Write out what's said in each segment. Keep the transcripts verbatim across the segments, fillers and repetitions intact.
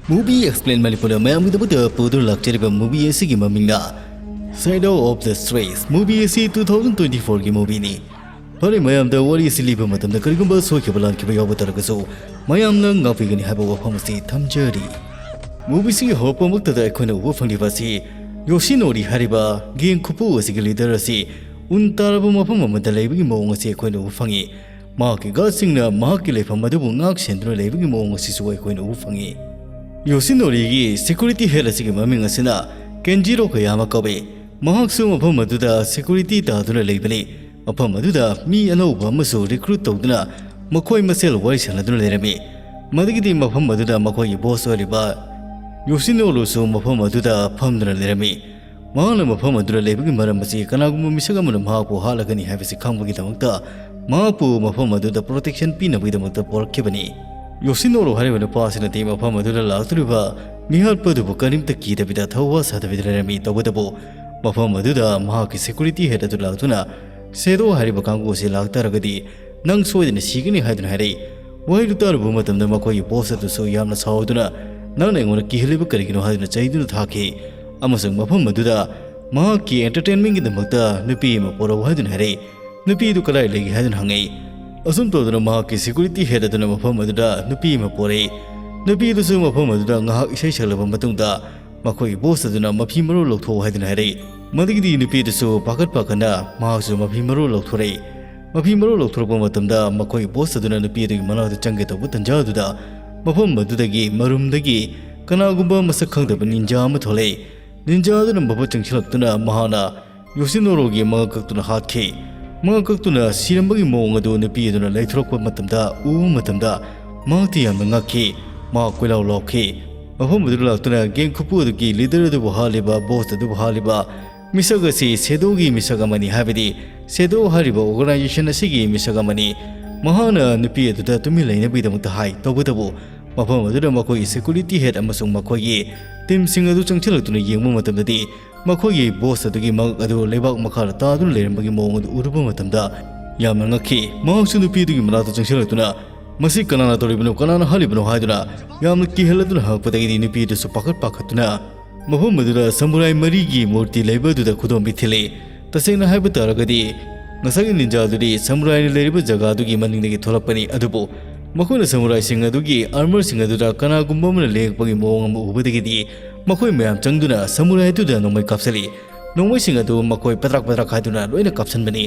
Movie Explain ꯃꯅꯤꯄꯨꯔꯗ ꯃꯌꯥꯝꯒꯤꯗꯃꯛꯇ ꯄꯨꯗꯨꯅ ꯂꯥꯛꯆꯔꯤꯕ movie ꯑꯁꯤꯒꯤ ꯃꯃꯤꯡꯅ Shadow of the Strays꯫ Movie ꯑꯁꯤ two thousand twenty fourꯒꯤ movieꯅꯤ꯫ ꯐꯔꯦ, ꯃꯌꯥꯝꯗ ꯋꯥꯔꯤ ꯑꯁꯤ ꯂꯤꯕ ꯃꯇꯝꯗ ꯀꯔꯤꯒꯨꯝꯕ ꯁꯣꯏꯈꯤꯕ ꯂꯥꯟꯈꯤꯕ ꯌꯥꯎꯕ ꯇꯥꯔꯒꯁꯨ ꯃꯌꯥꯝꯅ ꯉꯥꯛꯄꯤꯒꯅꯤ ꯍꯥꯏꯕ ꯋꯥꯐꯝ ꯑꯁꯤ ꯊꯝꯖꯔꯤ꯫ Movieꯁꯤꯒꯤ ꯍꯧꯔꯛꯄꯃꯛꯇꯗ ꯑꯩꯈꯣꯏꯅ ꯎꯕ ꯐꯪꯂꯤꯕ ꯑꯁꯤ ꯌꯣꯁꯤꯅꯣꯔꯤ ꯍꯥꯏꯔꯤꯕ gang ꯈꯨꯄꯨ ꯑꯁꯤꯒꯤ leader ꯑꯁꯤ ꯎꯟ ꯇꯥꯔꯕ ꯃꯐꯝ ꯑꯃꯗ ꯂꯩꯕꯒꯤ ꯃꯑꯣꯡ ꯑꯁꯤ ꯑꯩꯈꯣꯏꯅ ꯎꯕ ꯐꯪꯏ꯫ ꯃꯍꯥꯛꯀꯤ guardꯁꯤꯡꯅ ꯃꯍꯥꯛꯀꯤ ꯂꯩꯐꯝ ꯑꯗꯨꯕꯨ ꯉꯥꯛ ꯁꯦꯟꯗꯨꯅ ꯂꯩꯕꯒꯤ ꯃꯑꯣꯡ ꯑꯁꯤꯁꯨ ꯑꯩꯈꯣꯏꯅ ꯎꯕ ꯐꯪꯏ꯫ ꯌꯣꯁꯤꯅꯣꯔꯤꯒꯤ security head ꯑꯁꯤꯒꯤ ꯃꯃꯤꯡ ꯑꯁꯤꯅ ꯀꯦꯟꯖꯤꯔꯣ ꯀꯌꯥꯃꯥ ꯀꯧꯏ꯫ ꯃꯍꯥꯛꯁꯨ ꯃꯐꯝ ꯑꯗꯨꯗ security ꯇꯥꯗꯨꯅ ꯂꯩꯕꯅꯤ꯫ ꯃꯐꯝ ꯑꯗꯨꯗ ꯃꯤ ꯑꯅꯧꯕ ꯑꯃꯁꯨ recruit ꯇꯧꯗꯨꯅ ꯃꯈꯣꯏ ꯃꯁꯦꯜ ꯋꯥꯔꯤ ꯁꯥꯟꯅꯗꯨꯅ ꯂꯩꯔꯝꯃꯤ꯫ ꯃꯗꯨꯒꯤꯗꯤ ꯃꯐꯝ ꯑꯗꯨꯗ ꯃꯈꯣꯏꯒꯤ boss ꯑꯣꯏꯔꯤꯕ ꯌꯣꯁꯤꯅꯣꯔꯨꯁꯨ ꯃꯐꯝ ꯑꯗꯨꯗ ꯐꯝꯗꯨꯅ ꯂꯩꯔꯝꯃꯤ꯫ ꯃꯍꯥꯛꯅ ꯃꯐꯝ ꯑꯗꯨꯗ ꯂꯩꯕꯒꯤ ꯃꯔꯝ ꯑꯁꯤ ꯀꯅꯥꯒꯨꯝꯕ ꯃꯤꯁꯛ ꯑꯃꯅ ꯃꯍꯥꯛꯄꯨ ꯍꯥꯠꯂꯒꯅꯤ ꯍꯥꯏꯕꯁꯤ ꯈꯪꯕꯒꯤꯗꯃꯛꯇ ꯃꯍꯥꯛꯄꯨ ꯃꯐꯝ ꯑꯗꯨꯗ protection ꯄꯤꯅꯕꯒꯤꯗꯃꯛꯇ ꯄꯨꯔꯛꯈꯤꯕꯅꯤ꯫ ꯌꯣꯁꯤꯅꯣꯔꯨ ꯍꯥꯏꯔꯤꯕ ꯅꯨꯄꯥ ꯑꯁꯤꯅꯗꯤ ꯃꯐꯝ ꯑꯗꯨꯗ ꯂꯥꯛꯇꯣꯔꯤꯕ ꯃꯤꯍꯥꯠꯄ ꯑꯗꯨꯕꯨ ꯀꯔꯤꯝꯇ ꯀꯤꯗꯕꯤꯗ ꯊꯧꯋꯥ ꯁꯥꯗꯕꯤꯗ ꯂꯩꯔꯝꯃꯤ꯫ ꯇꯧꯕꯇꯕꯨ ꯃꯐꯝ ꯑꯗꯨꯗ ꯃꯍꯥꯛꯀꯤ security head ꯑꯗꯨ ꯂꯥꯛꯇꯨꯅ, "ꯁꯦꯗꯣ ꯍꯥꯏꯔꯤꯕ ꯀꯥꯡꯕꯨ ꯑꯁꯤ ꯂꯥꯛꯇꯥꯔꯒꯗꯤ ꯅꯪ ꯁꯣꯏꯗꯅ ꯁꯤꯒꯅꯤ" ꯍꯥꯏꯗꯨꯅ ꯍꯥꯏꯔꯛꯏ꯫ ꯋꯥꯍꯩꯗꯨ ꯇꯥꯔꯨꯕ ꯃꯇꯝꯗ ꯃꯈꯣꯏꯒꯤ boss ꯑꯗꯨꯁꯨ ꯌꯥꯝꯅ ꯁꯥꯎꯗꯨꯅ, "ꯅꯪꯅ ꯑꯩꯉꯣꯟꯗ ꯀꯤꯍꯜꯂꯤꯕ ꯀꯔꯤꯒꯤꯅꯣ?" ꯍꯥꯏꯗꯨꯅ ꯆꯩꯗꯨꯅ ꯊꯥꯈꯤ꯫ ꯑꯃꯁꯨꯡ ꯃꯐꯝ ꯑꯗꯨꯗ ꯃꯍꯥꯛꯀꯤ entertainmentꯒꯤꯗꯃꯛꯇ ꯅꯨꯄꯤ ꯑꯃ ꯄꯨꯔꯛꯎ ꯍꯥꯏꯗꯨꯅ ꯍꯥꯏꯔꯛꯏ꯫ "ꯅꯨꯄꯤ ꯑꯗꯨ ꯀꯗꯥꯏ ꯂꯩꯒꯦ?" ꯍꯥꯏꯗꯨꯅ ꯍꯪꯉꯛꯏ꯫ ꯑꯁꯨꯝ ꯇꯧꯗꯨꯅ ꯃꯍꯥꯛꯀꯤ security head ꯑꯗꯨꯅ ꯃꯐꯝ ꯑꯗꯨꯗ ꯅꯨꯄꯤ ꯑꯃ ꯄꯨꯔꯛꯏ꯫ ꯅꯨꯄꯤ ꯑꯗꯨꯁꯨ ꯃꯐꯝ ꯑꯗꯨꯗ ꯉꯥꯏꯍꯥꯛ ꯏꯁꯩ ꯁꯛꯂꯕ ꯃꯇꯨꯡꯗ ꯃꯈꯣꯏꯒꯤ boss ꯑꯗꯨꯅ ꯃꯐꯤ ꯃꯔꯣꯜ ꯂꯧꯊꯣꯛꯎ ꯍꯥꯏꯗꯨꯅ ꯍꯥꯏꯔꯛꯏ꯫ ꯃꯗꯨꯒꯤꯗꯤ ꯅꯨꯄꯤ ꯑꯗꯨꯁꯨ ꯄꯥꯈꯠ ꯄꯥꯈꯠꯅ ꯃꯍꯥꯛꯁꯨ ꯃꯐꯤ ꯃꯔꯣꯜ ꯂꯧꯊꯣꯔꯛꯏ꯫ ꯃꯐꯤ ꯃꯔꯣꯜ ꯂꯧꯊꯣꯔꯛꯄ ꯃꯇꯝꯗ ꯃꯈꯣꯏꯒꯤ boss ꯑꯗꯨꯅ ꯅꯨꯄꯤ ꯑꯗꯨꯒꯤ ꯃꯅꯥꯛꯇ ꯆꯪꯒꯦ ꯇꯧꯕ ꯇꯟꯖꯥ ꯑꯗꯨꯗ ꯃꯐꯝ ꯑꯗꯨꯗꯒꯤ ꯃꯔꯨꯝꯗꯒꯤ ꯀꯅꯥꯒꯨꯝꯕ ꯃꯁꯛ ꯈꯪꯗꯕ ninja ꯑꯃ ꯊꯣꯛꯂꯛꯏ꯫ Ninja ꯑꯗꯨꯅ ꯃꯐꯝ ꯆꯪꯁꯤꯜꯂꯛꯇꯨꯅ ꯃꯍꯥꯛꯅ ꯌꯣꯁꯤꯅꯣꯔꯣꯒꯤ ꯃꯉꯛ ꯀꯛꯇꯨꯅ ꯍꯥꯠꯈꯤ꯫ ꯃꯉꯛ ꯀꯛꯇꯨꯅ ꯁꯤꯔꯝꯕꯒꯤ ꯃꯑꯣꯡ ꯑꯗꯨ ꯅꯨꯄꯤ ꯑꯗꯨꯅ ꯂꯩꯊꯣꯔꯛꯄ ꯃꯇꯝꯗ ꯎꯕ ꯃꯇꯝꯗ ꯃꯍꯥꯛꯇꯤ ꯌꯥꯝꯅ ꯉꯛꯈꯤ꯫ ꯃꯍꯥꯛ ꯀꯣꯏꯂꯥꯎ ꯂꯥꯎꯈꯤ꯫ ꯃꯐꯝ ꯑꯗꯨꯗ ꯂꯥꯛꯇꯨꯅ gang ꯈꯨꯄꯨ ꯑꯗꯨꯒꯤ leader ꯑꯗꯨꯕꯨ ꯍꯥꯠꯂꯤꯕ, boss ꯑꯗꯨꯕꯨ ꯍꯥꯠꯂꯤꯕ ꯃꯤꯁꯛ ꯑꯁꯤ ꯁꯦꯗꯣꯒꯤ ꯃꯤꯁꯛ ꯑꯃꯅꯤ, ꯍꯥꯏꯕꯗꯤ ꯁꯦꯗꯣ ꯍꯥꯏꯔꯤꯕ organization ꯑꯁꯤꯒꯤ ꯃꯤꯁꯛ ꯑꯃꯅꯤ꯫ ꯃꯍꯥꯛꯅ ꯅꯨꯄꯤ ꯑꯗꯨꯗ ꯇꯨꯃꯤꯟ ꯂꯩꯅꯕꯒꯤꯗꯃꯛꯇ ꯍꯥꯏ꯫ ꯇꯧꯕꯇꯕꯨ ꯃꯐꯝ ꯑꯗꯨꯗ ꯃꯈꯣꯏꯒꯤ security head ꯑꯃꯁꯨꯡ ꯃꯈꯣꯏꯒꯤ teamꯁꯤꯡ ꯑꯗꯨ ꯆꯪꯁꯤꯜꯂꯛꯇꯨꯅ ꯌꯦꯡꯕ ꯃꯇꯝꯗꯗꯤ ꯃꯈꯣꯏꯒꯤ boss ꯑꯗꯨꯒꯤ ꯃꯉꯛ ꯑꯗꯨ ꯂꯩꯕꯥꯛ ꯃꯈꯥꯗ ꯇꯥꯗꯨꯅ ꯂꯩꯔꯝꯕꯒꯤ ꯃꯑꯣꯡ ꯑꯗꯨ ꯎꯔꯨꯕ ꯃꯇꯝꯗ ꯌꯥꯝꯅ ꯉꯛꯈꯤ꯫ ꯃꯍꯥꯛꯁꯨ ꯅꯨꯄꯤ ꯑꯗꯨꯒꯤ ꯃꯅꯥꯛꯇ ꯆꯪꯁꯤꯜꯂꯛꯇꯨꯅ "ꯃꯁꯤ ꯀꯅꯥꯅ ꯇꯧꯔꯤꯕꯅꯣ, ꯀꯅꯥꯅ ꯍꯥꯠꯂꯤꯕꯅꯣ?" ꯍꯥꯏꯗꯨꯅ ꯌꯥꯝꯅ ꯀꯤꯍꯜꯂꯗꯨꯅ ꯍꯪꯉꯛꯄꯗꯒꯤꯗꯤ ꯅꯨꯄꯤ ꯑꯗꯨꯁꯨ ꯄꯥꯈꯠ ꯄꯥꯈꯠꯇꯨꯅ ꯃꯐꯝ ꯑꯗꯨꯗ ꯁꯃꯨꯔꯥꯏ ꯃꯔꯤꯒꯤ ꯃꯨꯔꯇꯤ ꯂꯩꯕ ꯑꯗꯨꯗ ꯈꯨꯗꯣꯝꯕꯤ ꯊꯤꯜꯂꯤ꯫ ꯇꯁꯦꯡꯅ ꯍꯥꯏꯕ ꯇꯥꯔꯒꯗꯤ, ꯉꯁꯥꯏꯒꯤ ꯅꯤꯟꯖꯥ ꯑꯗꯨꯗꯤ ꯁꯃꯨꯔꯥꯏꯅ ꯂꯩꯔꯤꯕ ꯖꯒꯥ ꯑꯗꯨꯒꯤ ꯃꯅꯤꯡꯗꯒꯤ ꯊꯣꯛꯂꯛꯄꯅꯤ꯫ ꯑꯗꯨꯕꯨ ꯃꯈꯣꯏꯅ ꯁꯃꯨꯔꯥꯏꯁꯤꯡ ꯑꯗꯨꯒꯤ ꯑꯥꯔꯃꯔꯁꯤꯡ ꯑꯗꯨꯗ ꯀꯅꯥꯒꯨꯝꯕ ꯑꯃꯅ ꯂꯦꯡꯉꯛꯄꯒꯤ ꯃꯑꯣꯡ ꯑꯃ ꯎꯕꯗꯒꯤꯗꯤ ꯃꯈꯣꯏ ꯃꯌꯥꯝ ꯆꯪꯗꯨꯅ ꯁꯃꯨꯔꯥꯏ ꯑꯗꯨꯗ ꯅꯣꯡꯃꯩ ꯀꯥꯞꯁꯤꯜꯂꯤ꯫ ꯅꯣꯡꯃꯩꯁꯤꯡ ꯑꯗꯨ ꯃꯈꯣꯏ ꯄꯗ꯭ꯔꯥꯛ ꯄꯗ꯭ꯔꯥꯛ ꯍꯥꯏꯗꯨꯅ ꯂꯣꯏꯅ ꯀꯥꯞꯁꯤꯟꯕꯅꯤ꯫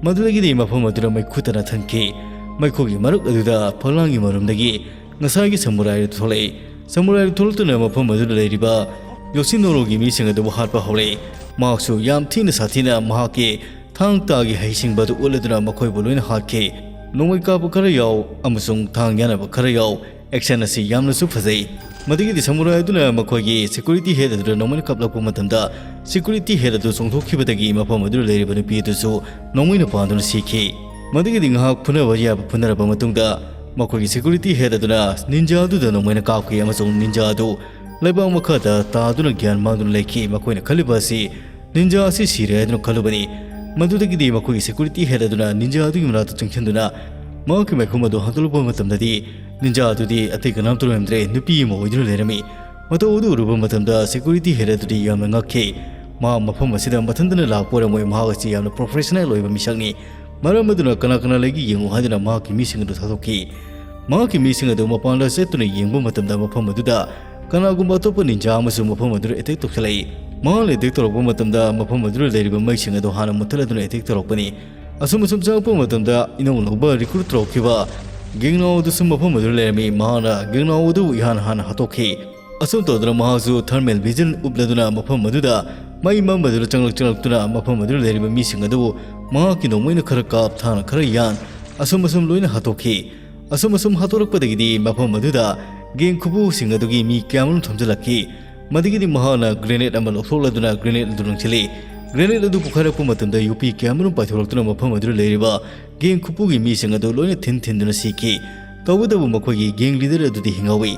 ꯃꯗꯨꯗꯒꯤꯗꯤ ꯃꯐꯝ ꯑꯗꯨꯗ ꯃꯩꯈꯨ ꯇꯅ ꯊꯟꯈꯤ꯫ ꯃꯩꯈꯨꯒꯤ ꯃꯔꯛ ꯑꯗꯨꯗ ꯐꯛꯂꯥꯡꯒꯤ ꯃꯔꯨꯝꯗꯒꯤ ꯉꯁꯥꯏꯒꯤ ꯁꯃꯨꯔꯥꯏ ꯑꯗꯨ ꯊꯣꯛꯂꯛꯏ꯫ ꯁꯃꯨꯔꯥꯏ ꯑꯗꯨ ꯊꯣꯛꯂꯛꯇꯨꯅ ꯃꯐꯝ ꯑꯗꯨꯗ ꯂꯩꯔꯤꯕ ꯌꯣꯁꯤꯅꯣꯔꯣꯒꯤ ꯃꯤꯁꯤꯡ ꯑꯗꯨꯕꯨ ꯍꯥꯠꯄ ꯍꯧꯔꯛꯏ꯫ ꯃꯍꯥꯛꯁꯨ ꯌꯥꯝ ꯊꯤꯅ ꯁꯥꯊꯤꯅ ꯃꯍꯥꯛꯀꯤ ꯊꯥꯡ ꯇꯥꯒꯤ ꯍꯩꯁꯤꯡꯕ ꯑꯗꯨ ꯎꯠꯂꯗꯨꯅ ꯃꯈꯣꯏꯕꯨ ꯂꯣꯏꯅ ꯍꯥꯠꯈꯤ꯫ ꯅꯣꯡꯃꯩ ꯀꯥꯞꯄ ꯈꯔ ꯌꯥꯎ ꯑꯃꯁꯨꯡ ꯊꯥꯡ ꯌꯥꯅꯕ ꯈꯔ ꯌꯥꯎ꯫ ꯑꯦꯛꯁꯟ ꯑꯁꯤ ꯌꯥꯝꯅꯁꯨ ꯐꯖꯩ꯫ ꯃꯗꯨꯒꯤꯗꯤ ꯁꯃꯨꯔꯥꯏ ꯑꯗꯨꯅ ꯃꯈꯣꯏꯒꯤ ꯁꯦꯀ꯭ꯌꯨꯔꯤꯇꯤ ꯍꯦꯗ ꯑꯗꯨꯗ ꯅꯣꯡꯃꯩꯅ ꯀꯥꯞꯂꯛꯄ ꯃꯇꯝꯗ, ꯁꯦꯀ꯭ꯌꯨꯔꯤꯇꯤ ꯍꯦꯗ ꯑꯗꯨ ꯆꯣꯡꯊꯣꯛꯈꯤꯕꯗꯒꯤ ꯃꯐꯝ ꯑꯗꯨꯗ ꯂꯩꯔꯤꯕ ꯅꯨꯄꯤ ꯑꯗꯨꯁꯨ ꯅꯣꯡꯃꯩꯅ ꯄꯥꯟꯗꯨꯅ ꯁꯤꯈꯤ꯫ ꯃꯗꯨꯒꯤꯗꯤ ꯉꯥꯏꯍꯥꯛ ꯐꯨꯅꯕ ꯌꯥꯕ ꯐꯨꯅꯔꯕ ꯃꯇꯨꯡꯗ, ꯃꯈꯣꯏꯒꯤ ꯁꯦꯀ꯭ꯌꯨꯔꯤꯇꯤ ꯍꯦꯗ ꯑꯗꯨꯅ ꯅꯤꯟꯖꯥ ꯑꯗꯨꯗ ꯅꯣꯡꯃꯩꯅ ꯀꯥꯞꯈꯤ ꯑꯃꯁꯨꯡ ꯅꯤꯟꯖꯥ ꯑꯗꯨ ꯂꯩꯕꯥꯛ ꯃꯈꯥꯗ ꯇꯥꯗꯨꯅ ꯒ꯭ꯌꯥꯟ ꯃꯥꯡꯗꯨꯅ ꯂꯩꯈꯤ꯫ ꯃꯈꯣꯏꯅ ꯈꯜꯂꯤꯕ ꯑꯁꯤ ꯅꯤꯟꯖꯥ ꯑꯁꯤ ꯁꯤꯔꯦ ꯍꯥꯏꯗꯨꯅ ꯈꯜꯂꯨꯕꯅꯤ꯫ ꯃꯗꯨꯗꯒꯤꯗꯤ ꯃꯈꯣꯏꯒꯤ ꯁꯦꯀ꯭ꯌꯨꯔꯤꯇꯤ ꯍꯦꯗ ꯑꯗꯨꯅ ꯅꯤꯟꯖꯥ ꯑꯗꯨꯒꯤ ꯃꯅꯥꯛꯇ ꯆꯪꯁꯤꯟꯗꯨꯅ ꯃꯍꯥꯛꯀꯤ ꯃꯥꯏꯈꯨꯝ ꯑꯗꯨ ꯍꯥꯡꯗꯣꯛꯂꯛꯄ ꯃꯇꯝꯗꯗꯤ, ꯅꯤꯟꯖꯥ ꯑꯗꯨꯗꯤ ꯑꯇꯩ ꯀꯅꯥꯝꯇ ꯑꯣꯏꯔꯝꯗ꯭ꯔꯦ, ꯅꯨꯄꯤ ꯑꯃ ꯑꯣꯏꯗꯨꯅ ꯂꯩꯔꯝꯃꯤ꯫ ꯃꯇꯧ ꯑꯗꯨ ꯎꯔꯨꯕ ꯃꯇꯝꯗ ꯁꯦꯀ꯭ꯌꯨꯔꯤꯇꯤ ꯍꯦꯗ ꯑꯗꯨꯗꯤ ꯌꯥꯝꯅ ꯉꯛꯈꯤ꯫ ꯃꯍꯥꯛ ꯃꯐꯝ ꯑꯁꯤꯗ ꯃꯊꯟꯇꯅ ꯂꯥꯛꯄ ꯑꯣꯏꯔꯝꯃꯣꯏ, ꯃꯍꯥꯛ ꯑꯁꯤ ꯌꯥꯝꯅ ꯄ꯭ꯔꯣꯐꯦꯁꯅꯦꯜ ꯑꯣꯏꯕ ꯃꯤꯁꯛꯅꯤ꯫ ꯃꯔꯝ ꯑꯗꯨꯅ ꯀꯅꯥ ꯀꯅꯥ ꯂꯩꯒꯦ ꯌꯦꯡꯉꯨ ꯍꯥꯏꯗꯨꯅ ꯃꯍꯥꯛꯀꯤ ꯃꯤꯁꯤꯡ ꯑꯗꯨ ꯊꯥꯗꯣꯛꯈꯤ꯫ ꯃꯍꯥꯛꯀꯤ ꯃꯤꯁꯤꯡ ꯑꯗꯨ ꯃꯄꯥꯟꯗ ꯆꯠꯇꯨꯅ ꯌꯦꯡꯕ ꯃꯇꯝꯗ, ꯃꯐꯝ ꯑꯗꯨꯗ ꯀꯅꯥꯒꯨꯝꯕ ꯑꯇꯣꯞꯄ ꯅꯤꯟꯖꯥ ꯑꯃꯁꯨ ꯃꯐꯝ ꯑꯗꯨꯗ ꯑꯦꯇꯦꯛ ꯇꯧꯁꯤꯜꯂꯛꯏ꯫ ꯃꯍꯥꯛꯅ ꯑꯦꯇꯦꯛ ꯇꯧꯔꯛꯄ ꯃꯇꯝꯗ, ꯃꯐꯝ ꯑꯗꯨꯗ ꯂꯩꯔꯤꯕ ꯃꯩꯁꯤꯡ ꯑꯗꯨ ꯍꯥꯟꯅ ꯃꯨꯠꯊꯠꯂꯗꯨꯅ ꯑꯦꯇꯦꯛ ꯇꯧꯔꯛꯄꯅꯤ꯫ ꯑꯁꯨꯝ ꯑꯁꯨꯝ ꯆꯪꯂꯛꯄ ꯃꯇꯝꯗ, ꯏꯅꯧ ꯅꯧꯕ ꯔꯤꯀ꯭ꯔꯨꯠ ꯇꯧꯔꯛꯈꯤꯕ ꯒꯦꯡꯅꯥꯎ ꯑꯗꯨꯁꯨ ꯃꯐꯝ ꯑꯗꯨꯗ ꯂꯩꯔꯝꯃꯤ꯫ ꯃꯍꯥꯛꯅ ꯒꯦꯡꯅꯥꯎ ꯑꯗꯨꯕꯨ ꯏꯍꯥꯟ ꯍꯥꯟꯅ ꯍꯥꯠꯇꯣꯛꯈꯤ꯫ ꯑꯁꯨꯝ ꯇꯧꯗꯨꯅ ꯃꯍꯥꯛꯁꯨ ꯊꯔꯃꯦꯜ ꯚꯤꯖꯟ ꯎꯞꯂꯗꯨꯅ ꯃꯐꯝ ꯑꯗꯨꯗ ꯃꯩ ꯃꯝꯕꯗꯨꯗ ꯆꯪꯂꯛ ꯆꯪꯂꯛꯇꯨꯅ ꯃꯐꯝ ꯑꯗꯨꯗ ꯂꯩꯔꯤꯕ ꯃꯤꯁꯤꯡ ꯑꯗꯨꯕꯨ ꯃꯍꯥꯛꯀꯤ ꯅꯣꯡꯃꯩꯅ ꯈꯔ ꯀꯥꯞ, ꯊꯥꯡꯅ ꯈꯔ ꯌꯥꯟ, ꯑꯁꯨꯝ ꯑꯁꯨꯝ ꯂꯣꯏꯅ ꯍꯥꯠꯇꯣꯛꯈꯤ꯫ ꯑꯁꯨꯝ ꯑꯁꯨꯝ ꯍꯥꯠꯇꯣꯔꯛꯄꯗꯒꯤꯗꯤ ꯃꯐꯝ ꯑꯗꯨꯗ ꯒꯦꯡ ꯈꯨꯕꯨꯁꯤꯡ ꯑꯗꯨꯒꯤ ꯃꯤ ꯀꯌꯥꯃꯔꯨꯝ ꯊꯣꯝꯖꯤꯜꯂꯛꯈꯤ꯫ ꯃꯗꯨꯒꯤꯗꯤ ꯃꯍꯥꯛꯅ ꯒ꯭ꯔꯦꯅꯦꯗ ꯑꯃ ꯂꯧꯊꯣꯛꯂꯗꯨꯅ ꯒ꯭ꯔꯦꯅꯦꯗ ꯑꯗꯨ ꯂꯪꯁꯤꯜꯂꯤ꯫ ꯒ꯭ꯔꯦꯅꯦꯗ ꯑꯗꯨ ꯄꯣꯈꯥꯏꯔꯛꯄ ꯃꯇꯝꯗ ꯌꯨꯄꯤ ꯀꯌꯥꯃꯔꯨꯝ ꯄꯥꯏꯊꯣꯔꯛꯇꯨꯅ ꯃꯐꯝ ꯑꯗꯨꯗ ꯂꯩꯔꯤꯕ ꯒꯦꯡ ꯈꯨꯄꯨꯒꯤ ꯃꯤꯁꯤꯡ ꯑꯗꯨ ꯂꯣꯏꯅ ꯊꯤꯟ ꯊꯤꯟꯗꯨꯅ ꯁꯤꯈꯤ꯫ ꯇꯧꯕꯇꯕꯨ ꯃꯈꯣꯏꯒꯤ ꯒꯦꯡ ꯂꯤꯗꯔ ꯑꯗꯨꯗꯤ ꯍꯤꯡꯍꯧꯏ꯫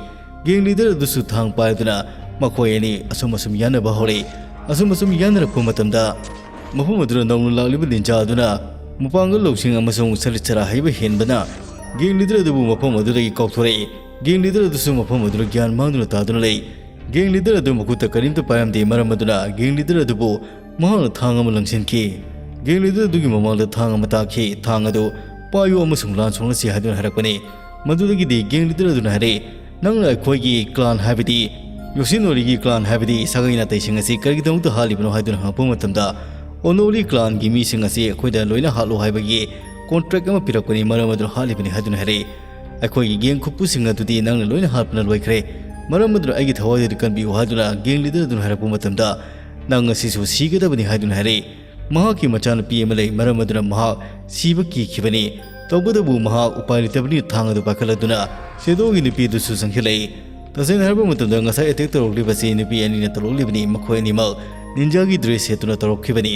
ꯒꯦꯡ ꯂꯤꯗꯔ ꯑꯗꯨꯁꯨ ꯊꯥꯡ ꯄꯥꯏꯗꯨꯅ ꯃꯈꯣꯏ ꯑꯅꯤ ꯑꯁꯨꯝ ꯑꯁꯨꯝ ꯌꯥꯟꯅꯕ ꯍꯧꯔꯛꯏ꯫ ꯑꯁꯨꯝ ꯑꯁꯨꯝ ꯌꯥꯟꯅꯔꯛꯄ ꯃꯇꯝꯗ, ꯃꯐꯝ ꯑꯗꯨꯗ ꯅꯧꯅ ꯂꯥꯛꯂꯤꯕ ꯅꯤꯟꯖꯥ ꯑꯗꯨꯅ ꯃꯄꯥꯡꯒꯜ ꯂꯧꯁꯤꯡ ꯑꯃꯁꯨꯡ ꯁꯔꯤꯠ ꯁꯔꯥ ꯍꯩꯕ ꯍꯦꯟꯕꯅ ꯒꯦꯡ ꯂꯤꯗꯔ ꯑꯗꯨꯕꯨ ꯃꯐꯝ ꯑꯗꯨꯗꯒꯤ ꯀꯥꯎꯊꯣꯔꯛꯏ꯫ ꯒꯦꯡ ꯂꯤꯗꯔ ꯑꯗꯨꯁꯨ ꯃꯐꯝ ꯑꯗꯨꯗ ꯒ꯭ꯌꯥꯟ ꯃꯥꯡꯗꯨꯅ ꯇꯥꯗꯨꯅ ꯂꯩ꯫ ꯒꯦꯡ ꯂꯤꯗꯔ ꯑꯗꯨ ꯃꯈꯨꯠꯇ ꯀꯔꯤꯝꯇ ꯄꯥꯏꯔꯝꯗꯦ꯫ ꯃꯔꯝ ꯑꯗꯨꯅ ꯒꯦꯡ ꯂꯤꯗꯔ ꯑꯗꯨꯕꯨ ꯃꯍꯥꯛꯅ ꯊꯥꯡ ꯑꯃ ꯂꯪꯁꯤꯟꯈꯤ꯫ ꯒꯦꯡ ꯂꯤꯗꯔ ꯑꯗꯨꯒꯤ ꯃꯃꯥꯡꯗ ꯊꯥꯡ ꯑꯃ ꯇꯥꯈꯤ꯫ ꯊꯥꯡ ꯑꯗꯨ ꯄꯥꯏꯌꯨ ꯑꯃꯁꯨꯡ ꯂꯥꯟ ꯁꯣꯛꯅꯁꯤ ꯍꯥꯏꯗꯨꯅ ꯍꯥꯏꯔꯛꯄꯅꯤ꯫ ꯃꯗꯨꯗꯒꯤꯗꯤ ꯒꯦꯡ ꯂꯤꯗꯔ ꯑꯗꯨꯅ ꯍꯥꯏꯔꯛꯏ, "ꯅꯪꯅ ꯑꯩꯈꯣꯏꯒꯤ ꯀ꯭ꯂꯥꯟ, ꯍꯥꯏꯕꯗꯤ ꯌꯣꯁꯤꯅꯣꯔꯤꯒꯤ ꯀ꯭ꯂꯥꯟ, ꯍꯥꯏꯕꯗꯤ ꯁꯥꯒꯩ ꯅꯥꯇꯩꯁꯤꯡ ꯑꯁꯤ ꯀꯔꯤꯒꯤꯗꯃꯛꯇ ꯍꯥꯠꯂꯤꯕꯅꯣ?" ꯍꯥꯏꯗꯨꯅ ꯍꯪꯉꯛꯄ ꯃꯇꯝꯗ, "ꯑꯣꯅꯣꯔꯤ ꯀ꯭ꯂꯥꯟꯒꯤ ꯃꯤꯁꯤꯡ ꯑꯁꯤ ꯑꯩꯈꯣꯏꯗ ꯂꯣꯏꯅ ꯍꯥꯠꯂꯣ ꯍꯥꯏꯕꯒꯤ ꯀꯣꯟꯇ꯭ꯔꯦꯛ ꯑꯃ ꯄꯤꯔꯛꯄꯅꯤ, ꯃꯔꯝ ꯑꯗꯨꯅ ꯍꯥꯠꯂꯤꯕꯅꯤ" ꯍꯥꯏꯗꯨꯅ ꯍꯥꯏꯔꯛꯏ꯫ "ꯑꯩꯈꯣꯏꯒꯤ ꯒꯦꯡ ꯈꯨꯠꯄꯨꯁꯤꯡ ꯑꯗꯨꯗꯤ ꯅꯪꯅ ꯂꯣꯏꯅ ꯍꯥꯠꯄꯅ ꯂꯣꯏꯈ꯭ꯔꯦ, ꯃꯔꯝ ꯑꯗꯨꯅ ꯑꯩꯒꯤ ꯊꯋꯥꯏꯗꯨꯗꯤ ꯀꯟꯕꯤꯌꯨ" ꯍꯥꯏꯗꯨꯅ ꯒꯦꯡ ꯂꯤꯗꯔ ꯑꯗꯨꯅ ꯍꯥꯏꯔꯛꯄ ꯃꯇꯝꯗ, "ꯅꯪ ꯉꯁꯤꯁꯨ ꯁꯤꯒꯗꯕꯅꯤ" ꯍꯥꯏꯗꯨꯅ ꯍꯥꯏꯔꯛꯏ꯫ ꯃꯍꯥꯛꯀꯤ ꯃꯆꯥꯅꯨꯄꯤ ꯑꯃ ꯂꯩ, ꯃꯔꯝ ꯑꯗꯨꯅ ꯃꯍꯥꯛ ꯁꯤꯕ ꯀꯤꯈꯤꯕꯅꯤ꯫ ꯇꯧꯕꯇꯕꯨ ꯃꯍꯥꯛ ꯎꯄꯥꯏ ꯂꯩꯇꯕꯅ ꯊꯥꯡ ꯑꯗꯨ ꯄꯥꯏꯈꯠꯂꯗꯨꯅ ꯁꯦꯗꯣꯒꯤ ꯅꯨꯄꯤ ꯑꯗꯨꯁꯨ ꯆꯪꯁꯤꯜꯂꯛꯏ꯫ ꯇꯁꯦꯡꯅ ꯍꯥꯏꯔꯕ ꯃꯇꯝꯗ, ꯉꯁꯥꯏ ꯑꯦꯇꯦꯛ ꯇꯧꯔꯛꯂꯤꯕꯁꯤ ꯅꯨꯄꯤ ꯑꯅꯤꯅ ꯇꯧꯔꯛꯂꯤꯕꯅꯤ꯫ ꯃꯈꯣꯏ ꯑꯅꯤꯃꯛ ꯅꯤꯟꯖꯥꯒꯤ ꯗ꯭ꯔꯦꯁ ꯁꯦꯠꯇꯨꯅ ꯇꯧꯔꯛꯈꯤꯕꯅꯤ꯫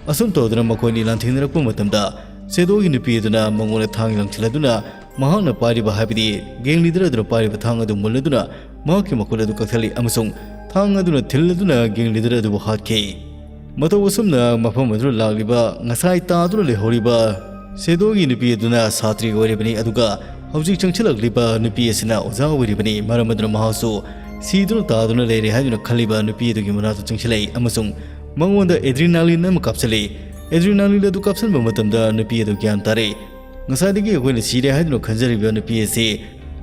ꯑꯁꯨꯝ ꯇꯧꯗꯨꯅ ꯃꯈꯣꯏ ꯑꯅꯤ ꯂꯥꯟꯊꯦꯡꯅꯔꯛꯄ ꯃꯇꯝꯗ, ꯁꯦꯗꯣꯒꯤ ꯅꯨꯄꯤ ꯑꯗꯨꯅ ꯃꯉꯣꯟꯗ ꯊꯥꯡ ꯂꯪꯁꯤꯜꯂꯗꯨꯅ, ꯃꯍꯥꯛꯅ ꯄꯥꯏꯔꯤꯕ, ꯍꯥꯏꯕꯗꯤ ꯒꯦꯡ ꯂꯤꯗꯔ ꯑꯗꯨꯅ ꯄꯥꯏꯔꯤꯕ ꯊꯥꯡ ꯑꯗꯨ ꯃꯨꯜꯂꯗꯨꯅ ꯃꯍꯥꯛꯀꯤ ꯃꯈꯨꯠ ꯑꯗꯨ ꯀꯛꯊꯠꯂꯤ ꯑꯃꯁꯨꯡ ꯊꯥꯡ ꯑꯗꯨꯅ ꯊꯤꯜꯂꯗꯨꯅ ꯒꯦꯡ ꯂꯤꯗꯔ ꯑꯗꯨꯕꯨ ꯍꯥꯠꯈꯤ꯫ ꯃꯇꯧ ꯑꯁꯨꯝꯅ ꯃꯐꯝ ꯑꯗꯨꯗ ꯂꯥꯛꯂꯤꯕ, ꯉꯁꯥꯏ ꯇꯥꯗꯨꯅ ꯂꯩꯍꯧꯔꯤꯕ ꯁꯦꯗꯣꯒꯤ ꯅꯨꯄꯤ ꯑꯗꯨꯅ ꯁꯥꯇ꯭ꯔꯤ ꯑꯣꯏꯔꯤꯕꯅꯤ, ꯑꯗꯨꯒ ꯍꯧꯖꯤꯛ ꯆꯪꯁꯤꯜꯂꯛꯂꯤꯕ ꯅꯨꯄꯤ ꯑꯁꯤꯅ ꯑꯣꯖꯥ ꯑꯣꯏꯔꯤꯕꯅꯤ꯫ ꯃꯔꯝ ꯑꯗꯨꯅ ꯃꯍꯥꯛꯁꯨ ꯁꯤꯗꯨꯅ ꯇꯥꯗꯨꯅ ꯂꯩꯔꯦ ꯍꯥꯏꯗꯨꯅ ꯈꯜꯂꯤꯕ ꯅꯨꯄꯤ ꯑꯗꯨꯒꯤ ꯃꯅꯥꯛꯇ ꯆꯪꯁꯤꯜꯂꯛꯏ ꯑꯃꯁꯨꯡ ꯃꯉꯣꯟꯗ ꯑꯦꯗ꯭ꯔꯤꯅꯥꯂꯤꯟ ꯑꯃ ꯀꯥꯞꯁꯤꯜꯂꯤ꯫ ꯑꯦꯗ꯭ꯔꯤꯅꯥꯂꯤꯟ ꯑꯗꯨ ꯀꯥꯞꯁꯤꯟꯕ ꯃꯇꯝꯗ ꯅꯨꯄꯤ ꯑꯗꯨ ꯒ꯭ꯌꯥꯟ ꯇꯥꯔꯛꯏ꯫ ꯉꯁꯥꯏꯗꯒꯤ ꯑꯩꯈꯣꯏꯅ ꯁꯤꯔꯦ ꯍꯥꯏꯗꯨꯅ ꯈꯟꯖꯔꯤꯕ ꯅꯨꯄꯤ ꯑꯁꯤ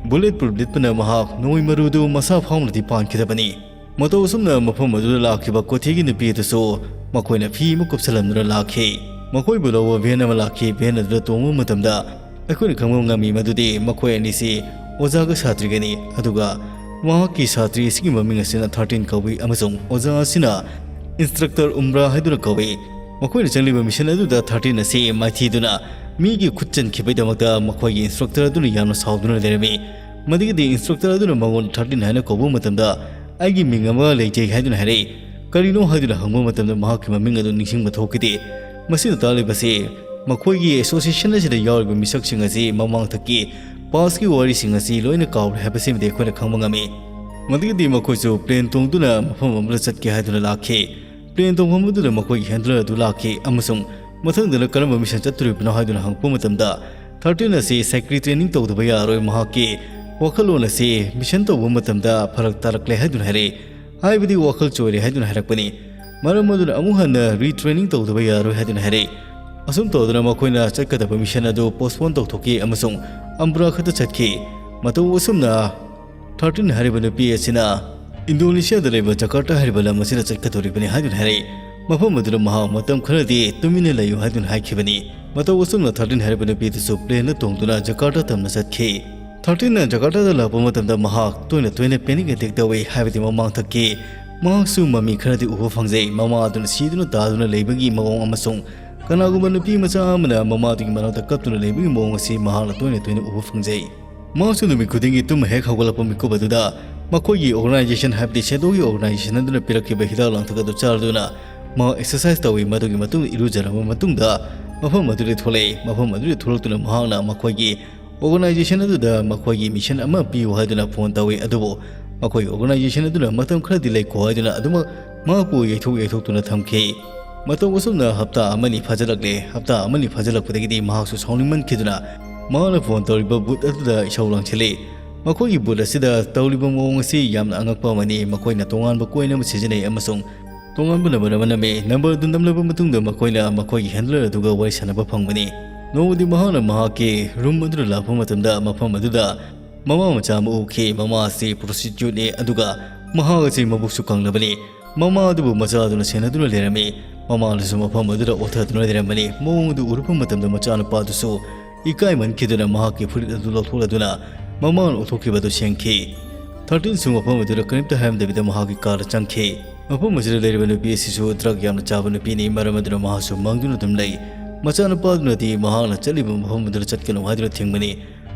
ꯕꯨꯂꯦꯠ ꯄ꯭ꯔꯨꯐ ꯂꯤꯠꯄꯅ ꯃꯍꯥꯛ ꯅꯣꯡꯃꯩ ꯃꯔꯨꯗꯨ ꯃꯁꯥ ꯐꯥꯎꯅꯗꯤ ꯄꯥꯟꯈꯤꯗꯕꯅꯤ꯫ ꯃꯇꯧ ꯑꯁꯨꯝꯅ ꯃꯐꯝ ꯑꯗꯨꯗ ꯂꯥꯛꯈꯤꯕ ꯀꯣꯊꯤꯒꯤ ꯅꯨꯄꯤ ꯑꯗꯨꯁꯨ ꯃꯈꯣꯏꯅ ꯐꯤ ꯑꯃ ꯀꯨꯞꯁꯜꯂꯝꯗꯨꯅ ꯂꯥꯛꯈꯤ꯫ ꯃꯈꯣꯏꯕꯨ ꯂꯧꯕ ꯚꯦꯟ ꯑꯃ ꯂꯥꯛꯈꯤ꯫ ꯚꯦꯟ ꯑꯗꯨꯗ ꯇꯣꯡꯕ ꯃꯇꯝꯗ ꯑꯩꯈꯣꯏꯅ ꯈꯪꯕ ꯉꯝꯃꯤ ꯃꯗꯨꯗꯤ ꯃꯈꯣꯏ ꯑꯅꯤꯁꯤ ꯑꯣꯖꯥꯒ ꯁꯥꯇ꯭ꯔꯤꯒꯅꯤ, ꯑꯗꯨꯒ ꯃꯍꯥꯛꯀꯤ ꯁꯥꯇ꯭ꯔꯤ ꯑꯁꯤꯒꯤ ꯃꯃꯤꯡ ꯑꯁꯤꯅ ꯊꯥꯔꯇꯤꯟ ꯀꯧꯏ ꯑꯃꯁꯨꯡ ꯑꯣꯖꯥ ꯑꯁꯤꯅ ꯏꯟꯁꯇ꯭ꯔꯛꯇꯔ ꯎꯝꯕ꯭ꯔꯥ ꯍꯥꯏꯗꯨꯅ ꯀꯧꯏ꯫ ꯃꯈꯣꯏꯅ ꯆꯪꯂꯤꯕ ꯃꯤꯁꯟ ꯑꯗꯨꯗ ꯊꯥꯔꯇꯤꯟ ꯑꯁꯤ ꯃꯥꯏꯊꯤꯗꯨꯅ ꯃꯤꯒꯤ ꯈꯨꯠ ꯆꯟꯈꯤꯕꯒꯤꯗꯃꯛꯇ ꯃꯈꯣꯏꯒꯤ ꯏꯟꯁꯇ꯭ꯔꯛꯇꯔ ꯑꯗꯨꯅ ꯌꯥꯝꯅ ꯁꯥꯎꯗꯨꯅ ꯂꯩꯔꯝꯃꯤ꯫ ꯃꯗꯨꯒꯤꯗꯤ ꯏꯟꯁꯇ꯭ꯔꯛꯇꯔ ꯑꯗꯨꯅ ꯃꯉꯣꯟꯗ ꯊꯥꯔꯇꯤꯟ ꯍꯥꯏꯅ ꯀꯧꯕ ꯃꯇꯝꯗ, "ꯑꯩꯒꯤ ꯃꯤꯡ ꯑꯃ ꯂꯩꯖꯩ" ꯍꯥꯏꯗꯨꯅ ꯍꯥꯏꯔꯛꯏ꯫ "ꯀꯔꯤꯅꯣ?" ꯍꯥꯏꯗꯨꯅ ꯍꯪꯕ ꯃꯇꯝꯗ ꯃꯍꯥꯛꯀꯤ ꯃꯃꯤꯡ ꯑꯗꯨ ꯅꯤꯡꯁꯤꯡꯕ ꯊꯣꯛꯈꯤꯗꯦ꯫ ꯃꯁꯤꯅ ꯇꯥꯛꯂꯤꯕꯁꯤ ꯃꯈꯣꯏꯒꯤ ꯑꯦꯁꯣꯁꯤꯌꯦꯁꯟ ꯑꯁꯤꯗ ꯌꯥꯎꯔꯤꯕ ꯃꯤꯁꯛꯁꯤꯡ ꯑꯁꯤ ꯃꯃꯥꯡꯊꯛꯀꯤ ꯄꯥꯁꯀꯤ ꯋꯥꯔꯤꯁꯤꯡ ꯑꯁꯤ ꯂꯣꯏꯅ ꯀꯥꯎꯔꯦ ꯍꯥꯏꯕꯁꯤꯃꯗꯤ ꯑꯩꯈꯣꯏꯅ ꯈꯪꯕ ꯉꯝꯃꯤ꯫ ꯃꯗꯨꯒꯤꯗꯤ ꯃꯈꯣꯏꯁꯨ ꯄ꯭ꯂꯦꯟ ꯇꯣꯡꯗꯨꯅ ꯃꯐꯝ ꯑꯃꯗ ꯆꯠꯀꯦ ꯍꯥꯏꯗꯨꯅ ꯂꯥꯛꯈꯤ꯫ ꯄ꯭ꯂꯦꯟ ꯇꯣꯡꯐꯝ ꯑꯗꯨꯗ ꯃꯈꯣꯏꯒꯤ ꯍꯦꯟꯗꯂꯔ ꯑꯗꯨ ꯂꯥꯛꯈꯤ ꯑꯃꯁꯨꯡ ꯃꯊꯪꯗꯅ ꯀꯔꯝꯕ ꯃꯤꯁꯟ ꯆꯠꯇꯣꯔꯤꯕꯅꯣ ꯍꯥꯏꯗꯨꯅ ꯍꯪꯂꯛꯄ ꯃꯇꯝꯗ, ꯊꯥꯔꯇꯤꯟ ꯑꯁꯤ ꯁꯥꯏꯀ꯭ꯔꯤ ꯇ꯭ꯔꯦꯅꯤꯡ ꯇꯧꯗꯕ ꯌꯥꯔꯣꯏ, ꯃꯍꯥꯛꯀꯤ ꯋꯥꯈꯜꯂꯣꯟ ꯑꯁꯤ ꯃꯤꯁꯟ ꯇꯧꯕ ꯃꯇꯝꯗ ꯐꯔꯛ ꯇꯥꯔꯛꯂꯦ ꯍꯥꯏꯗꯨꯅ ꯍꯥꯏꯔꯛꯏ꯫ ꯍꯥꯏꯕꯗꯤ ꯋꯥꯈꯜ ꯆꯣꯏꯔꯦ ꯍꯥꯏꯗꯨꯅ ꯍꯥꯏꯔꯛꯄꯅꯤ꯫ ꯃꯔꯝ ꯑꯗꯨꯅ ꯑꯃꯨꯛ ꯍꯟꯅ ꯔꯤꯇ꯭ꯔꯦꯅꯤꯡ ꯇꯧꯗꯕ ꯌꯥꯔꯣꯏ ꯍꯥꯏꯗꯨꯅ ꯍꯥꯏꯔꯛꯏ꯫ ꯑꯁꯨꯝ ꯇꯧꯗꯨꯅ ꯃꯈꯣꯏꯅ ꯆꯠꯀꯗꯕ ꯃꯤꯁꯟ ꯑꯗꯨ ꯄꯣꯁꯄꯣꯟ ꯇꯧꯊꯣꯛꯈꯤ ꯑꯃꯁꯨꯡ ꯑꯝꯕ꯭ꯔꯥ ꯈꯛꯇ ꯆꯠꯈꯤ꯫ ꯃꯇꯧ ꯑꯁꯨꯝꯅ ꯊꯥꯔꯇꯤꯟ ꯍꯥꯏꯔꯤꯕ ꯅꯨꯄꯤ ꯑꯁꯤꯅ ꯏꯟꯗꯣꯅꯦꯁꯤꯌꯥꯗ ꯂꯩꯕ ꯖꯀꯥꯔꯇꯥ ꯍꯥꯏꯔꯤꯕ ꯂꯝ ꯑꯁꯤꯗ ꯆꯠꯀꯗꯧꯔꯤꯕꯅꯤ ꯍꯥꯏꯗꯨꯅ ꯍꯥꯏꯔꯛꯏ꯫ ꯃꯐꯝ ꯑꯗꯨꯗ ꯃꯍꯥꯛ ꯃꯇꯝ ꯈꯔꯗꯤ ꯇꯨꯃꯤꯟꯅ ꯂꯩꯌꯨ ꯍꯥꯏꯗꯨꯅ ꯍꯥꯏꯈꯤꯕꯅꯤ꯫ ꯃꯇꯧ ꯑꯁꯨꯝꯅ ꯊꯥꯔꯇꯤꯟ ꯍꯥꯏꯔꯤꯕ ꯅꯨꯄꯤꯗꯨꯁꯨ ꯄ꯭ꯂꯦꯟꯗ ꯇꯣꯡꯗꯨꯅ ꯖꯀꯥꯔꯇꯥ ꯇꯝꯅ ꯆꯠꯈꯤ꯫ ꯊꯥꯔꯇꯤꯟꯅ ꯖꯀꯥꯔꯇꯥꯗ ꯂꯥꯛꯄ ꯃꯇꯝꯗ ꯃꯍꯥꯛ ꯇꯣꯏꯅ ꯇꯣꯏꯅ ꯄꯦꯅꯤꯛ ꯑꯦꯇꯦꯛ ꯇꯧꯏ ꯍꯥꯏꯕꯗꯤ ꯃꯃꯥꯡꯊꯛꯀꯤ ꯃꯍꯥꯛꯁꯨ ꯃꯃꯤ ꯈꯔꯗꯤ ꯎꯕ ꯐꯪꯖꯩ꯫ ꯃꯃꯥ ꯑꯗꯨꯅ ꯁꯤꯗꯨꯅ ꯇꯥꯗꯨꯅ ꯂꯩꯕꯒꯤ ꯃꯑꯣꯡ ꯑꯃꯁꯨꯡ ꯀꯅꯥꯒꯨꯝꯕ ꯅꯨꯄꯤ ꯃꯆꯥ ꯑꯃꯅ ꯃꯃꯥꯗꯨꯒꯤ ꯃꯅꯥꯛꯇ ꯀꯞꯇꯨꯅ ꯂꯩꯕꯒꯤ ꯃꯑꯣꯡ ꯑꯁꯤ ꯃꯍꯥꯛꯅ ꯇꯣꯏꯅ ꯇꯣꯏꯅ ꯎꯕ ꯐꯪꯖꯩ꯫ ꯃꯍꯥꯛꯁꯨ ꯅꯨꯃꯤꯠ ꯈꯨꯗꯤꯡꯒꯤ ꯇꯨꯝꯕ ꯍꯦꯛ ꯍꯧꯒꯠꯂꯛꯄ ꯃꯤꯀꯨꯞ ꯑꯗꯨꯗ ꯃꯈꯣꯏꯒꯤ ꯑꯣꯔꯒꯅꯥꯏꯖꯦꯁꯟ, ꯍꯥꯏꯕꯗꯤ ꯁꯦꯗꯣꯒꯤ ꯑꯣꯔꯒꯅꯥꯏꯖꯦꯁꯟ ꯑꯗꯨꯅ ꯄꯤꯔꯛꯈꯤꯕ ꯍꯤꯗꯥꯛ ꯂꯥꯡꯊꯛ ꯑꯗꯨ ꯆꯥꯔꯗꯨꯅ ꯃꯍꯥꯛ ꯑꯦꯛꯁꯔꯁꯥꯏꯁ ꯇꯧꯏ꯫ ꯃꯗꯨꯒꯤ ꯃꯇꯨꯡꯗ ꯏꯔꯨꯖꯔꯕ ꯃꯇꯨꯡꯗ ꯃꯐꯝ ꯑꯗꯨꯗ ꯊꯣꯛꯂꯛꯏ꯫ ꯃꯐꯝ ꯑꯗꯨꯗ ꯊꯣꯛꯂꯛꯇꯨꯅ ꯃꯍꯥꯛꯅ ꯃꯈꯣꯏꯒꯤ ꯑꯣꯔꯒꯅꯥꯏꯖꯦꯁꯟ ꯑꯗꯨꯗ ꯃꯈꯣꯏꯒꯤ ꯃꯤꯁꯟ ꯑꯃ ꯄꯤꯌꯨ ꯍꯥꯏꯗꯨꯅ ꯐꯣꯟ ꯇꯧꯏ, ꯑꯗꯨꯕꯨ ꯃꯈꯣꯏꯒꯤ ꯑꯣꯔꯒꯅꯥꯏꯖꯦꯁꯟ ꯑꯗꯨꯅ ꯃꯇꯝ ꯈꯔꯗꯤ ꯂꯩꯈꯣ ꯍꯥꯏꯗꯨꯅ ꯑꯗꯨꯃꯛ ꯃꯍꯥꯛꯄꯨ ꯌꯩꯊꯣꯛ ꯌꯩꯊꯣꯛꯇꯨꯅ ꯊꯝꯈꯤ꯫ ꯃꯇꯧ ꯑꯁꯨꯝꯅ ꯍꯞꯇꯥ ꯑꯃꯅꯤ ꯐꯥꯖꯤꯜꯂꯛꯂꯦ꯫ ꯍꯞꯇꯥ ꯑꯃꯅꯤ ꯐꯥꯖꯤꯜꯂꯛꯄꯗꯒꯤꯗꯤ ꯃꯍꯥꯛꯁꯨ ꯁꯥꯎꯅꯤꯡꯃꯟꯈꯤꯗꯨꯅ ꯃꯍꯥꯛꯅ ꯐꯣꯟ ꯇꯧꯔꯤꯕ ꯕꯨꯠ ꯑꯗꯨꯗ ꯏꯁꯧ ꯂꯥꯡꯁꯤꯜꯂꯤ꯫ ꯃꯈꯣꯏꯒꯤ ꯕꯨꯠ ꯑꯁꯤꯗ ꯇꯧꯔꯤꯕ ꯃꯑꯣꯡ ꯑꯁꯤ ꯌꯥꯝꯅ ꯑꯉꯛꯄ ꯑꯃꯅꯤ꯫ ꯃꯈꯣꯏꯅ ꯇꯣꯉꯥꯟꯕ ꯀꯣꯏꯟ ꯑꯃ ꯁꯤꯖꯤꯟꯅꯩ ꯑꯃꯁꯨꯡ ꯇꯣꯉꯥꯟꯕ ꯅꯝꯕꯔ ꯑꯃ ꯅꯝꯃꯤ꯫ ꯅꯝꯕꯔ ꯑꯗꯨ ꯅꯝꯂꯕ ꯃꯇꯨꯡꯗ ꯃꯈꯣꯏꯅ ꯃꯈꯣꯏꯒꯤ ꯍꯦꯟꯗꯂꯔ ꯑꯗꯨꯒ ꯋꯥꯔꯤ ꯁꯥꯟꯅꯕ ꯐꯪꯕꯅꯤ꯫ ꯅꯣꯡꯃꯗꯤ ꯃꯍꯥꯛꯅ ꯃꯍꯥꯛꯀꯤ ꯔꯨꯝ ꯑꯗꯨꯗ ꯂꯥꯛꯄ ꯃꯇꯝꯗ ꯃꯐꯝ ꯑꯗꯨꯗ ꯃꯃꯥ ꯃꯆꯥ ꯑꯃ ꯎꯈꯤ꯫ ꯃꯃꯥ ꯑꯁꯤ ꯄ꯭ꯔꯣꯁꯇꯤꯇ꯭ꯌꯨꯠꯅꯤ, ꯑꯗꯨꯒ ꯃꯍꯥꯛ ꯑꯁꯤ ꯃꯕꯨꯛꯁꯨ ꯀꯪꯂꯕꯅꯤ꯫ ꯃꯃꯥ ꯑꯗꯨꯕꯨ ꯃꯆꯥ ꯑꯗꯨꯅ ꯁꯦꯟꯅꯗꯨꯅ ꯂꯩꯔꯝꯃꯤ꯫ ꯃꯃꯥꯅꯁꯨ ꯃꯐꯝ ꯑꯗꯨꯗ ꯑꯣꯊꯗꯨꯅ ꯂꯩꯔꯝꯕꯅꯤ꯫ ꯃꯑꯣꯡ ꯑꯗꯨ ꯎꯔꯨꯕ ꯃꯇꯝꯗ ꯃꯆꯥꯅꯨꯄꯥꯗꯨꯁꯨ ꯏꯀꯥꯏꯃꯟꯈꯤꯗꯨꯅ ꯃꯍꯥꯛꯀꯤ ꯐꯨꯔꯤꯠ ꯑꯗꯨ ꯂꯧꯊꯣꯛꯂꯗꯨꯅ ꯃꯃꯥꯅ ꯎꯠꯊꯣꯛꯈꯤꯕꯗꯨ ꯁꯦꯡꯈꯤ꯫ ꯊꯥꯔꯇꯤꯟꯁꯨ ꯃꯐꯝ ꯑꯗꯨꯗ ꯀꯔꯤꯝꯇ ꯍꯥꯏꯔꯝꯗꯕꯤꯗ ꯃꯍꯥꯛꯀꯤ ꯀꯥꯔꯗ ꯆꯪꯈꯤ꯫ ꯃꯐꯝ ꯑꯁꯤꯗ ꯂꯩꯔꯤꯕ ꯅꯨꯄꯤ ꯑꯁꯤꯁꯨ ꯗ꯭ꯔꯒ ꯌꯥꯝꯅ ꯆꯥꯕ ꯅꯨꯄꯤꯅꯤ, ꯃꯔꯝ ꯑꯗꯨꯅ ꯃꯍꯥꯛꯁꯨ ꯃꯪꯗꯨꯅ ꯑꯗꯨꯝ ꯂꯩ꯫ ꯃꯆꯥꯅꯨꯄꯥꯗꯨꯅꯗꯤ ꯃꯍꯥꯛꯅ ꯆꯠꯂꯤꯕ ꯃꯐꯝ ꯑꯗꯨꯗ ꯆꯠꯀꯅꯨ ꯍꯥꯏꯗꯨꯅ ꯊꯤꯡꯕꯅꯤ꯫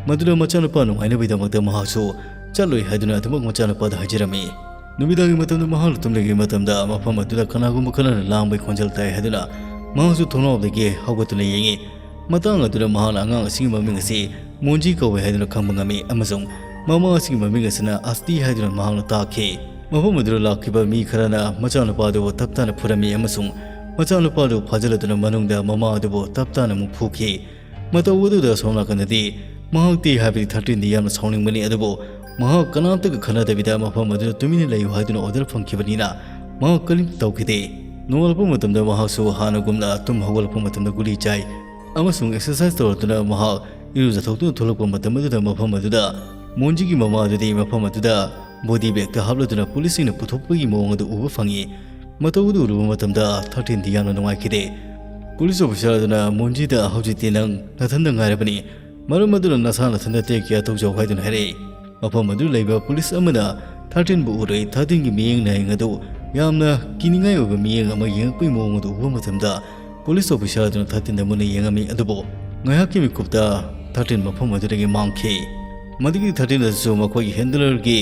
ꯃꯗꯨꯗ ꯃꯆꯥꯅꯨꯄꯥ ꯅꯨꯡꯉꯥꯏꯅꯕꯒꯤꯗꯃꯛꯇ ꯃꯍꯥꯛꯁꯨ ꯆꯠꯂꯣꯏ ꯍꯥꯏꯗꯨꯅ ꯑꯗꯨꯃꯛ ꯃꯆꯥꯅꯨꯄꯥꯗ ꯍꯥꯏꯖꯔꯝꯃꯤ꯫ ꯅꯨꯃꯤꯗꯥꯡꯒꯤ ꯃꯇꯝꯗ ꯃꯍꯥꯛꯅ ꯇꯨꯝꯂꯤꯉꯩ ꯃꯇꯝꯗ ꯃꯐꯝ ꯑꯗꯨꯗ ꯀꯅꯥꯒꯨꯝꯕ ꯈꯔꯅ ꯂꯥꯡꯕꯒꯤ ꯈꯣꯟꯖꯦꯜ ꯇꯥꯏ ꯍꯥꯏꯗꯨꯅ ꯃꯍꯥꯛꯁꯨ ꯊꯣꯡꯅꯥꯎꯗꯒꯤ ꯍꯧꯒꯠꯇꯨꯅ ꯌꯦꯡꯉꯤ꯫ ꯃꯇꯥꯡ ꯑꯗꯨꯗ ꯃꯍꯥꯛꯅ ꯑꯉꯥꯡ ꯑꯁꯤꯒꯤ ꯃꯃꯤꯡ ꯑꯁꯤ ꯃꯣꯟꯖꯤ ꯀꯧꯏ ꯍꯥꯏꯗꯨꯅ ꯈꯪꯕ ꯉꯝꯃꯤ ꯑꯃꯁꯨꯡ ꯃꯃꯥ ꯑꯁꯤꯒꯤ ꯃꯃꯤꯡ ꯑꯁꯤꯅ ꯑꯁꯇꯤ ꯍꯥꯏꯗꯨꯅ ꯃꯍꯥꯛꯅ ꯇꯥꯛꯈꯤ꯫ ꯃꯐꯝ ꯑꯗꯨꯗ ꯂꯥꯛꯈꯤꯕ ꯃꯤ ꯈꯔꯅ ꯃꯆꯥꯅꯨꯄꯥ ꯑꯗꯨꯕꯨ ꯇꯞ ꯇꯥꯅ ꯐꯨꯔꯝꯃꯤ ꯑꯃꯁꯨꯡ ꯃꯆꯥꯅꯨꯄꯥ ꯑꯗꯨ ꯐꯥꯖꯤꯜꯂꯗꯨꯅ ꯃꯅꯨꯡꯗ ꯃꯃꯥ ꯑꯗꯨꯕꯨ ꯇꯞ ꯇꯥꯅ ꯑꯃꯨꯛ ꯐꯨꯈꯤ꯫ ꯃꯇꯧ ꯑꯗꯨꯗ ꯁꯣꯝ ꯅꯥꯀꯟꯗꯗꯤ ꯃꯍꯥꯛꯇꯤ, ꯍꯥꯏꯕꯗꯤ ꯊꯥꯔꯇꯤꯟꯗꯤ ꯌꯥꯝꯅ ꯁꯥꯎꯅꯤꯡꯕꯅꯤ, ꯑꯗꯨꯕꯨ ꯃꯍꯥꯛ ꯀꯅꯥꯝꯇꯒ ꯈꯟꯅꯗꯕꯤꯗ ꯃꯐꯝ ꯑꯗꯨꯗ ꯇꯨꯃꯤꯟꯅ ꯂꯩꯌꯨ ꯍꯥꯏꯗꯨꯅ ꯑꯣꯔꯗꯔ ꯐꯪꯈꯤꯕꯅꯤꯅ ꯃꯍꯥꯛ ꯀꯔꯤꯝꯇ ꯇꯧꯈꯤꯗꯦ꯫ ꯅꯣꯡꯉꯥꯜꯂꯛꯄ ꯃꯇꯝꯗ ꯃꯍꯥꯛꯁꯨ ꯍꯥꯟꯅꯒꯨꯝꯅ ꯇꯨꯝ ꯍꯧꯒꯠꯂꯛꯄ ꯃꯇꯝꯗ ꯒꯨꯂꯤ ꯆꯥꯏ ꯑꯃꯁꯨꯡ ꯑꯦꯛꯁꯔꯁꯥꯏꯁ ꯇꯧꯔꯗꯨꯅ ꯃꯍꯥꯛ ꯏꯔꯨꯖꯊꯣꯛꯇꯨꯅ ꯊꯣꯛꯂꯛꯄ ꯃꯇꯝ ꯑꯗꯨꯗ ꯃꯐꯝ ꯑꯗꯨꯗ ꯃꯣꯟꯖꯤꯒꯤ ꯃꯃꯥ ꯑꯗꯨꯗꯤ ꯃꯐꯝ ꯑꯗꯨꯗ ꯕꯣꯗꯤ ꯕꯦꯒꯇ ꯍꯥꯞꯂꯗꯨꯅ ꯄꯨꯂꯤꯁꯁꯤꯡꯅ ꯄꯨꯊꯣꯛꯄꯒꯤ ꯃꯑꯣꯡ ꯑꯗꯨ ꯎꯕ ꯐꯪꯉꯤ꯫ ꯃꯇꯧ ꯑꯗꯨ ꯎꯔꯨꯕ ꯃꯇꯝꯗ ꯊꯥꯔꯇꯤꯟꯗꯤ ꯌꯥꯝꯅ ꯅꯨꯡꯉꯥꯏꯈꯤꯗꯦ꯫ ꯄꯨꯂꯤꯁ ꯑꯣꯐꯤꯁꯥꯔ ꯑꯗꯨꯅ ꯃꯣꯟꯖꯤꯗ, "ꯍꯧꯖꯤꯛꯇꯤ ꯅꯪ ꯅꯊꯟꯗ ꯉꯥꯏꯔꯕꯅꯤ, ꯃꯔꯝ ꯑꯗꯨꯅ ꯅꯁꯥ ꯅꯊꯟꯗ ꯇꯦꯛ ꯀꯤꯌꯥꯔ ꯇꯧꯖꯧ" ꯍꯥꯏꯗꯨꯅ ꯍꯥꯏꯔꯛꯏ꯫ ꯃꯐꯝ ꯑꯗꯨ ꯂꯩꯕ ꯄꯨꯂꯤꯁ ꯑꯃꯅ ꯊꯥꯔꯇꯤꯟꯕꯨ ꯎꯔꯦ꯫ ꯊꯥꯔꯇꯤꯟꯒꯤ ꯃꯤꯠꯌꯦꯡ ꯅꯥꯌꯦꯡ ꯑꯗꯨ ꯌꯥꯝꯅ ꯀꯤꯅꯤꯡꯉꯥꯏ ꯑꯣꯏꯕ ꯃꯤꯠꯌꯦꯡ ꯑꯃ ꯌꯦꯡꯉꯛꯄꯒꯤ ꯃꯑꯣꯡ ꯑꯗꯨ ꯎꯕ ꯃꯇꯝꯗ ꯄꯨꯂꯤꯁ ꯑꯣꯐꯤꯁꯥꯔ ꯑꯗꯨꯅ ꯊꯥꯔꯇꯤꯟꯗ ꯃꯨꯟꯅ ꯌꯦꯡꯉꯝꯃꯤ, ꯑꯗꯨꯕꯨ ꯉꯥꯏꯍꯥꯛꯀꯤ ꯃꯤꯀꯨꯞꯇ ꯊꯥꯔꯇꯤꯟ ꯃꯐꯝ ꯑꯗꯨꯗꯒꯤ ꯃꯥꯡꯈꯤ꯫ ꯃꯗꯨꯒꯤ ꯊꯥꯔꯇꯤꯟ ꯑꯗꯨꯁꯨ ꯃꯈꯣꯏꯒꯤ ꯍꯦꯟꯗꯂꯔꯒꯤ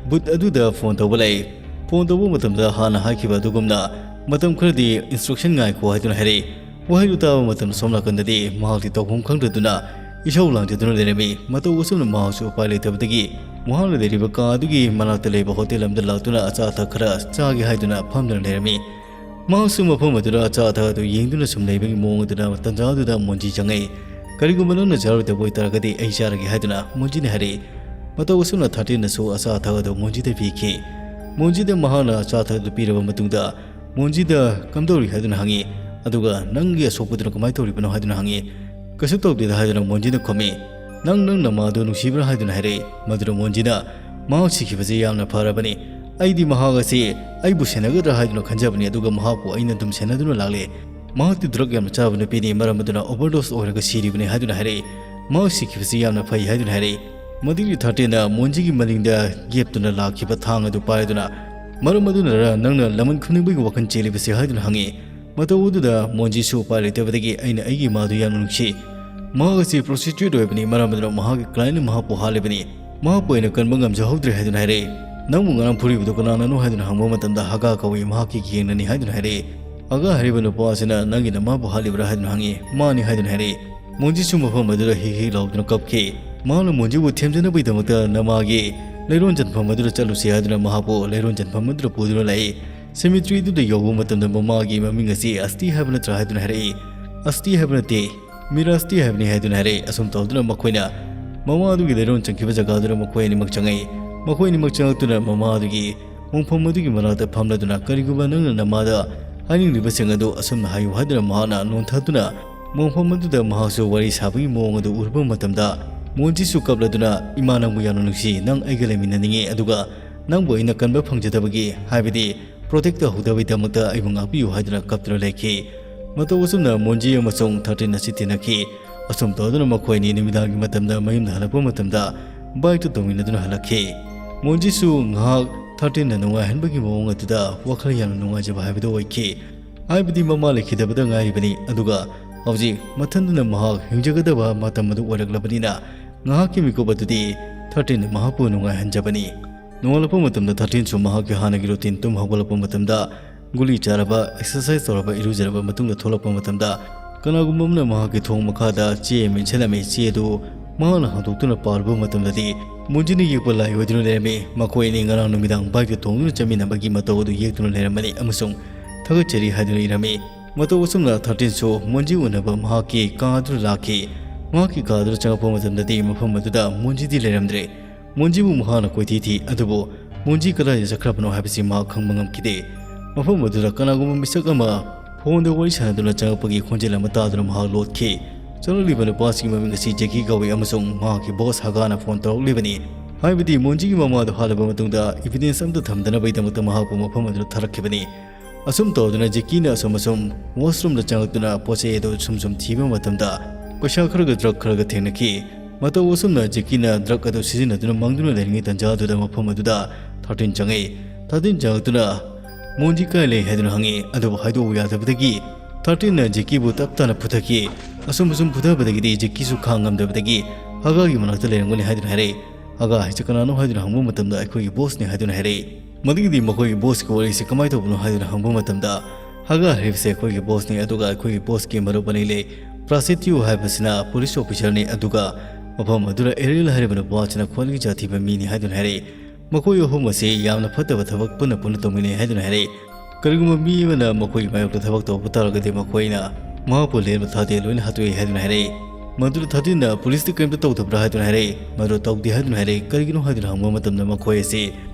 ꯕꯨꯠ ꯑꯗꯨꯗ ꯐꯣꯟ ꯇꯧꯕ ꯂꯩ꯫ ꯐꯣꯟ ꯇꯧꯕ ꯃꯇꯝꯗ ꯍꯥꯟꯅ ꯍꯥꯏꯈꯤꯕ ꯑꯗꯨꯒꯨꯝꯅ ꯃꯇꯝ ꯈꯔꯗꯤ ꯏꯟꯁꯇ꯭ꯔꯛꯁꯟ ꯉꯥꯏꯈꯣ ꯍꯥꯏꯗꯨꯅ ꯍꯥꯏꯔꯛꯏ꯫ ꯋꯥꯍꯩꯗꯨ ꯇꯥꯕ ꯃꯇꯝꯗ ꯁꯣꯝ ꯅꯥꯀꯟꯗꯗꯤ ꯃꯍꯥꯛꯇꯤ ꯇꯧꯐꯝ ꯈꯪꯗꯗꯨꯅ ꯏꯁꯧ ꯂꯥꯡꯖꯗꯨꯅ ꯂꯩꯔꯝꯃꯤ꯫ ꯃꯇꯧ ꯑꯁꯨꯝꯅ ꯃꯍꯥꯛꯁꯨ ꯎꯄꯥꯏ ꯂꯩꯇꯕꯗꯒꯤ ꯃꯍꯥꯛꯅ ꯂꯩꯔꯤꯕ ꯀꯥ ꯑꯗꯨꯒꯤ ꯃꯅꯥꯛꯇ ꯂꯩꯕ ꯍꯣꯇꯦꯜ ꯑꯃꯗ ꯂꯥꯛꯇꯨꯅ ꯑꯆꯥ ꯑꯊꯛ ꯈꯔ ꯆꯥꯒꯦ ꯍꯥꯏꯗꯨꯅ ꯐꯝꯗꯨꯅ ꯂꯩꯔꯝꯃꯤ꯫ ꯃꯍꯥꯛꯁꯨ ꯃꯐꯝ ꯑꯗꯨꯗ ꯑꯆꯥ ꯑꯊꯛ ꯑꯗꯨ ꯌꯦꯡꯗꯨꯅ ꯁꯨꯝ ꯂꯩꯕꯒꯤ ꯃꯑꯣꯡ ꯑꯗꯨꯅ ꯇꯟꯖꯥ ꯑꯗꯨꯗ ꯃꯣꯟꯖꯤ ꯆꯪꯉꯛꯏ꯫ "ꯀꯔꯤꯒꯨꯝꯕ ꯅꯪꯅ ꯆꯥꯔꯣꯏꯗꯕ ꯑꯣꯏꯇꯥꯔꯒꯗꯤ ꯑꯩ ꯆꯥꯔꯒꯦ" ꯍꯥꯏꯗꯨꯅ ꯃꯣꯟꯖꯤꯅ ꯍꯥꯏꯔꯛꯏ꯫ ꯃꯇꯧ ꯑꯁꯨꯝꯅ ꯊꯥꯔꯇꯤꯟꯅꯁꯨ ꯑꯆꯥ ꯑꯊꯛ ꯑꯗꯨ ꯃꯣꯟꯖꯤꯗ ꯄꯤꯈꯤ꯫ ꯃꯣꯟꯖꯤꯗ ꯃꯍꯥꯛꯅ ꯑꯆꯥ ꯑꯊꯛ ꯑꯗꯨ ꯄꯤꯔꯕ ꯃꯇꯨꯡꯗ ꯃꯣꯟꯖꯤꯗ "ꯀꯝꯗꯧꯔꯤ?" ꯍꯥꯏꯗꯨꯅ ꯍꯪꯉꯤ꯫ ꯑꯗꯨꯒ "ꯅꯪꯒꯤ ꯑꯁꯣꯛꯄꯗꯨꯅ ꯀꯃꯥꯏꯅ ꯇꯧꯔꯤꯕꯅꯣ?" ꯍꯥꯏꯗꯨꯅ ꯍꯪꯉꯤ꯫ "ꯀꯩꯁꯨ ꯇꯧꯗꯦꯗ" ꯍꯥꯏꯗꯨꯅ ꯃꯣꯟꯖꯤꯅ ꯈꯨꯝꯃꯤ꯫ "ꯅꯪ ꯅꯪ ꯅꯃꯥꯗꯨ ꯅꯨꯡꯁꯤꯕ꯭ꯔꯥ?" ꯍꯥꯏꯗꯨꯅ ꯍꯥꯏꯔꯛꯏ꯫ ꯃꯗꯨꯗ ꯃꯣꯟꯖꯤꯅ "ꯃꯍꯥꯛ ꯁꯤꯈꯤꯕꯁꯤ ꯌꯥꯝꯅ ꯐꯔꯕꯅꯤ꯫ ꯑꯩꯗꯤ ꯃꯍꯥꯛ ꯑꯁꯤ ꯑꯩꯕꯨ ꯁꯦꯟꯅꯒꯗ꯭ꯔꯥ ꯍꯥꯏꯗꯨꯅ ꯈꯟꯖꯕꯅꯤ, ꯑꯗꯨꯒ ꯃꯍꯥꯛꯄꯨ ꯑꯩꯅ ꯑꯗꯨꯝ ꯁꯦꯟꯅꯗꯨꯅ ꯂꯥꯛꯂꯦ꯫ ꯃꯍꯥꯛꯇꯤ ꯗ꯭ꯔꯒ ꯌꯥꯝꯅ ꯆꯥꯕ ꯅꯨꯄꯤꯅꯤ, ꯃꯔꯝ ꯑꯗꯨꯅ ꯑꯣꯚꯔꯗꯣꯁ ꯑꯣꯏꯔꯒ ꯁꯤꯔꯤꯕꯅꯤ" ꯍꯥꯏꯗꯨꯅ ꯍꯥꯏꯔꯛꯏ꯫ "ꯃꯍꯥꯛ ꯁꯤꯈꯤꯕꯁꯤ ꯌꯥꯝꯅ ꯐꯩ" ꯍꯥꯏꯗꯨꯅ ꯍꯥꯏꯔꯛꯏ꯫ ꯃꯗꯨꯒꯤ ꯊꯥꯔꯇꯤꯟꯅ ꯃꯣꯟꯖꯤꯒꯤ ꯃꯅꯤꯡꯗ ꯌꯦꯞꯇꯨꯅ ꯂꯥꯛꯈꯤꯕ ꯊꯥꯡ ꯑꯗꯨ ꯄꯥꯏꯗꯨꯅ, "ꯃꯔꯝ ꯑꯗꯨꯅꯔ ꯅꯪꯅ ꯂꯃꯟ ꯈꯨꯝꯅꯤꯡꯕꯒꯤ ꯋꯥꯈꯜ ꯆꯦꯜꯂꯤꯕꯁꯤ?" ꯍꯥꯏꯗꯨꯅ ꯍꯪꯉꯤ꯫ ꯃꯇꯧ ꯑꯗꯨꯗ ꯃꯣꯟꯖꯤꯁꯨ ꯎꯄꯥꯏ ꯂꯩꯇꯕꯗꯒꯤ, "ꯑꯩꯅ ꯑꯩꯒꯤ ꯏꯃꯥꯗꯨ ꯌꯥꯝꯅ ꯅꯨꯡꯁꯤ꯫ ꯃꯍꯥꯛ ꯑꯁꯤ ꯄ꯭ꯔꯣꯁꯇꯤꯇ꯭ꯌꯨꯠ ꯑꯣꯏꯕꯅꯤ, ꯃꯔꯝ ꯑꯗꯨꯅ ꯃꯍꯥꯛꯀꯤ ꯀ꯭ꯂꯥꯏꯟꯅ ꯃꯍꯥꯛꯄꯨ ꯍꯥꯠꯂꯤꯕꯅꯤ꯫ ꯃꯍꯥꯛꯄꯨ ꯑꯩꯅ ꯀꯟꯕ ꯉꯝꯖꯍꯧꯗ꯭ꯔꯦ" ꯍꯥꯏꯗꯨꯅ ꯍꯥꯏꯔꯛꯏ꯫ "ꯅꯪꯕꯨ ꯉꯔꯥꯡ ꯐꯨꯔꯤꯕꯗꯨ ꯀꯅꯥꯅꯅꯣ?" ꯍꯥꯏꯗꯨꯅ ꯍꯪꯕ ꯃꯇꯝꯗ, "ꯍꯒꯥ ꯀꯧꯏ, ꯃꯍꯥꯛꯀꯤ ꯒꯦꯡꯅꯅꯤ" ꯍꯥꯏꯗꯨꯅ ꯍꯥꯏꯔꯛꯏ꯫ "ꯍꯒꯥ ꯍꯥꯏꯔꯤꯕ ꯅꯨꯄꯥ ꯑꯁꯤꯅ ꯅꯪꯒꯤ ꯅꯃꯥꯕꯨ ꯍꯥꯠꯂꯤꯕ꯭ꯔꯥ?" ꯍꯥꯏꯗꯨꯅ ꯍꯪꯉꯤ꯫ "ꯃꯥꯅꯤ" ꯍꯥꯏꯗꯨꯅ ꯍꯥꯏꯔꯛꯏ꯫ ꯃꯣꯟꯖꯤꯁꯨ ꯃꯐꯝ ꯑꯗꯨꯗ ꯍꯤ ꯍꯤ ꯂꯥꯎꯗꯨꯅ ꯀꯞꯈꯤ꯫ ꯃꯍꯥꯛꯅ ꯃꯣꯟꯖꯤꯕꯨ ꯊꯦꯝꯖꯅꯕꯒꯤꯗꯃꯛꯇ ꯅꯃꯥꯒꯤ ꯂꯩꯔꯣꯟ ꯆꯟꯐꯝ ꯑꯗꯨꯗ ꯆꯠꯂꯨꯁꯤ ꯍꯥꯏꯗꯨꯅ ꯃꯍꯥꯛꯄꯨ ꯂꯩꯔꯣꯟ ꯆꯟꯐꯝ ꯑꯗꯨꯗ ꯄꯨꯗꯨꯅ ꯂꯥꯛꯏ꯫ ꯁꯦꯃꯤꯇ꯭ꯔꯤ ꯑꯗꯨꯗ ꯌꯧꯕ ꯃꯇꯝꯗ ꯃꯃꯥꯒꯤ ꯃꯃꯤꯡ ꯑꯁꯤ ꯑꯁꯇꯤ ꯍꯥꯏꯕ ꯅꯠꯇ꯭ꯔꯥ ꯍꯥꯏꯗꯨꯅ ꯍꯥꯏꯔꯛꯏ꯫ "ꯑꯁꯇꯤ ꯍꯥꯏꯕ ꯅꯠꯇꯦ, ꯃꯤꯔꯥꯁꯇꯤ ꯍꯥꯏꯕꯅꯤ ꯍꯥꯏꯗꯨꯅ ꯍꯥꯏꯔꯛꯏ꯫ ꯑꯁꯨꯝ ꯇꯧꯗꯨꯅ ꯃꯈꯣꯏꯅ ꯃꯃꯥ ꯑꯗꯨꯒꯤ ꯂꯩꯔꯣꯟ ꯆꯪꯈꯤꯕ ꯖꯒꯥꯗꯨꯗ ꯃꯈꯣꯏ ꯑꯅꯤꯃꯛ ꯆꯪꯉꯛꯏ꯫ ꯃꯈꯣꯏ ꯑꯅꯤꯃꯛ ꯆꯪꯉꯛꯇꯨꯅ ꯃꯃꯥ ꯑꯗꯨꯒꯤ ꯃꯣꯡꯐꯝ ꯑꯗꯨꯒꯤ ꯃꯅꯥꯛꯇ ꯐꯝꯂꯗꯨꯅ, "ꯀꯔꯤꯒꯨꯝꯕ ꯅꯪꯅ ꯅꯃꯥꯗ ꯍꯥꯏꯅꯤꯡꯂꯤꯕꯁꯤꯡ ꯑꯗꯨ ꯑꯁꯨꯝꯅ ꯍꯥꯏꯌꯨ" ꯍꯥꯏꯗꯨꯅ ꯃꯍꯥꯛꯅ ꯅꯣꯟꯊꯗꯨꯅ ꯃꯣꯡꯐꯝ ꯑꯗꯨꯗ ꯃꯍꯥꯛꯁꯨ ꯋꯥꯔꯤ ꯁꯥꯕꯒꯤ ꯃꯑꯣꯡ ꯑꯗꯨ ꯎꯔꯨꯕ ꯃꯇꯝꯗ, ꯃꯣꯟꯖꯤꯁꯨ ꯀꯞꯂꯗꯨꯅ, "ꯏꯃꯥ, ꯅꯪꯕꯨ ꯌꯥꯝꯅ ꯅꯨꯡꯁꯤ, ꯅꯪ ꯑꯩꯒ ꯂꯩꯃꯤꯟꯅꯅꯤꯡꯉꯤ, ꯑꯗꯨꯒ ꯅꯪꯕꯨ ꯑꯩꯅ ꯀꯟꯕ ꯐꯪꯖꯗꯕꯒꯤ, ꯍꯥꯏꯕꯗꯤ protect ꯇꯧꯍꯧꯗꯕꯒꯤꯗꯃꯛꯇ ꯑꯩꯕꯨ ꯉꯥꯛꯄꯤꯌꯨ" ꯍꯥꯏꯗꯨꯅ ꯀꯞꯇꯨꯅ ꯂꯩꯈꯤ꯫ ꯃꯇꯧ ꯑꯁꯨꯝꯅ ꯃꯣꯟꯖꯤ ꯑꯃꯁꯨꯡ ꯊꯥꯔꯇꯤꯟ ꯑꯁꯤ ꯇꯤꯟꯅꯈꯤ꯫ ꯑꯁꯨꯝ ꯇꯧꯗꯨꯅ ꯃꯈꯣꯏ ꯑꯅꯤ ꯅꯨꯃꯤꯗꯥꯡꯒꯤ ꯃꯇꯝꯗ ꯃꯌꯨꯝꯗ ꯍꯜꯂꯛꯄ ꯃꯇꯝꯗ bike ꯇꯨ ꯇꯣꯡꯃꯤꯟꯅꯗꯨꯅ ꯍꯜꯂꯛꯈꯤ꯫ ꯃꯣꯟꯖꯤꯁꯨ ꯉꯥꯏꯍꯥꯛ ꯊꯥꯔꯇꯤꯟꯅ ꯅꯨꯡꯉꯥꯏꯍꯟꯕꯒꯤ ꯃꯑꯣꯡ ꯑꯗꯨꯗ ꯋꯥꯈꯜ ꯌꯥꯝꯅ ꯅꯨꯡꯉꯥꯏꯖꯕ ꯍꯥꯏꯕꯗꯨ ꯑꯣꯏꯈꯤ꯫ ꯍꯥꯏꯕꯗꯤ ꯃꯃꯥ ꯂꯩꯈꯤꯗꯕꯗ ꯉꯥꯏꯔꯤꯕꯅꯤ, ꯑꯗꯨꯒ ꯍꯧꯖꯤꯛ ꯃꯊꯟꯗꯨꯅ ꯃꯍꯥꯛ ꯍꯤꯡꯖꯒꯗꯕ ꯃꯇꯝ ꯑꯗꯨ ꯑꯣꯏꯔꯛꯂꯕꯅꯤꯅ ꯉꯥꯏꯍꯥꯛꯀꯤ ꯃꯤꯀꯨꯞ ꯑꯗꯨꯗꯤ ꯊꯥꯔꯇꯤꯟꯅ ꯃꯍꯥꯛꯄꯨ ꯅꯨꯡꯉꯥꯏꯍꯟꯖꯕꯅꯤ꯫ ꯅꯣꯡꯉꯥꯜꯂꯛꯄ ꯃꯇꯝꯗ ꯊꯥꯔꯇꯤꯟꯁꯨ ꯃꯍꯥꯛꯀꯤ ꯍꯥꯟꯅꯒꯤ routine, ꯇꯨꯝ ꯍꯧꯒꯠꯂꯛꯄ ꯃꯇꯝꯗ ꯒꯨꯂꯤ ꯆꯥꯔꯕ, exercise ꯇꯧꯔꯕ, ꯏꯔꯨꯖꯔꯕ ꯃꯇꯨꯡꯗ ꯊꯣꯛꯂꯛꯄ ꯃꯇꯝꯗ ꯀꯅꯥꯒꯨꯝꯕ ꯑꯃꯅ ꯃꯍꯥꯛꯀꯤ ꯊꯣꯡ ꯃꯈꯥꯗ ꯆꯦ ꯑꯃ ꯏꯟꯁꯤꯜꯂꯝꯃꯤ꯫ ꯆꯦ ꯑꯗꯨ ꯃꯍꯥꯛꯅ ꯍꯥꯡꯗꯣꯛꯇꯨꯅ ꯄꯥꯔꯨꯕ ꯃꯇꯝꯗꯗꯤ ꯃꯣꯟꯖꯤꯅ ꯌꯦꯛꯄ ꯂꯥꯏ ꯑꯣꯏꯗꯨꯅ ꯂꯩꯔꯝꯃꯤ꯫ ꯃꯈꯣꯏ ꯑꯅꯤ ꯉꯔꯥꯡ ꯅꯨꯃꯤꯗꯥꯡ bike ꯇ ꯇꯣꯡꯗꯨꯅ ꯆꯠꯃꯤꯟꯅꯕꯒꯤ ꯃꯇꯧ ꯑꯗꯨ ꯌꯦꯛꯇꯨꯅ ꯂꯩꯔꯝꯕꯅꯤ ꯑꯃꯁꯨꯡ ꯊꯥꯒꯠꯆꯔꯤ ꯍꯥꯏꯗꯨꯅ ꯏꯔꯝꯃꯤ꯫ ꯃꯇꯧ ꯑꯁꯨꯝꯅ ꯊꯥꯔꯇꯤꯟꯁꯨ ꯃꯣꯟꯖꯤ ꯎꯅꯕ ꯃꯍꯥꯛꯀꯤ ꯀꯥ ꯑꯗꯨꯗ ꯂꯥꯛꯈꯤ꯫ ꯃꯍꯥꯛꯀꯤ ꯀꯥ ꯑꯗꯨꯗ ꯆꯪꯉꯛꯄ ꯃꯇꯝꯗꯗꯤ ꯃꯐꯝ ꯑꯗꯨꯗ ꯃꯣꯟꯖꯤꯗꯤ ꯂꯩꯔꯝꯗ꯭ꯔꯦ꯫ ꯃꯣꯟꯖꯤꯕꯨ ꯃꯍꯥꯛꯅ ꯀꯣꯏꯊꯤ ꯊꯤ, ꯑꯗꯨꯕꯨ ꯃꯣꯟꯖꯤ ꯀꯗꯥꯏꯗ ꯆꯠꯈ꯭ꯔꯕꯅꯣ ꯍꯥꯏꯕꯁꯤ ꯃꯍꯥꯛ ꯈꯪꯕ ꯉꯝꯈꯤꯗꯦ꯫ ꯃꯐꯝ ꯑꯗꯨꯗ ꯀꯅꯥꯒꯨꯝꯕ ꯃꯤꯁꯛ ꯑꯃ phone ꯗ ꯋꯥꯔꯤ ꯁꯥꯟꯅꯗꯨꯅ ꯆꯪꯂꯛꯄꯒꯤ ꯈꯣꯟꯖꯦꯜ ꯑꯃ ꯇꯥꯗꯨꯅ ꯃꯍꯥꯛ ꯂꯣꯠꯈꯤ꯫ ꯆꯪꯂꯛꯂꯤꯕ ꯅꯨꯄꯥꯁꯤꯒꯤ ꯃꯃꯤꯡ ꯑꯁꯤ ꯖꯦꯀꯤ ꯀꯧꯏ ꯑꯃꯁꯨꯡ ꯃꯍꯥꯛꯀꯤ boss ꯍꯥꯒꯥꯅ phone ꯇꯧꯔꯛꯂꯤꯕꯅꯤ꯫ ꯍꯥꯏꯕꯗꯤ ꯃꯣꯟꯖꯤꯒꯤ ꯃꯃꯥꯗꯨ ꯍꯥꯠꯂꯕ ꯃꯇꯨꯡꯗ evidence ꯑꯃꯠꯇ ꯊꯝꯗꯅꯕꯒꯤꯗꯃꯛꯇ ꯃꯍꯥꯛꯄꯨ ꯃꯐꯝ ꯑꯗꯨꯗ ꯊꯥꯔꯛꯈꯤꯕꯅꯤ꯫ ꯑꯁꯨꯝ ꯇꯧꯗꯨꯅ ꯖꯦꯀꯤꯅ ꯑꯁꯨꯝ ꯑꯁꯨꯝ washroom ꯗ ꯆꯪꯂꯛꯇꯨꯅ ꯄꯣꯠ ꯆꯩ ꯑꯗꯨ ꯁꯨꯝ ꯁꯨꯝ ꯊꯤꯕ ꯃꯇꯝꯗ ꯄꯩꯁꯥ ꯈꯔꯒ drug ꯈꯔꯒ ꯊꯦꯡꯅꯈꯤ꯫ ꯃꯇꯧ ꯑꯁꯨꯝꯅ ꯖꯦꯀꯤꯅ drug ꯑꯗꯨ ꯁꯤꯖꯤꯟꯅꯗꯨꯅ ꯃꯪꯗꯨꯅ ꯂꯩꯔꯤꯉꯩ ꯇꯟꯖꯥ ꯑꯗꯨꯗ ꯃꯐꯝ ꯑꯗꯨꯗ ꯊꯥꯔꯇꯤꯟ ꯆꯪꯉꯛꯏ꯫ ꯊꯥꯔꯇꯤꯟ ꯆꯪꯂꯛꯇꯨꯅ ꯃꯣꯟꯖꯤ ꯀꯥꯏ ꯂꯩ ꯍꯥꯏꯗꯨꯅ ꯍꯪꯉꯤ꯫ ꯑꯗꯨꯕꯨ ꯍꯥꯏꯗꯣꯛꯎ ꯌꯥꯗꯕꯗꯒꯤ ꯊꯥꯔꯇꯤꯟꯅ ꯖꯦꯀꯤꯕꯨ ꯇꯞ ꯇꯥꯅ ꯐꯨꯊꯈꯤ꯫ ꯑꯁꯨꯝ ꯑꯁꯨꯝ ꯐꯨꯊꯕꯗꯒꯤꯗꯤ ꯖꯦꯀꯤꯁꯨ ꯈꯥꯡ ꯉꯝꯗꯕꯗꯒꯤ ꯍꯥꯒꯥꯒꯤ ꯃꯅꯥꯛꯇ ꯂꯩꯔꯝꯒꯅꯤ ꯍꯥꯏꯗꯨꯅ ꯍꯥꯏꯔꯛꯏ꯫ ꯍꯥꯒꯥ ꯍꯥꯏꯁꯦ ꯀꯅꯥꯅꯣ ꯍꯥꯏꯗꯨꯅ ꯍꯪꯕ ꯃꯇꯝꯗ ꯑꯩꯈꯣꯏꯒꯤ boss ꯅꯤ ꯍꯥꯏꯗꯨꯅ ꯍꯥꯏꯔꯛꯏ꯫ ꯃꯗꯨꯒꯤꯗꯤ ꯃꯈꯣꯏꯒꯤ boss ꯀꯤ ꯋꯥꯔꯤꯁꯤ ꯀꯃꯥꯏꯅ ꯇꯧꯕꯅꯣ ꯍꯥꯏꯗꯨꯅ ꯍꯪꯕ ꯃꯇꯝꯗ, ꯍꯥꯒꯥ ꯍꯥꯏꯔꯤꯕꯁꯦ ꯑꯩꯈꯣꯏꯒꯤ boss ꯅꯤ, ꯑꯗꯨꯒ ꯑꯩꯈꯣꯏꯒꯤ boss ꯀꯤ ꯃꯔꯨꯞ ꯑꯅꯤ ꯂꯩ꯫ ꯄ꯭ꯔꯥꯁꯤꯇ꯭ꯌꯨ ꯍꯥꯏꯕꯁꯤꯅ police officer ꯅꯤ, ꯑꯗꯨꯒ ꯃꯐꯝ ꯑꯗꯨꯗ ꯑꯦꯔꯤꯌꯦꯜ ꯍꯥꯏꯔꯤꯕ ꯅꯨꯄꯥ ꯑꯁꯤꯅ ꯈ꯭ꯋꯥꯏꯗꯒꯤ ꯖꯥꯠ ꯊꯤꯕ ꯃꯤꯅꯤ ꯍꯥꯏꯗꯨꯅ ꯍꯥꯏꯔꯛꯏ꯫ ꯃꯈꯣꯏ ꯑꯍꯨꯝ ꯑꯁꯤ ꯌꯥꯝꯅ ꯐꯠꯇꯕ ꯊꯕꯛ ꯄꯨꯟꯅ ꯄꯨꯟꯅ ꯇꯧꯃꯤꯟꯅꯩ ꯍꯥꯏꯗꯨꯅ ꯍꯥꯏꯔꯛꯏ꯫ ꯀꯔꯤꯒꯨꯝꯕ ꯃꯤ ꯑꯃꯅ ꯃꯈꯣꯏꯒꯤ ꯃꯥꯌꯣꯛꯇ ꯊꯕꯛ ꯇꯧꯔꯛꯄ ꯇꯥꯔꯒꯗꯤ ꯃꯈꯣꯏꯅ ꯃꯍꯥꯛꯄꯨ ꯂꯦꯟꯕ ꯊꯥꯗꯦ ꯂꯣꯏꯅ ꯍꯥꯠꯇꯣꯛꯏ ꯍꯥꯏꯗꯨꯅ ꯍꯥꯏꯔꯛꯏ꯫ ꯃꯗꯨꯗ ꯊꯥꯔꯇꯤꯟꯅ ꯄꯨꯂꯤꯁꯇ ꯀꯔꯤꯝꯇ ꯇꯧꯗꯕ꯭ꯔꯥ ꯍꯥꯏꯗꯨꯅ ꯍꯥꯏꯔꯛꯏ꯫ ꯃꯗꯨ ꯇꯧꯗꯦ ꯍꯥꯏꯗꯨꯅ ꯍꯥꯏꯔꯛꯏ꯫ ꯀꯔꯤꯒꯤꯅꯣ ꯍꯥꯏꯗꯨꯅ ꯍꯪꯕ ꯃꯇꯝꯗ ꯃꯈꯣꯏ ꯑꯁꯤ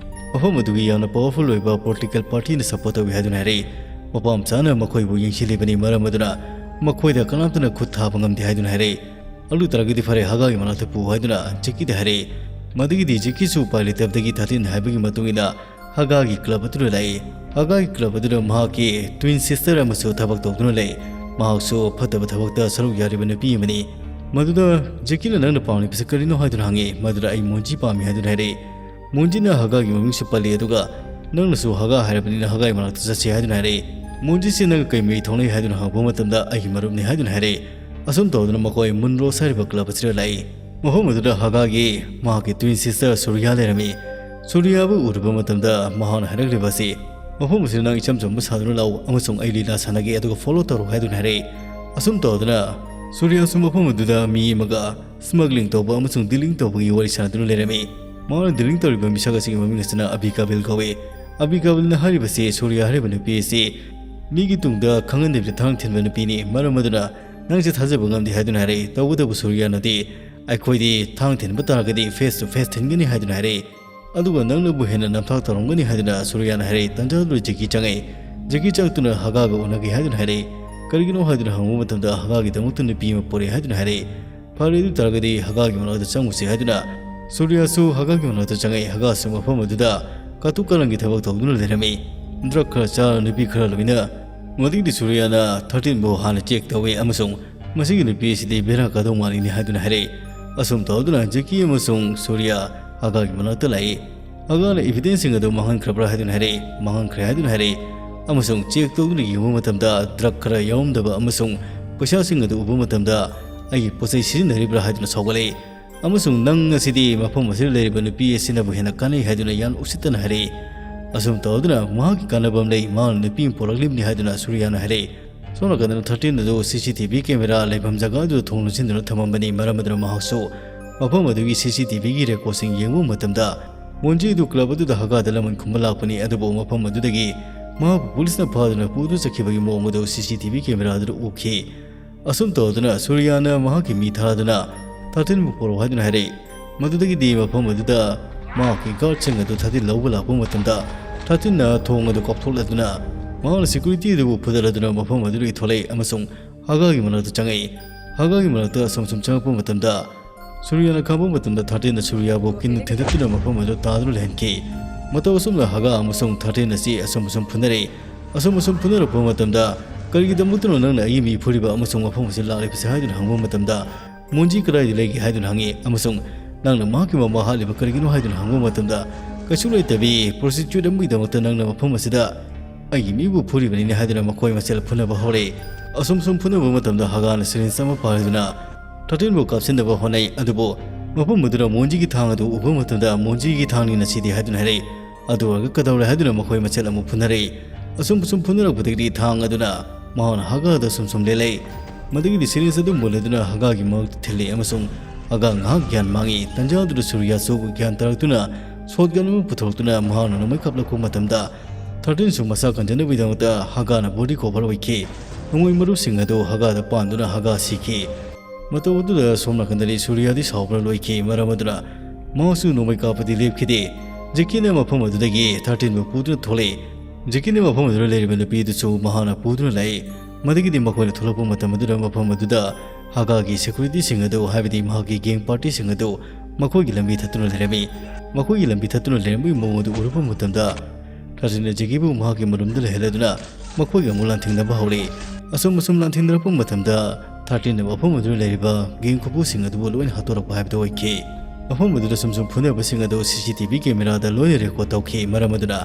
ꯃꯐꯝ ꯑꯗꯨꯒꯤ ꯌꯥꯝꯅ ꯄꯋꯔꯐꯨꯜ ꯑꯣꯏꯕ ꯄꯣꯂꯤꯇꯤꯀꯦꯜ ꯄꯥꯔꯇꯤꯅ ꯁꯄꯣꯔꯠ ꯇꯧꯏ ꯍꯥꯏꯗꯨꯅ ꯍꯥꯏꯔꯛꯏ꯫ ꯃꯄꯥ ꯃꯆꯥꯅ ꯃꯈꯣꯏꯕꯨ ꯌꯦꯡꯁꯤꯜꯂꯤꯕꯅꯤ, ꯃꯔꯝ ꯑꯗꯨꯅ ꯃꯈꯣꯏꯗ ꯀꯅꯥꯝꯇꯅ ꯈꯨꯠ ꯊꯥꯕ ꯉꯝꯗꯦ ꯍꯥꯏꯗꯨꯅ ꯍꯥꯏꯔꯛꯏ꯫ ꯑꯗꯨ ꯇꯥꯔꯒꯗꯤ ꯐꯔꯦ, ꯍꯥꯒꯥꯒꯤ ꯃꯅꯥꯛꯇ ꯄꯨ ꯍꯥꯏꯗꯨꯅ ꯖꯦꯀꯤꯗ ꯍꯥꯏꯔꯛꯏ꯫ ꯃꯗꯨꯒꯤꯗꯤ ꯖꯦꯀꯤꯁꯨ ꯎꯄꯥꯏ ꯂꯩꯇꯕꯗꯒꯤ ꯊꯥꯔꯇꯤꯟ ꯍꯥꯏꯕꯒꯤ ꯃꯇꯨꯡ ꯏꯟꯅ ꯍꯥꯒꯥꯒꯤ ꯀ꯭ꯂꯕ ꯑꯗꯨꯗ ꯂꯥꯛꯏ꯫ ꯍꯥꯒꯥꯒꯤ ꯀ꯭ꯂꯕ ꯑꯗꯨꯗ ꯃꯍꯥꯛꯀꯤ ꯇ꯭ꯋꯤꯟ ꯁꯤꯁꯇꯔ ꯑꯃꯁꯨ ꯊꯕꯛ ꯇꯧꯗꯨꯅ ꯂꯩ꯫ ꯃꯍꯥꯛꯁꯨ ꯐꯠꯇꯕ ꯊꯕꯛꯇ ꯁꯔꯨꯛ ꯌꯥꯔꯤꯕ ꯅꯨꯄꯤ ꯑꯃꯅꯤ꯫ ꯃꯗꯨꯗ ꯖꯦꯀꯤꯅ "ꯅꯪꯅ ꯄꯥꯝꯂꯤꯕꯁꯤ ꯀꯔꯤꯅꯣ?" ꯍꯥꯏꯗꯨꯅ ꯍꯪꯉꯤ꯫ ꯃꯗꯨꯗ "ꯑꯩ ꯃꯣꯟꯖꯤ ꯄꯥꯝꯃꯤ" ꯍꯥꯏꯗꯨꯅ ꯍꯥꯏꯔꯛꯏ꯫ ꯃꯣꯟꯖꯤꯅ ꯍꯥꯒꯥꯒꯤ ꯃꯃꯤꯡꯁꯨ ꯄꯜꯂꯤ, ꯑꯗꯨꯒ "ꯅꯪꯅꯁꯨ ꯍꯥꯒꯥ ꯍꯥꯏꯔꯕꯅꯤꯅ ꯍꯥꯒꯥꯒꯤ ꯃꯅꯥꯛꯇ ꯆꯠꯁꯤ" ꯍꯥꯏꯗꯨꯅ ꯍꯥꯏꯔꯛꯏ꯫ ꯃꯣꯟꯖꯤꯁꯤ "ꯅꯪꯒ ꯀꯩ ꯃꯔꯤ ꯊꯣꯛꯅꯩ?" ꯍꯥꯏꯗꯨꯅ ꯍꯪꯉꯛꯄ ꯃꯇꯝꯗ "ꯑꯩꯒꯤ ꯃꯔꯨꯞꯅꯤ" ꯍꯥꯏꯗꯨꯅ ꯍꯥꯏꯔꯛꯏ꯫ ꯑꯁꯨꯝ ꯇꯧꯗꯨꯅ ꯃꯈꯣꯏ ꯃꯨꯟꯔꯣꯁ ꯍꯥꯏꯔꯤꯕ ꯀ꯭ꯂꯕ ꯑꯁꯤꯗ ꯂꯥꯛꯏ꯫ ꯃꯐꯝ ꯑꯗꯨꯗ ꯍꯥꯒꯥꯒꯤ ꯃꯍꯥꯛꯀꯤ ꯇ꯭ꯋꯤꯟ ꯁꯤꯁꯇꯔ ꯁꯨꯔꯤꯌꯥ ꯂꯩꯔꯝꯃꯤ꯫ ꯁꯨꯔꯤꯌꯥꯕꯨ ꯎꯔꯨꯕ ꯃꯇꯝꯗ ꯃꯍꯥꯛꯅ ꯍꯥꯏꯔꯛꯂꯤꯕ ꯑꯁꯤ, "ꯃꯐꯝ ꯑꯁꯤꯗ ꯅꯪ ꯏꯆꯝ ꯆꯝꯕ ꯁꯥꯗꯨꯅ ꯂꯥꯛꯎ ꯑꯃꯁꯨꯡ ꯑꯩ ꯂꯤꯂꯥ ꯁꯥꯟꯅꯒꯦ, ꯑꯗꯨꯒ ꯐꯣꯂꯣ ꯇꯧꯔꯣ" ꯍꯥꯏꯗꯨꯅ ꯍꯥꯏꯔꯛꯏ꯫ ꯑꯁꯨꯝ ꯇꯧꯗꯨꯅ ꯁꯨꯔꯤꯌꯥꯁꯨ ꯃꯐꯝ ꯑꯗꯨꯗ ꯃꯤ ꯑꯃꯒ ꯁ꯭ꯃꯒ꯭ꯂꯤꯡ ꯇꯧꯕ ꯑꯃꯁꯨꯡ ꯗꯤꯂꯤꯡ ꯇꯧꯕꯒꯤ ꯋꯥꯔꯤ ꯁꯥꯟꯅꯗꯨꯅ ꯂꯩꯔꯝꯃꯤ꯫ ꯃꯍꯥꯛꯅ ꯗꯤꯂꯤꯡ ꯇꯧꯔꯤꯕ ꯃꯤꯁꯛ ꯑꯁꯤꯒꯤ ꯃꯃꯤꯡ ꯑꯁꯤꯅ ꯑꯕꯤꯀꯥꯕꯤꯜ ꯀꯧꯏ꯫ ꯑꯕꯤꯀꯥꯕꯤꯜꯅ ꯍꯥꯏꯔꯤꯕꯁꯤ ꯁꯨꯔꯤꯌꯥ ꯍꯥꯏꯔꯤꯕ ꯅꯨꯄꯤ ꯑꯁꯤ ꯃꯤꯒꯤ ꯇꯨꯡꯗ ꯈꯪꯍꯟꯗꯕꯤꯗ ꯊꯥꯡ ꯊꯤꯟꯕ ꯅꯨꯄꯤꯅꯤ, ꯃꯔꯝ ꯑꯗꯨꯅ ꯅꯪꯁꯦ ꯊꯥꯖꯕ ꯉꯝꯗꯦ ꯍꯥꯏꯗꯨꯅ ꯍꯥꯏꯔꯛꯏ꯫ ꯇꯧꯕꯇꯕꯨ ꯁꯨꯔꯤꯌꯥꯅꯗꯤ "ꯑꯩꯈꯣꯏꯗꯤ ꯊꯥꯡ ꯊꯤꯟꯕ ꯇꯥꯔꯒꯗꯤ ꯐꯦꯁ ꯇꯨ ꯐꯦꯁ ꯊꯤꯟꯒꯅꯤ" ꯍꯥꯏꯗꯨꯅ ꯍꯥꯏꯔꯛꯏ꯫ ꯑꯗꯨꯒ "ꯅꯪꯅꯕꯨ ꯍꯦꯟꯅ ꯅꯝꯊꯥꯛ ꯇꯧꯔꯝꯒꯅꯤ" ꯍꯥꯏꯗꯨꯅ ꯁꯨꯔꯤꯌꯥꯅ ꯍꯥꯏꯔꯛꯏ꯫ ꯇꯟꯖꯥꯗꯨꯗ ꯖꯦꯀꯤ ꯆꯪꯉꯛꯏ꯫ ꯖꯦꯀꯤ ꯆꯪꯉꯛꯇꯨꯅ ꯍꯥꯒꯥꯒ ꯎꯅꯒꯦ ꯍꯥꯏꯗꯨꯅ ꯍꯥꯏꯔꯛꯏ꯫ "ꯀꯔꯤꯒꯤꯅꯣ?" ꯍꯥꯏꯗꯨꯅ ꯍꯪꯕ ꯃꯇꯝꯗ ꯍꯥꯒꯥꯒꯤꯗꯃꯛꯇ ꯅꯨꯄꯤ ꯑꯃ ꯄꯨꯔꯛꯑꯦ ꯍꯥꯏꯗꯨꯅ ꯍꯥꯏꯔꯛꯏ꯫ "ꯐꯔꯦ, ꯑꯗꯨ ꯇꯥꯔꯒꯗꯤ ꯍꯥꯒꯥꯒꯤ ꯃꯅꯥꯛꯇ ꯆꯪꯉꯨꯁꯤ" ꯍꯥꯏꯗꯨꯅ ꯁꯨꯔꯤꯌꯥꯁꯨ ꯍꯥꯒꯥꯒꯤ ꯃꯅꯥꯛꯇ ꯆꯪꯉꯛꯏ꯫ ꯍꯥꯒꯥꯁꯨ ꯃꯐꯝ ꯑꯗꯨꯗ ꯀꯥꯇꯨ ꯀꯥꯔꯟꯒꯤ ꯊꯕꯛ ꯇꯧꯗꯨꯅ ꯂꯩꯔꯝꯃꯤ꯫ ꯗ꯭ꯔꯒ ꯈꯔ ꯆꯥꯔ ꯅꯨꯄꯤ ꯈꯔ ꯂꯣꯏꯅ꯫ ꯃꯗꯨꯒꯤꯗꯤ ꯁꯨꯔꯤꯌꯥꯅ ꯊꯥꯔꯇꯤꯟꯕꯨ ꯍꯥꯟꯅ ꯆꯦꯛ ꯇꯧꯏ ꯑꯃꯁꯨꯡ "ꯃꯁꯤꯒꯤ ꯅꯨꯄꯤ ꯑꯁꯤꯗꯤ ꯕꯦꯔꯥ ꯀꯥꯗꯧ ꯃꯥꯜꯂꯤꯅꯦ" ꯍꯥꯏꯗꯨꯅ ꯍꯥꯏꯔꯛꯏ꯫ ꯑꯁꯨꯝ ꯇꯧꯗꯨꯅ ꯖꯦꯀꯤ ꯑꯃꯁꯨꯡ ꯁꯨꯔꯤꯌꯥ ꯍꯥꯒꯥꯒꯤ ꯃꯅꯥꯛꯇ ꯂꯥꯛꯏ꯫ ꯍꯥꯒꯥꯅ "ꯏꯚꯤꯗꯦꯟꯁꯁꯤꯡ ꯑꯗꯨ ꯃꯥꯡꯍꯟꯈ꯭ꯔꯕ꯭ꯔꯥ?" ꯍꯥꯏꯗꯨꯅ ꯍꯥꯏꯔꯛꯏ꯫ "ꯃꯥꯡꯍꯟꯈ꯭ꯔꯦ" ꯍꯥꯏꯗꯨꯅ ꯍꯥꯏꯔꯛꯏ꯫ ꯑꯃꯁꯨꯡ ꯆꯦꯛ ꯇꯧꯗꯨꯅ ꯌꯦꯡꯕ ꯃꯇꯝꯗ ꯗ꯭ꯔꯒ ꯈꯔ ꯌꯥꯎꯔꯝꯗꯕ ꯑꯃꯁꯨꯡ ꯄꯩꯁꯥꯁꯤꯡ ꯑꯗꯨ ꯎꯕ ꯃꯇꯝꯗ "ꯑꯩꯒꯤ ꯄꯣꯠ ꯆꯩ ꯁꯤꯖꯤꯟꯅꯔꯤꯕ꯭ꯔꯥ?" ꯍꯥꯏꯗꯨꯅ ꯁꯥꯎꯒꯠꯂꯛꯏ꯫ ꯑꯃꯁꯨꯡ "ꯅꯪ ꯑꯁꯤꯗꯤ ꯃꯐꯝ ꯑꯁꯤꯗ ꯂꯩꯔꯤꯕ ꯅꯨꯄꯤ ꯑꯁꯤꯅꯕꯨ ꯍꯦꯟꯅ ꯀꯥꯟꯅꯩ" ꯍꯥꯏꯗꯨꯅ ꯌꯥꯝ ꯎꯁꯤꯠꯇꯅ ꯍꯥꯏꯔꯛꯏ꯫ ꯑꯁꯨꯝ ꯇꯧꯗꯨꯅ "ꯃꯍꯥꯛꯀꯤ ꯀꯥꯟꯅꯕ ꯑꯃ ꯂꯩ, ꯃꯍꯥꯛꯅ ꯅꯨꯄꯤ ꯑꯃ ꯄꯣꯔꯛꯂꯤꯕꯅꯤ" ꯍꯥꯏꯗꯨꯅ ꯁꯨꯔꯤꯌꯥꯅ ꯍꯥꯏꯔꯛꯏ꯫ ꯁꯣꯝ ꯅꯥꯀꯟꯗꯅ ꯊꯥꯔꯇꯤꯟ ꯑꯗꯨ ꯁꯤ ꯁꯤ ꯇꯤ ꯚꯤ ꯀꯦꯃꯦꯔꯥ ꯂꯩꯐꯝ ꯖꯒꯥ ꯑꯗꯨꯗ ꯊꯣꯡ ꯂꯣꯟꯁꯤꯟꯗꯨꯅ ꯊꯝꯃꯝꯕꯅꯤ, ꯃꯔꯝ ꯑꯗꯨꯅ ꯃꯍꯥꯛꯁꯨ ꯃꯐꯝ ꯑꯗꯨꯒꯤ ꯁꯤ ꯁꯤ ꯇꯤ ꯚꯤꯒꯤ ꯔꯦꯀꯣꯔꯗꯁꯤꯡ ꯌꯦꯡꯕ ꯃꯇꯝꯗ ꯃꯣꯟꯖꯤ ꯑꯗꯨ ꯀ꯭ꯂꯕ ꯑꯗꯨꯗ ꯍꯥꯒꯥꯗ ꯂꯃꯟ ꯈꯨꯝꯕ ꯂꯥꯛꯄꯅꯤ, ꯑꯗꯨꯕꯨ ꯃꯐꯝ ꯑꯗꯨꯗꯒꯤ ꯃꯍꯥꯛꯄꯨ ꯄꯨꯂꯤꯁꯅ ꯐꯥꯗꯨꯅ ꯄꯨꯗꯨꯅ ꯆꯠꯈꯤꯕꯒꯤ ꯃꯑꯣꯡ ꯑꯗꯨ ꯁꯤ ꯁꯤ ꯇꯤ ꯚꯤ ꯀꯦꯃꯦꯔꯥꯗꯨꯗ ꯎꯈꯤ꯫ ꯑꯁꯨꯝ ꯇꯧꯗꯨꯅ ꯁꯨꯔꯤꯌꯥꯅ ꯃꯍꯥꯛꯀꯤ ꯃꯤ ꯊꯥꯗꯨꯅ ꯊꯥꯔꯇꯤꯟꯕꯨ ꯄꯨꯔꯛꯎ ꯍꯥꯏꯗꯨꯅ ꯍꯥꯏꯔꯛꯏ꯫ ꯃꯗꯨꯗꯒꯤꯗꯤ ꯃꯐꯝ ꯑꯗꯨꯗ ꯃꯍꯥꯛꯀꯤ ꯒꯥꯔꯗꯁꯤꯡ ꯑꯗꯨ ꯊꯥꯔꯇꯤꯟ ꯂꯧꯕ ꯂꯥꯛꯄ ꯃꯇꯝꯗ, ꯊꯥꯔꯇꯤꯟꯅ ꯊꯣꯡ ꯑꯗꯨ ꯀꯥꯎꯊꯣꯛꯂꯗꯨꯅ ꯃꯍꯥꯛꯅ ꯁꯦꯀ꯭ꯌꯨꯔꯤꯇꯤ ꯑꯗꯨꯕꯨ ꯐꯨꯗꯠꯂꯗꯨꯅ ꯃꯐꯝ ꯑꯗꯨꯗꯒꯤ ꯊꯣꯛꯂꯛꯏ ꯑꯃꯁꯨꯡ ꯍꯥꯒꯥꯒꯤ ꯃꯅꯥꯛꯇ ꯆꯪꯉꯛꯏ꯫ ꯍꯥꯒꯥꯒꯤ ꯃꯅꯥꯛꯇ ꯑꯁꯨꯝ ꯑꯁꯨꯝ ꯆꯪꯉꯛꯄ ꯃꯇꯝꯗ, ꯁꯨꯔꯤꯌꯥꯅ ꯈꯥꯝꯕ ꯃꯇꯝꯗ ꯊꯥꯔꯇꯤꯟꯅ ꯁꯨꯔꯤꯌꯥꯕꯨ ꯀꯤꯟꯅ ꯊꯤꯟꯗꯠꯇꯨꯅ ꯃꯐꯝ ꯑꯗꯨ ꯇꯥꯗꯨꯅ ꯂꯩꯍꯟꯈꯤ꯫ ꯃꯇꯧ ꯑꯁꯨꯝꯅ ꯍꯥꯒꯥ ꯑꯃꯁꯨꯡ ꯊꯥꯔꯇꯤꯟ ꯑꯁꯤ ꯑꯁꯨꯝ ꯑꯁꯨꯝ ꯐꯨꯅꯔꯛꯏ꯫ ꯑꯁꯨꯝ ꯑꯁꯨꯝ ꯐꯨꯅꯔꯛꯄ ꯃꯇꯝꯗ, "ꯀꯔꯤꯒꯤꯗꯃꯛꯇꯅꯣ ꯅꯪꯅ ꯑꯩꯒꯤ ꯃꯤ ꯐꯨꯔꯤꯕ ꯑꯃꯁꯨꯡ ꯃꯐꯝ ꯑꯁꯤꯗ ꯂꯥꯛꯂꯤꯕꯁꯦ?" ꯍꯥꯏꯗꯨꯅ ꯍꯪꯕ ꯃꯇꯝꯗ, "ꯃꯣꯟꯖꯤ ꯀꯗꯥꯏꯗ ꯂꯩꯒꯦ?" ꯍꯥꯏꯗꯨꯅ ꯍꯪꯉꯤ ꯑꯃꯁꯨꯡ "ꯅꯪꯅ ꯃꯍꯥꯛꯀꯤ ꯃꯃꯥ ꯍꯥꯠꯂꯤꯕ ꯀꯔꯤꯒꯤꯅꯣ?" ꯍꯥꯏꯗꯨꯅ ꯍꯪꯕ ꯃꯇꯝꯗ, "ꯀꯩꯁꯨ ꯂꯩꯇꯕꯤ, ꯄ꯭ꯔꯣꯁꯇꯤꯇ꯭ꯌꯨꯠ ꯑꯃꯒꯤꯗꯃꯛꯇ ꯅꯪꯅ ꯃꯐꯝ ꯑꯁꯤꯗ ꯑꯩꯒꯤ ꯃꯤꯕꯨ ꯐꯨꯔꯤꯕꯅꯤꯅꯦ" ꯍꯥꯏꯗꯨꯅ ꯃꯈꯣꯏ ꯃꯁꯦꯜ ꯐꯨꯅꯕ ꯍꯧꯔꯛꯏ꯫ ꯑꯁꯨꯝ ꯁꯨꯝ ꯐꯨꯅꯕ ꯃꯇꯝꯗ ꯍꯥꯒꯥꯅ ꯁꯤꯔꯤꯟꯖ ꯑꯃ ꯄꯥꯏꯗꯨꯅ ꯊꯥꯔꯇꯤꯟꯕꯨ ꯀꯥꯞꯁꯤꯟꯅꯕ ꯍꯣꯠꯅꯩ꯫ ꯑꯗꯨꯕꯨ ꯃꯐꯝ ꯑꯗꯨꯗ ꯃꯣꯟꯖꯤꯒꯤ ꯊꯥꯡ ꯑꯗꯨ ꯎꯕ ꯃꯇꯝꯗ, "ꯃꯣꯟꯖꯤꯒꯤ ꯊꯥꯡꯅꯤꯅ ꯁꯤꯗꯤ" ꯍꯥꯏꯗꯨꯅ ꯍꯥꯏꯔꯛꯏ꯫ ꯑꯗꯨ ꯑꯣꯏꯔꯒ ꯀꯩꯗꯧꯔꯦ ꯍꯥꯏꯗꯨꯅ ꯃꯈꯣꯏ ꯃꯁꯦꯜ ꯑꯃꯨꯛ ꯐꯨꯅꯔꯛꯏ꯫ ꯑꯁꯨꯝ ꯑꯁꯨꯝ ꯐꯨꯅꯔꯛꯄꯗꯒꯤꯗꯤ ꯊꯥꯡ ꯑꯗꯨꯅ ꯃꯍꯥꯛꯅ ꯍꯥꯒꯥꯗ ꯁꯨꯝ ꯁꯨꯝ ꯂꯦꯜꯂꯛꯏ꯫ ꯃꯗꯨꯒꯤꯗꯤ ꯁꯤꯔꯤꯟꯖ ꯑꯗꯨ ꯃꯨꯜꯂꯗꯨꯅ ꯍꯥꯒꯥꯒꯤ ꯃꯉꯛꯇ ꯊꯤꯜꯂꯤ ꯑꯃꯁꯨꯡ ꯍꯥꯒꯥ ꯉꯥꯏꯍꯥꯛ ꯒ꯭ꯌꯥꯟ ꯃꯥꯡꯉꯤ꯫ ꯇꯟꯖꯥ ꯑꯗꯨꯗ ꯁꯨꯔꯤꯌꯥꯁꯨ ꯒ꯭ꯌꯥꯟ ꯇꯥꯔꯛꯇꯨꯅ ꯁꯣꯠꯒꯟ ꯑꯃ ꯄꯨꯊꯣꯔꯛꯇꯨꯅ ꯃꯍꯥꯛꯅ ꯅꯣꯡꯃꯩ ꯀꯥꯞꯂꯛꯄ ꯃꯇꯝꯗ, ꯊꯥꯔꯇꯤꯟꯁꯨ ꯃꯁꯥ ꯀꯟꯖꯅꯕꯒꯤꯗꯃꯛꯇ ꯍꯥꯒꯥꯅ ꯕꯣꯗꯤ ꯀꯣꯚꯔ ꯑꯣꯏꯈꯤ꯫ ꯅꯣꯡꯃꯩ ꯃꯔꯨꯁꯤꯡ ꯑꯗꯨ ꯍꯥꯒꯥꯗ ꯄꯥꯟꯗꯨꯅ ꯍꯥꯒꯥ ꯁꯤꯈꯤ꯫ ꯃꯇꯧ ꯑꯗꯨꯗ ꯁꯣꯝ ꯅꯥꯀꯟꯗꯗꯤ ꯁꯨꯔꯤꯌꯥꯗꯤ ꯁꯥꯎꯕꯅ ꯂꯣꯏꯈꯤ꯫ ꯃꯔꯝ ꯑꯗꯨꯅ ꯃꯍꯥꯛꯁꯨ ꯅꯣꯡꯃꯩ ꯀꯥꯞꯄꯗꯤ ꯂꯦꯞꯈꯤꯗꯦ꯫ ꯖꯦꯀꯤꯅ ꯃꯐꯝ ꯑꯗꯨꯗꯒꯤ ꯊꯥꯔꯇꯤꯟꯕꯨ ꯄꯨꯗꯨꯅ ꯊꯣꯛꯂꯛꯏ꯫ ꯖꯦꯀꯤꯅ ꯃꯐꯝ ꯑꯗꯨꯗ ꯂꯩꯔꯤꯕ ꯅꯨꯄꯤ ꯑꯗꯨꯁꯨ ꯃꯍꯥꯛꯅ ꯄꯨꯗꯨꯅ ꯂꯥꯛꯏ꯫ ꯃꯗꯨꯒꯤꯗꯤ ꯃꯈꯣꯏꯅ ꯊꯣꯛꯂꯛꯄ ꯃꯇꯝ ꯑꯗꯨꯗ ꯃꯐꯝ ꯑꯗꯨꯗ ꯍꯥꯒꯥꯒꯤ ꯁꯦꯀ꯭ꯌꯨꯔꯤꯇꯤꯁꯤꯡ ꯑꯗꯨ, ꯍꯥꯏꯕꯗꯤ ꯃꯍꯥꯛꯀꯤ ꯒꯦꯡ ꯄꯥꯔꯇꯤꯁꯤꯡ ꯑꯗꯨ ꯃꯈꯣꯏꯒꯤ ꯂꯝꯕꯤ ꯊꯠꯇꯨꯅ ꯂꯩꯔꯝꯃꯤ꯫ ꯃꯈꯣꯏꯒꯤ ꯂꯝꯕꯤ ꯊꯠꯇꯨꯅ ꯂꯩꯔꯝꯕꯒꯤ ꯃꯑꯣꯡ ꯑꯗꯨ ꯎꯔꯨꯕ ꯃꯇꯝꯗ, ꯊꯥꯔꯇꯤꯟꯅ ꯖꯦꯀꯤꯕꯨ ꯃꯍꯥꯛꯀꯤ ꯃꯔꯨꯝꯗ ꯂꯩꯍꯜꯂꯗꯨꯅ ꯃꯈꯣꯏꯒ ꯑꯃꯨꯛ ꯂꯥꯟꯊꯦꯡꯅꯕ ꯍꯧꯔꯛꯏ꯫ ꯑꯁꯨꯝ ꯑꯁꯨꯝ ꯂꯥꯟꯊꯦꯡꯅꯔꯛꯄ ꯃꯇꯝꯗ, ꯊꯥꯔꯇꯤꯟꯅ ꯃꯐꯝ ꯑꯗꯨꯗ ꯂꯩꯔꯤꯕ ꯒꯦꯡ ꯈꯨꯄꯨꯁꯤꯡ ꯑꯗꯨꯕꯨ ꯂꯣꯏꯅ ꯍꯥꯠꯇꯣꯔꯛꯄ ꯍꯥꯏꯕꯗꯨ ꯑꯣꯏꯈꯤ꯫ ꯃꯐꯝ ꯑꯗꯨꯗ ꯁꯨꯝ ꯁꯨꯝ ꯐꯨꯅꯕꯁꯤꯡ ꯑꯗꯨ ꯁꯤ ꯁꯤ ꯇꯤ ꯚꯤ ꯀꯦꯃꯦꯔꯥꯗ ꯂꯣꯏꯅ ꯔꯦꯀꯣꯔꯗ ꯇꯧꯈꯤ꯫ ꯃꯔꯝ ꯑꯗꯨꯅ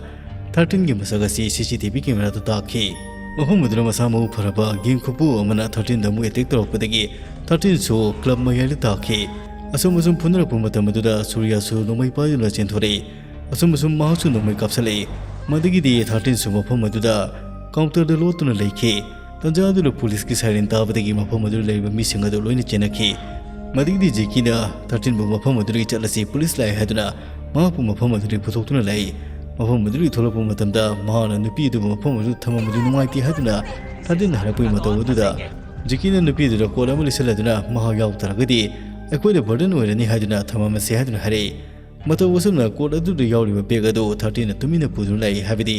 ꯊꯥꯔꯇꯤꯟꯒꯤ ꯃꯁꯛ ꯑꯁꯤ ꯁꯤ ꯁꯤ ꯇꯤ ꯚꯤ ꯀꯦꯃꯦꯔꯥꯗ ꯇꯥꯈꯤ꯫ ꯃꯐꯝ ꯑꯗꯨꯗ ꯃꯁꯥ ꯃꯎ ꯐꯔꯕ ꯒꯦꯡ ꯈꯨꯄꯨ ꯑꯃꯅ ꯊꯥꯔꯇꯤꯟꯗ ꯑꯃꯨꯛ ꯑꯦꯇꯦꯛ ꯇꯧꯔꯛꯄꯗꯒꯤ, ꯊꯥꯔꯇꯤꯟꯁꯨ ꯀ꯭ꯂꯕ ꯃꯌꯥꯏꯗ ꯇꯥꯈꯤ꯫ ꯑꯁꯨꯝ ꯑꯁꯨꯝ ꯐꯨꯅꯔꯛꯄ ꯃꯇꯝ ꯑꯗꯨꯗ ꯁꯨꯔꯤꯌꯥꯁꯨ ꯅꯣꯡꯃꯩ ꯄꯥꯏꯗꯨꯅ ꯆꯦꯟꯊꯣꯔꯛꯏ꯫ ꯑꯁꯨꯝ ꯑꯁꯨꯝ ꯃꯍꯥꯛꯁꯨ ꯅꯣꯡꯃꯩ ꯀꯥꯞꯁꯤꯜꯂꯛꯏ꯫ ꯃꯗꯨꯒꯤꯗꯤ ꯊꯥꯔꯇꯤꯟꯁꯨ ꯃꯐꯝ ꯑꯗꯨꯗ ꯀꯥꯎꯟꯇꯔꯗ ꯂꯣꯠꯇꯨꯅ ꯂꯩꯈꯤ꯫ ꯇꯟꯖꯥ ꯑꯗꯨꯗ ꯄꯨꯂꯤꯁꯀꯤ ꯁꯥꯏꯔꯦꯟ ꯇꯥꯕꯗꯒꯤ ꯃꯐꯝ ꯑꯗꯨꯗ ꯂꯩꯔꯤꯕ ꯃꯤꯁꯤꯡ ꯑꯗꯨ ꯂꯣꯏꯅ ꯆꯦꯟꯅꯈꯤ꯫ ꯃꯗꯨꯒꯤꯗꯤ ꯖꯦꯀꯤꯅ ꯊꯥꯔꯇꯤꯟꯕꯨ ꯃꯐꯝ ꯑꯗꯨꯗꯒꯤ ꯆꯠꯂꯁꯤ, ꯄꯨꯂꯤꯁ ꯂꯥꯛꯑꯦ ꯍꯥꯏꯗꯨꯅ ꯃꯍꯥꯛꯄꯨ ꯃꯐꯝ ꯑꯗꯨꯗꯒꯤ ꯄꯨꯊꯣꯛꯇꯨꯅ ꯂꯥꯛꯏ꯫ ꯃꯐꯝ ꯑꯗꯨꯗꯒꯤ ꯊꯣꯛꯂꯛꯄ ꯃꯇꯝꯗ ꯃꯍꯥꯛꯅ ꯅꯨꯄꯤ ꯑꯗꯨꯕꯨ ꯃꯐꯝ ꯑꯗꯨꯗ ꯊꯝꯃꯝꯕꯗꯨ ꯅꯨꯡꯉꯥꯏꯇꯦ ꯍꯥꯏꯗꯨꯅ ꯊꯥꯔꯇꯤꯟꯅ ꯍꯥꯏꯔꯛꯄꯒꯤ ꯃꯇꯧ ꯑꯗꯨꯗ ꯖꯦꯀꯤꯅ ꯅꯨꯄꯤ ꯑꯗꯨꯗ ꯀꯣꯠ ꯑꯃ ꯂꯤꯁꯜꯂꯗꯨꯅ, "ꯃꯍꯥꯛ ꯌꯥꯎ ꯇꯥꯔꯒꯗꯤ ꯑꯩꯈꯣꯏꯗ ꯕꯔꯗꯟ ꯑꯣꯏꯔꯅꯤ" ꯍꯥꯏꯗꯨꯅ ꯊꯝꯃꯝꯃꯁꯦ ꯍꯥꯏꯗꯨꯅ ꯍꯥꯏꯔꯛꯏ꯫ ꯃꯇꯧ ꯑꯁꯨꯝꯅ ꯀꯣꯠ ꯑꯗꯨꯗ ꯌꯥꯎꯔꯤꯕ ꯕꯦꯒ ꯑꯗꯨ ꯊꯥꯔꯇꯤꯟꯅ ꯇꯨꯃꯤꯟꯅ ꯄꯨꯗꯨꯅ ꯂꯥꯛꯏ, ꯍꯥꯏꯕꯗꯤ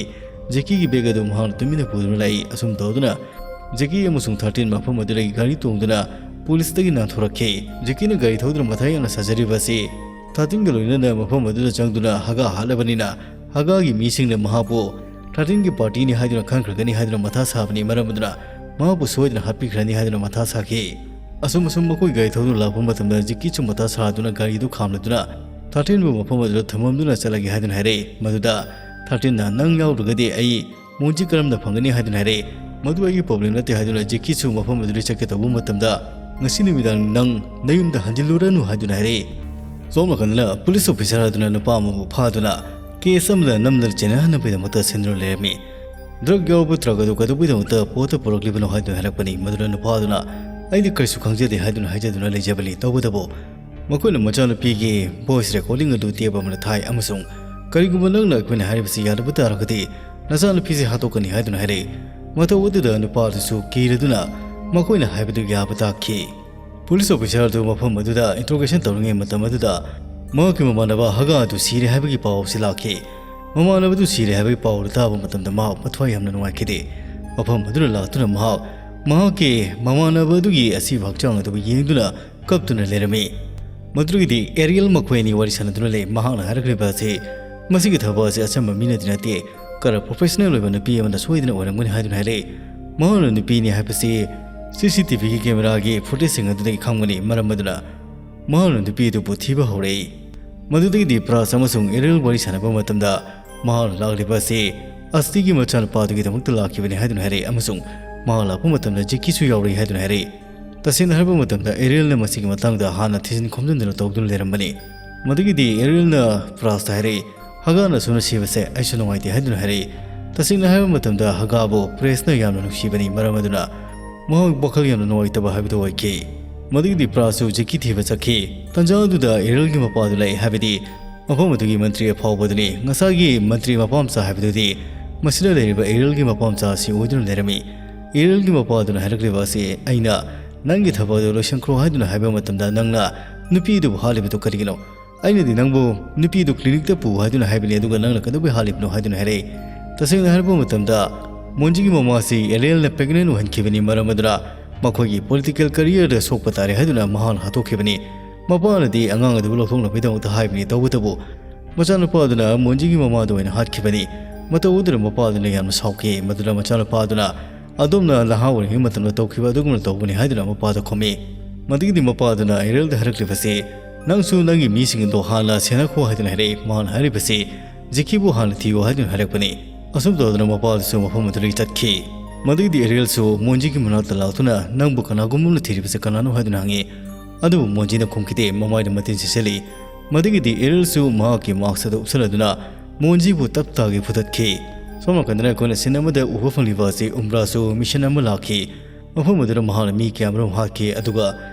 ꯖꯦꯀꯤꯒꯤ ꯕꯦꯒ ꯑꯗꯨ ꯃꯍꯥꯛꯅ ꯇꯨꯃꯤꯟꯅ ꯄꯨꯗꯨꯅ ꯂꯥꯛꯏ꯫ ꯑꯁꯨꯝ ꯇꯧꯗꯨꯅ ꯖꯦꯀꯤ ꯑꯃꯁꯨꯡ ꯊꯥꯔꯇꯤꯟ ꯃꯐꯝ ꯑꯗꯨꯗꯒꯤ ꯒꯥꯔꯤ ꯇꯣꯡꯗꯨꯅ ꯄꯨꯂꯤꯁꯇꯒꯤ ꯅꯥꯟꯊꯣꯔꯛꯈꯤ꯫ ꯖꯦꯀꯤꯅ ꯒꯥꯔꯤ ꯊꯧꯗꯨꯅ ꯃꯊꯥ ꯌꯥꯝꯅ ꯁꯥꯖꯔꯤꯕ ꯑꯁꯤ ꯊꯥꯔꯇꯤꯟꯒ ꯂꯣꯏꯅꯅ ꯃꯐꯝ ꯑꯗꯨꯗ ꯆꯪꯗꯨꯅ ꯍꯒꯥ ꯍꯥꯠꯂꯕꯅꯤꯅ, ꯍꯒꯥꯒꯤ ꯃꯤꯁꯤꯡꯅ ꯃꯍꯥꯛꯄꯨ ꯊꯥꯔꯇꯤꯟꯒꯤ ꯄꯥꯔꯇꯤꯅꯤ ꯍꯥꯏꯗꯨꯅ ꯈꯟꯈ꯭ꯔꯒꯅꯤ ꯍꯥꯏꯗꯨꯅ ꯃꯊꯥ ꯁꯥꯕꯅꯤ꯫ ꯃꯔꯝ ꯑꯗꯨꯅ ꯃꯍꯥꯛꯄꯨ ꯁꯣꯏꯗꯅ ꯍꯥꯠꯄꯤꯈ꯭ꯔꯅꯤ ꯍꯥꯏꯗꯨꯅ ꯃꯊꯥ ꯁꯥꯈꯤ꯫ ꯑꯁꯨꯝ ꯑꯁꯨꯝ ꯃꯈꯣꯏ ꯒꯥꯔꯤ ꯊꯧꯗꯨꯅ ꯂꯥꯛꯄ ꯃꯇꯝꯗ ꯖꯦꯀꯤꯁꯨ ꯃꯊꯥ ꯁꯥꯗꯨꯅ ꯒꯥꯔꯤꯗꯨ ꯈꯥꯝꯂꯗꯨꯅ ꯊꯥꯔꯇꯤꯟꯕꯨ ꯃꯐꯝ ꯑꯗꯨꯗ ꯊꯝꯃꯝꯗꯨꯅ ꯆꯠꯂꯒꯦ ꯍꯥꯏꯗꯨꯅ ꯍꯥꯏꯔꯛꯏ꯫ ꯃꯗꯨꯗ ꯊꯥꯔꯇꯤꯟꯅ, "ꯅꯪ ꯌꯥꯎꯗ꯭ꯔꯒꯗꯤ ꯑꯩ ꯃꯣꯟꯖꯤ ꯀꯔꯝꯅ ꯐꯪꯒꯅꯤ?" ꯍꯥꯏꯗꯨꯅ ꯍꯥꯏꯔꯛꯏ꯫ "ꯃꯗꯨ ꯑꯩꯒꯤ ꯄ꯭ꯔꯣꯕ꯭ꯂꯦꯝ ꯅꯠꯇꯦ" ꯍꯥꯏꯗꯨꯅ ꯖꯦꯀꯤꯁꯨ ꯃꯐꯝ ꯑꯗꯨꯗ ꯆꯠꯀꯦ ꯇꯧꯕ ꯃꯇꯝꯗ, "ꯉꯁꯤ ꯅꯨꯃꯤꯗꯥꯡ ꯅꯪ ꯅꯌꯨꯝꯗ ꯍꯟꯖꯤꯜꯂꯨꯔꯅꯨ" ꯍꯥꯏꯗꯨꯅ ꯍꯥꯏꯔꯛꯏ꯫ ꯁꯣꯝ ꯅꯥꯀꯟꯗꯅ ꯄꯨꯂꯤꯁ ꯑꯣꯐꯤꯁꯥꯔ ꯑꯗꯨꯅ ꯅꯨꯄꯥ ꯑꯃꯕꯨ ꯐꯥꯗꯨꯅ ꯀꯦꯁ ꯑꯃꯗ ꯅꯝꯗꯅ ꯆꯦꯟꯅꯍꯟꯅꯕꯒꯤꯗꯃꯛꯇ ꯁꯤꯟꯗꯨꯅ ꯂꯩꯔꯝꯃꯤ꯫ ꯗ꯭ꯔꯒ ꯌꯥꯎꯕ ꯇ꯭ꯔꯛ ꯑꯗꯨ ꯀꯩꯗꯧꯕꯒꯤꯗꯃꯛꯇ ꯄꯣꯠꯇ ꯄꯨꯔꯛꯂꯤꯕꯅꯣ ꯍꯥꯏꯗꯨꯅ ꯍꯥꯏꯔꯛꯄꯅꯤ꯫ ꯃꯗꯨꯗ ꯅꯨꯄꯥ ꯑꯗꯨꯅ, "ꯑꯩꯗꯤ ꯀꯔꯤꯁꯨ ꯈꯪꯖꯗꯦ" ꯍꯥꯏꯗꯨꯅ ꯍꯥꯏꯖꯗꯨꯅ ꯂꯩꯖꯕꯅꯤ꯫ ꯇꯧꯕꯇꯕꯨ ꯃꯈꯣꯏꯅ ꯃꯆꯥꯅꯨꯄꯤꯒꯤ ꯚꯣꯏꯁ ꯔꯦꯀꯣꯔꯗꯤꯡ ꯑꯗꯨ ꯇꯦꯞ ꯑꯃꯗ ꯊꯥꯏ ꯑꯃꯁꯨꯡ, "ꯀꯔꯤꯒꯨꯝꯕ ꯅꯪꯅ ꯑꯩꯈꯣꯏꯅ ꯍꯥꯏꯔꯤꯕꯁꯤ ꯌꯥꯗꯕ ꯇꯥꯔꯒꯗꯤ ꯅꯆꯥꯅꯨꯄꯤꯁꯦ ꯍꯥꯠꯇꯣꯛꯀꯅꯤ" ꯍꯥꯏꯗꯨꯅ ꯍꯥꯏꯔꯛꯏ꯫ ꯃꯇꯧ ꯑꯗꯨꯗ ꯅꯨꯄꯥ ꯑꯗꯨꯁꯨ ꯀꯤꯔꯗꯨꯅ ꯃꯈꯣꯏꯅ ꯍꯥꯏꯕꯗꯨ ꯌꯥꯕ ꯇꯥꯈꯤ꯫ ꯄꯨꯂꯤꯁ ꯑꯣꯐꯤꯁꯥꯔ ꯑꯗꯨ ꯃꯐꯝ ꯑꯗꯨꯗ ꯏꯟꯇ꯭ꯔꯣꯒꯦꯁꯟ ꯇꯧꯔꯤꯉꯩ ꯃꯇꯝ ꯑꯗꯨꯗ ꯃꯍꯥꯛꯀꯤ ꯃꯃꯥꯟꯅꯕ ꯍꯒꯥ ꯑꯗꯨ ꯁꯤꯔꯦ ꯍꯥꯏꯕꯒꯤ ꯄꯥꯎ ꯑꯁꯤ ꯂꯥꯛꯈꯤ꯫ ꯃꯃꯥꯟꯅꯕꯗꯨ ꯁꯤꯔꯦ ꯍꯥꯏꯕꯒꯤ ꯄꯥꯎ ꯑꯗꯨ ꯇꯥꯕ ꯃꯇꯝꯗ ꯃꯍꯥꯛ ꯃꯊ꯭ꯋꯥꯏ ꯌꯥꯝꯅ ꯅꯨꯡꯉꯥꯏꯈꯤꯗꯦ꯫ ꯃꯐꯝ ꯑꯗꯨꯗ ꯂꯥꯛꯇꯨꯅ ꯃꯍꯥꯛ ꯃꯍꯥꯛꯀꯤ ꯃꯃꯥꯟꯅꯕ ꯑꯗꯨꯒꯤ ꯑꯁꯤꯕ ꯍꯛꯆꯥꯡ ꯑꯗꯨꯕꯨ ꯌꯦꯡꯗꯨꯅ ꯀꯞꯇꯨꯅ ꯂꯩꯔꯝꯃꯤ꯫ ꯃꯗꯨꯗꯒꯤꯗꯤ ꯑꯦꯔꯤꯌꯦꯜ ꯃꯈꯣꯏ ꯑꯅꯤ ꯋꯥꯔꯤ ꯁꯥꯟꯅꯗꯨꯅ ꯂꯩ꯫ ꯃꯍꯥꯛꯅ ꯍꯥꯏꯔꯛꯂꯤꯕ ꯑꯁꯤ, "ꯃꯁꯤꯒꯤ ꯊꯕꯛ ꯑꯁꯤ ꯑꯆꯝꯕ ꯃꯤꯅꯗꯤ ꯅꯠꯇꯦ, ꯈꯔ ꯄ꯭ꯔꯣꯐꯦꯁꯅꯦꯜ ꯑꯣꯏꯕ ꯅꯨꯄꯤ ꯑꯃꯅ ꯁꯣꯏꯗꯅ ꯑꯣꯏꯔꯝꯒꯅꯤ" ꯍꯥꯏꯗꯨꯅ ꯍꯥꯏꯔꯛꯏ꯫ ꯃꯍꯥꯛꯅ ꯅꯨꯄꯤꯅꯤ ꯍꯥꯏꯕꯁꯤ ꯁꯤ ꯁꯤ ꯇꯤ ꯚꯤꯒꯤ ꯀꯦꯃꯦꯔꯥꯒꯤ ꯐꯨꯇꯦꯖꯁꯤꯡ ꯑꯗꯨꯗꯒꯤ ꯈꯪꯕꯅꯤ꯫ ꯃꯔꯝ ꯑꯗꯨꯅ ꯃꯍꯥꯛꯅ ꯅꯨꯄꯤ ꯑꯗꯨꯕꯨ ꯊꯤꯕ ꯍꯧꯔꯛꯏ꯫ ꯃꯗꯨꯗꯒꯤꯗꯤ ꯄ꯭ꯔꯥꯁ ꯑꯃꯁꯨꯡ ꯑꯦꯔꯤꯌꯦꯜ ꯋꯥꯔꯤ ꯁꯥꯟꯅꯕ ꯃꯇꯝꯗ ꯃꯍꯥꯛꯅ ꯂꯥꯛꯂꯤꯕ ꯑꯁꯤ ꯑꯁꯇꯤꯒꯤ ꯃꯆꯥꯅꯨꯄꯥꯗꯨꯒꯤꯗꯃꯛꯇ ꯂꯥꯛꯈꯤꯕꯅꯤ ꯍꯥꯏꯗꯨꯅ ꯍꯥꯏꯔꯛꯏ ꯑꯃꯁꯨꯡ ꯃꯍꯥꯛ ꯂꯥꯛꯄ ꯃꯇꯝꯗ ꯖꯦꯀꯤꯁꯨ ꯌꯥꯎꯔꯛꯏ ꯍꯥꯏꯗꯨꯅ ꯍꯥꯏꯔꯛꯏ꯫ ꯇꯁꯦꯡꯅ ꯍꯥꯏꯔꯕ ꯃꯇꯝꯗ ꯑꯦꯔꯤꯌꯦꯜꯅ ꯃꯁꯤꯒꯤ ꯃꯇꯥꯡꯗ ꯍꯥꯟꯅ ꯊꯤꯖꯤꯟ ꯈꯣꯝꯖꯤꯟꯗꯨꯅ ꯇꯧꯗꯨꯅ ꯂꯩꯔꯝꯕꯅꯤ꯫ ꯃꯗꯨꯒꯤꯗꯤ ꯑꯦꯔꯤꯌꯦꯜꯅ ꯄ꯭ꯔꯥꯁꯇ ꯍꯥꯏꯔꯛꯏ, "ꯍꯒꯥꯅ ꯁꯨꯅ ꯁꯤꯕꯁꯦ ꯑꯩꯁꯨ ꯅꯨꯡꯉꯥꯏꯇꯦ" ꯍꯥꯏꯗꯨꯅ ꯍꯥꯏꯔꯛꯏ꯫ ꯇꯁꯦꯡꯅ ꯍꯥꯏꯔꯕ ꯃꯇꯝꯗ ꯍꯒꯥꯕꯨ ꯄ꯭ꯔꯦꯁꯅ ꯌꯥꯝꯅ ꯅꯨꯡꯁꯤꯕꯅꯤ꯫ ꯃꯔꯝ ꯑꯗꯨꯅ ꯃꯍꯥꯛ ꯋꯥꯈꯜ ꯌꯥꯝꯅ ꯅꯨꯡꯉꯥꯏꯇꯕ ꯍꯥꯏꯕꯗꯨ ꯑꯣꯏꯈꯤ꯫ ꯃꯗꯨꯒꯤꯗꯤ ꯄ꯭ꯔꯥꯁꯁꯨ ꯖꯦꯀꯤ ꯊꯤꯕ ꯆꯠꯈꯤ꯫ ꯇꯟꯖꯥ ꯑꯗꯨꯗ ꯑꯦꯔꯤꯌꯦꯜꯒꯤ ꯃꯄꯥꯗꯨ ꯂꯥꯛꯏ, ꯍꯥꯏꯕꯗꯤ ꯃꯐꯝ ꯑꯗꯨꯒꯤ ꯃꯟꯇ꯭ꯔꯤ ꯑꯐꯥꯎꯕꯗꯨꯅꯤ꯫ ꯉꯁꯥꯏꯒꯤ ꯃꯟꯇ꯭ꯔꯤ ꯃꯄꯥ ꯃꯆꯥ ꯍꯥꯏꯕꯗꯨꯗꯤ ꯃꯁꯤꯗ ꯂꯩꯔꯤꯕ ꯑꯦꯔꯤꯌꯦꯜꯒꯤ ꯃꯄꯥ ꯃꯆꯥ ꯑꯁꯤ ꯑꯣꯏꯗꯨꯅ ꯂꯩꯔꯝꯃꯤ꯫ ꯑꯦꯔꯤꯌꯦꯜꯒꯤ ꯃꯄꯥꯗꯨꯅ ꯍꯥꯏꯔꯛꯂꯤꯕ ꯑꯁꯤ, "ꯑꯩꯅ ꯅꯪꯒꯤ ꯊꯕꯛ ꯑꯗꯨ ꯂꯣꯏꯁꯤꯟꯈ꯭ꯔꯣ ꯍꯥꯏꯗꯨꯅ ꯍꯥꯏꯕ ꯃꯇꯝꯗ ꯅꯪꯅ ꯅꯨꯄꯤꯗꯨꯕꯨ ꯍꯥꯠꯂꯤꯕꯗꯨ ꯀꯔꯤꯒꯤꯅꯣ? ꯑꯩꯅꯗꯤ ꯅꯪꯕꯨ ꯅꯨꯄꯤꯗꯨ ꯀ꯭ꯂꯤꯅꯤꯛꯇ ꯄꯨ ꯍꯥꯏꯗꯨꯅ ꯍꯥꯏꯕꯅꯤ, ꯑꯗꯨꯒ ꯅꯪꯅ ꯀꯩꯗꯧꯕꯩ ꯍꯥꯠꯂꯤꯕꯅꯣ?" ꯍꯥꯏꯗꯨꯅ ꯍꯥꯏꯔꯛꯏ꯫ ꯇꯁꯦꯡꯅ ꯍꯥꯏꯔꯛꯄ ꯃꯇꯝꯗ, ꯃꯣꯟꯖꯤꯒꯤ ꯃꯃꯥꯁꯤ ꯑꯦꯔꯤꯌꯦꯜꯅ ꯄ꯭ꯔꯦꯒꯅꯦꯟ ꯑꯣꯏꯍꯟꯈꯤꯕꯅꯤ, ꯃꯔꯝ ꯑꯗꯨꯅ ꯃꯈꯣꯏꯒꯤ ꯄꯣꯂꯤꯇꯤꯀꯦꯜ ꯀꯦꯔꯤꯌꯔꯗ ꯁꯣꯛꯄ ꯇꯥꯔꯦ ꯍꯥꯏꯗꯨꯅ ꯃꯍꯥꯛꯅ ꯍꯥꯠꯇꯣꯛꯈꯤꯕꯅꯤ꯫ ꯃꯄꯥꯅꯗꯤ ꯑꯉꯥꯡ ꯑꯗꯨꯕꯨ ꯂꯧꯊꯣꯛꯅꯕꯒꯤꯗꯃꯛꯇ ꯍꯥꯏꯕꯅꯤ, ꯇꯧꯕꯇꯕꯨ ꯃꯆꯥꯅꯨꯄꯥ ꯑꯗꯨꯅ ꯃꯣꯟꯖꯤꯒꯤ ꯃꯃꯥꯗ ꯑꯣꯏꯅ ꯍꯥꯠꯈꯤꯕꯅꯤ꯫ ꯃꯇꯧ ꯑꯗꯨꯗ ꯃꯄꯥ ꯑꯗꯨꯅ ꯌꯥꯝꯅ ꯁꯥꯎꯈꯤ꯫ ꯃꯗꯨꯗ ꯃꯆꯥꯅꯨꯄꯥ ꯑꯗꯨꯅ, "ꯑꯗꯣꯝꯅ ꯅꯍꯥ ꯑꯣꯏꯔꯤꯉꯩ ꯃꯇꯝꯗ ꯇꯧꯈꯤꯕ ꯑꯗꯨꯒꯨꯝꯅ ꯇꯧꯕꯅꯤ" ꯍꯥꯏꯗꯨꯅ ꯃꯄꯥꯗ ꯈꯨꯝꯃꯤ꯫ ꯃꯗꯨꯒꯤꯗꯤ ꯃꯄꯥ ꯑꯗꯨꯅ ꯑꯦꯔꯤꯌꯦꯜꯗ ꯍꯥꯏꯔꯛꯂꯤꯕꯁꯤ, "ꯅꯪꯁꯨ ꯅꯪꯒꯤ ꯃꯤꯁꯤꯡ ꯑꯗꯨ ꯍꯥꯟꯅ ꯁꯦꯟꯅꯈꯣ" ꯍꯥꯏꯗꯨꯅ ꯍꯥꯏꯔꯛꯏ꯫ ꯃꯍꯥꯛꯅ ꯍꯥꯏꯔꯤꯕꯁꯤ, "ꯖꯤꯀꯤꯕꯨ ꯍꯥꯟꯅ ꯊꯤꯌꯨ" ꯍꯥꯏꯗꯨꯅ ꯍꯥꯏꯔꯛꯄꯅꯤ꯫ ꯑꯁꯨꯝ ꯇꯧꯗꯅ ꯃꯄꯥ ꯑꯗꯨꯁꯨ ꯃꯐꯝ ꯑꯗꯨꯗꯒꯤ ꯆꯠꯈꯤ꯫ ꯃꯗꯨꯒꯤꯗꯤ ꯑꯦꯔꯤꯌꯦꯜꯁꯨ ꯃꯣꯟꯖꯤꯒꯤ ꯃꯅꯥꯛꯇ ꯂꯥꯛꯇꯨꯅ, "ꯅꯪꯕꯨ ꯀꯅꯥꯒꯨꯝꯕ ꯑꯃꯅ ꯊꯤꯔꯤꯕꯁꯤ ꯀꯅꯥꯅꯣ?" ꯍꯥꯏꯗꯨꯅ ꯍꯪꯉꯤ꯫ ꯑꯗꯨꯕꯨ ꯃꯣꯟꯖꯤꯅ ꯈꯨꯝꯈꯤꯗꯦ, ꯃꯃꯥꯏꯗ ꯃꯇꯤꯟ ꯁꯤꯠꯆꯜꯂꯤ꯫ ꯃꯗꯨꯒꯤꯗꯤ ꯑꯦꯔꯤꯌꯦꯜꯁꯨ ꯃꯍꯥꯛꯀꯤ ꯃꯥꯛꯁ ꯑꯗꯨ ꯎꯞꯁꯜꯂꯗꯨꯅ ꯃꯣꯟꯖꯤꯕꯨ ꯇꯞ ꯇꯥꯒꯩ ꯐꯨꯗꯠꯈꯤ꯫ ꯁꯣꯝ ꯅꯥꯀꯟꯗꯅ ꯑꯩꯈꯣꯏꯅ ꯁꯤꯟ ꯑꯃꯗ ꯎꯕ ꯐꯪꯂꯤꯕ ꯑꯁꯤ ꯎꯝꯕ꯭ꯔꯥꯁꯨ ꯃꯤꯁꯟ ꯑꯃ ꯂꯥꯛꯈꯤ꯫ ꯃꯐꯝ ꯑꯗꯨꯗ ꯃꯍꯥꯛꯅ ꯃꯤ ꯀꯌꯥꯃꯔꯨꯝ ꯍꯥꯠꯈꯤ, ꯑꯗꯨꯒ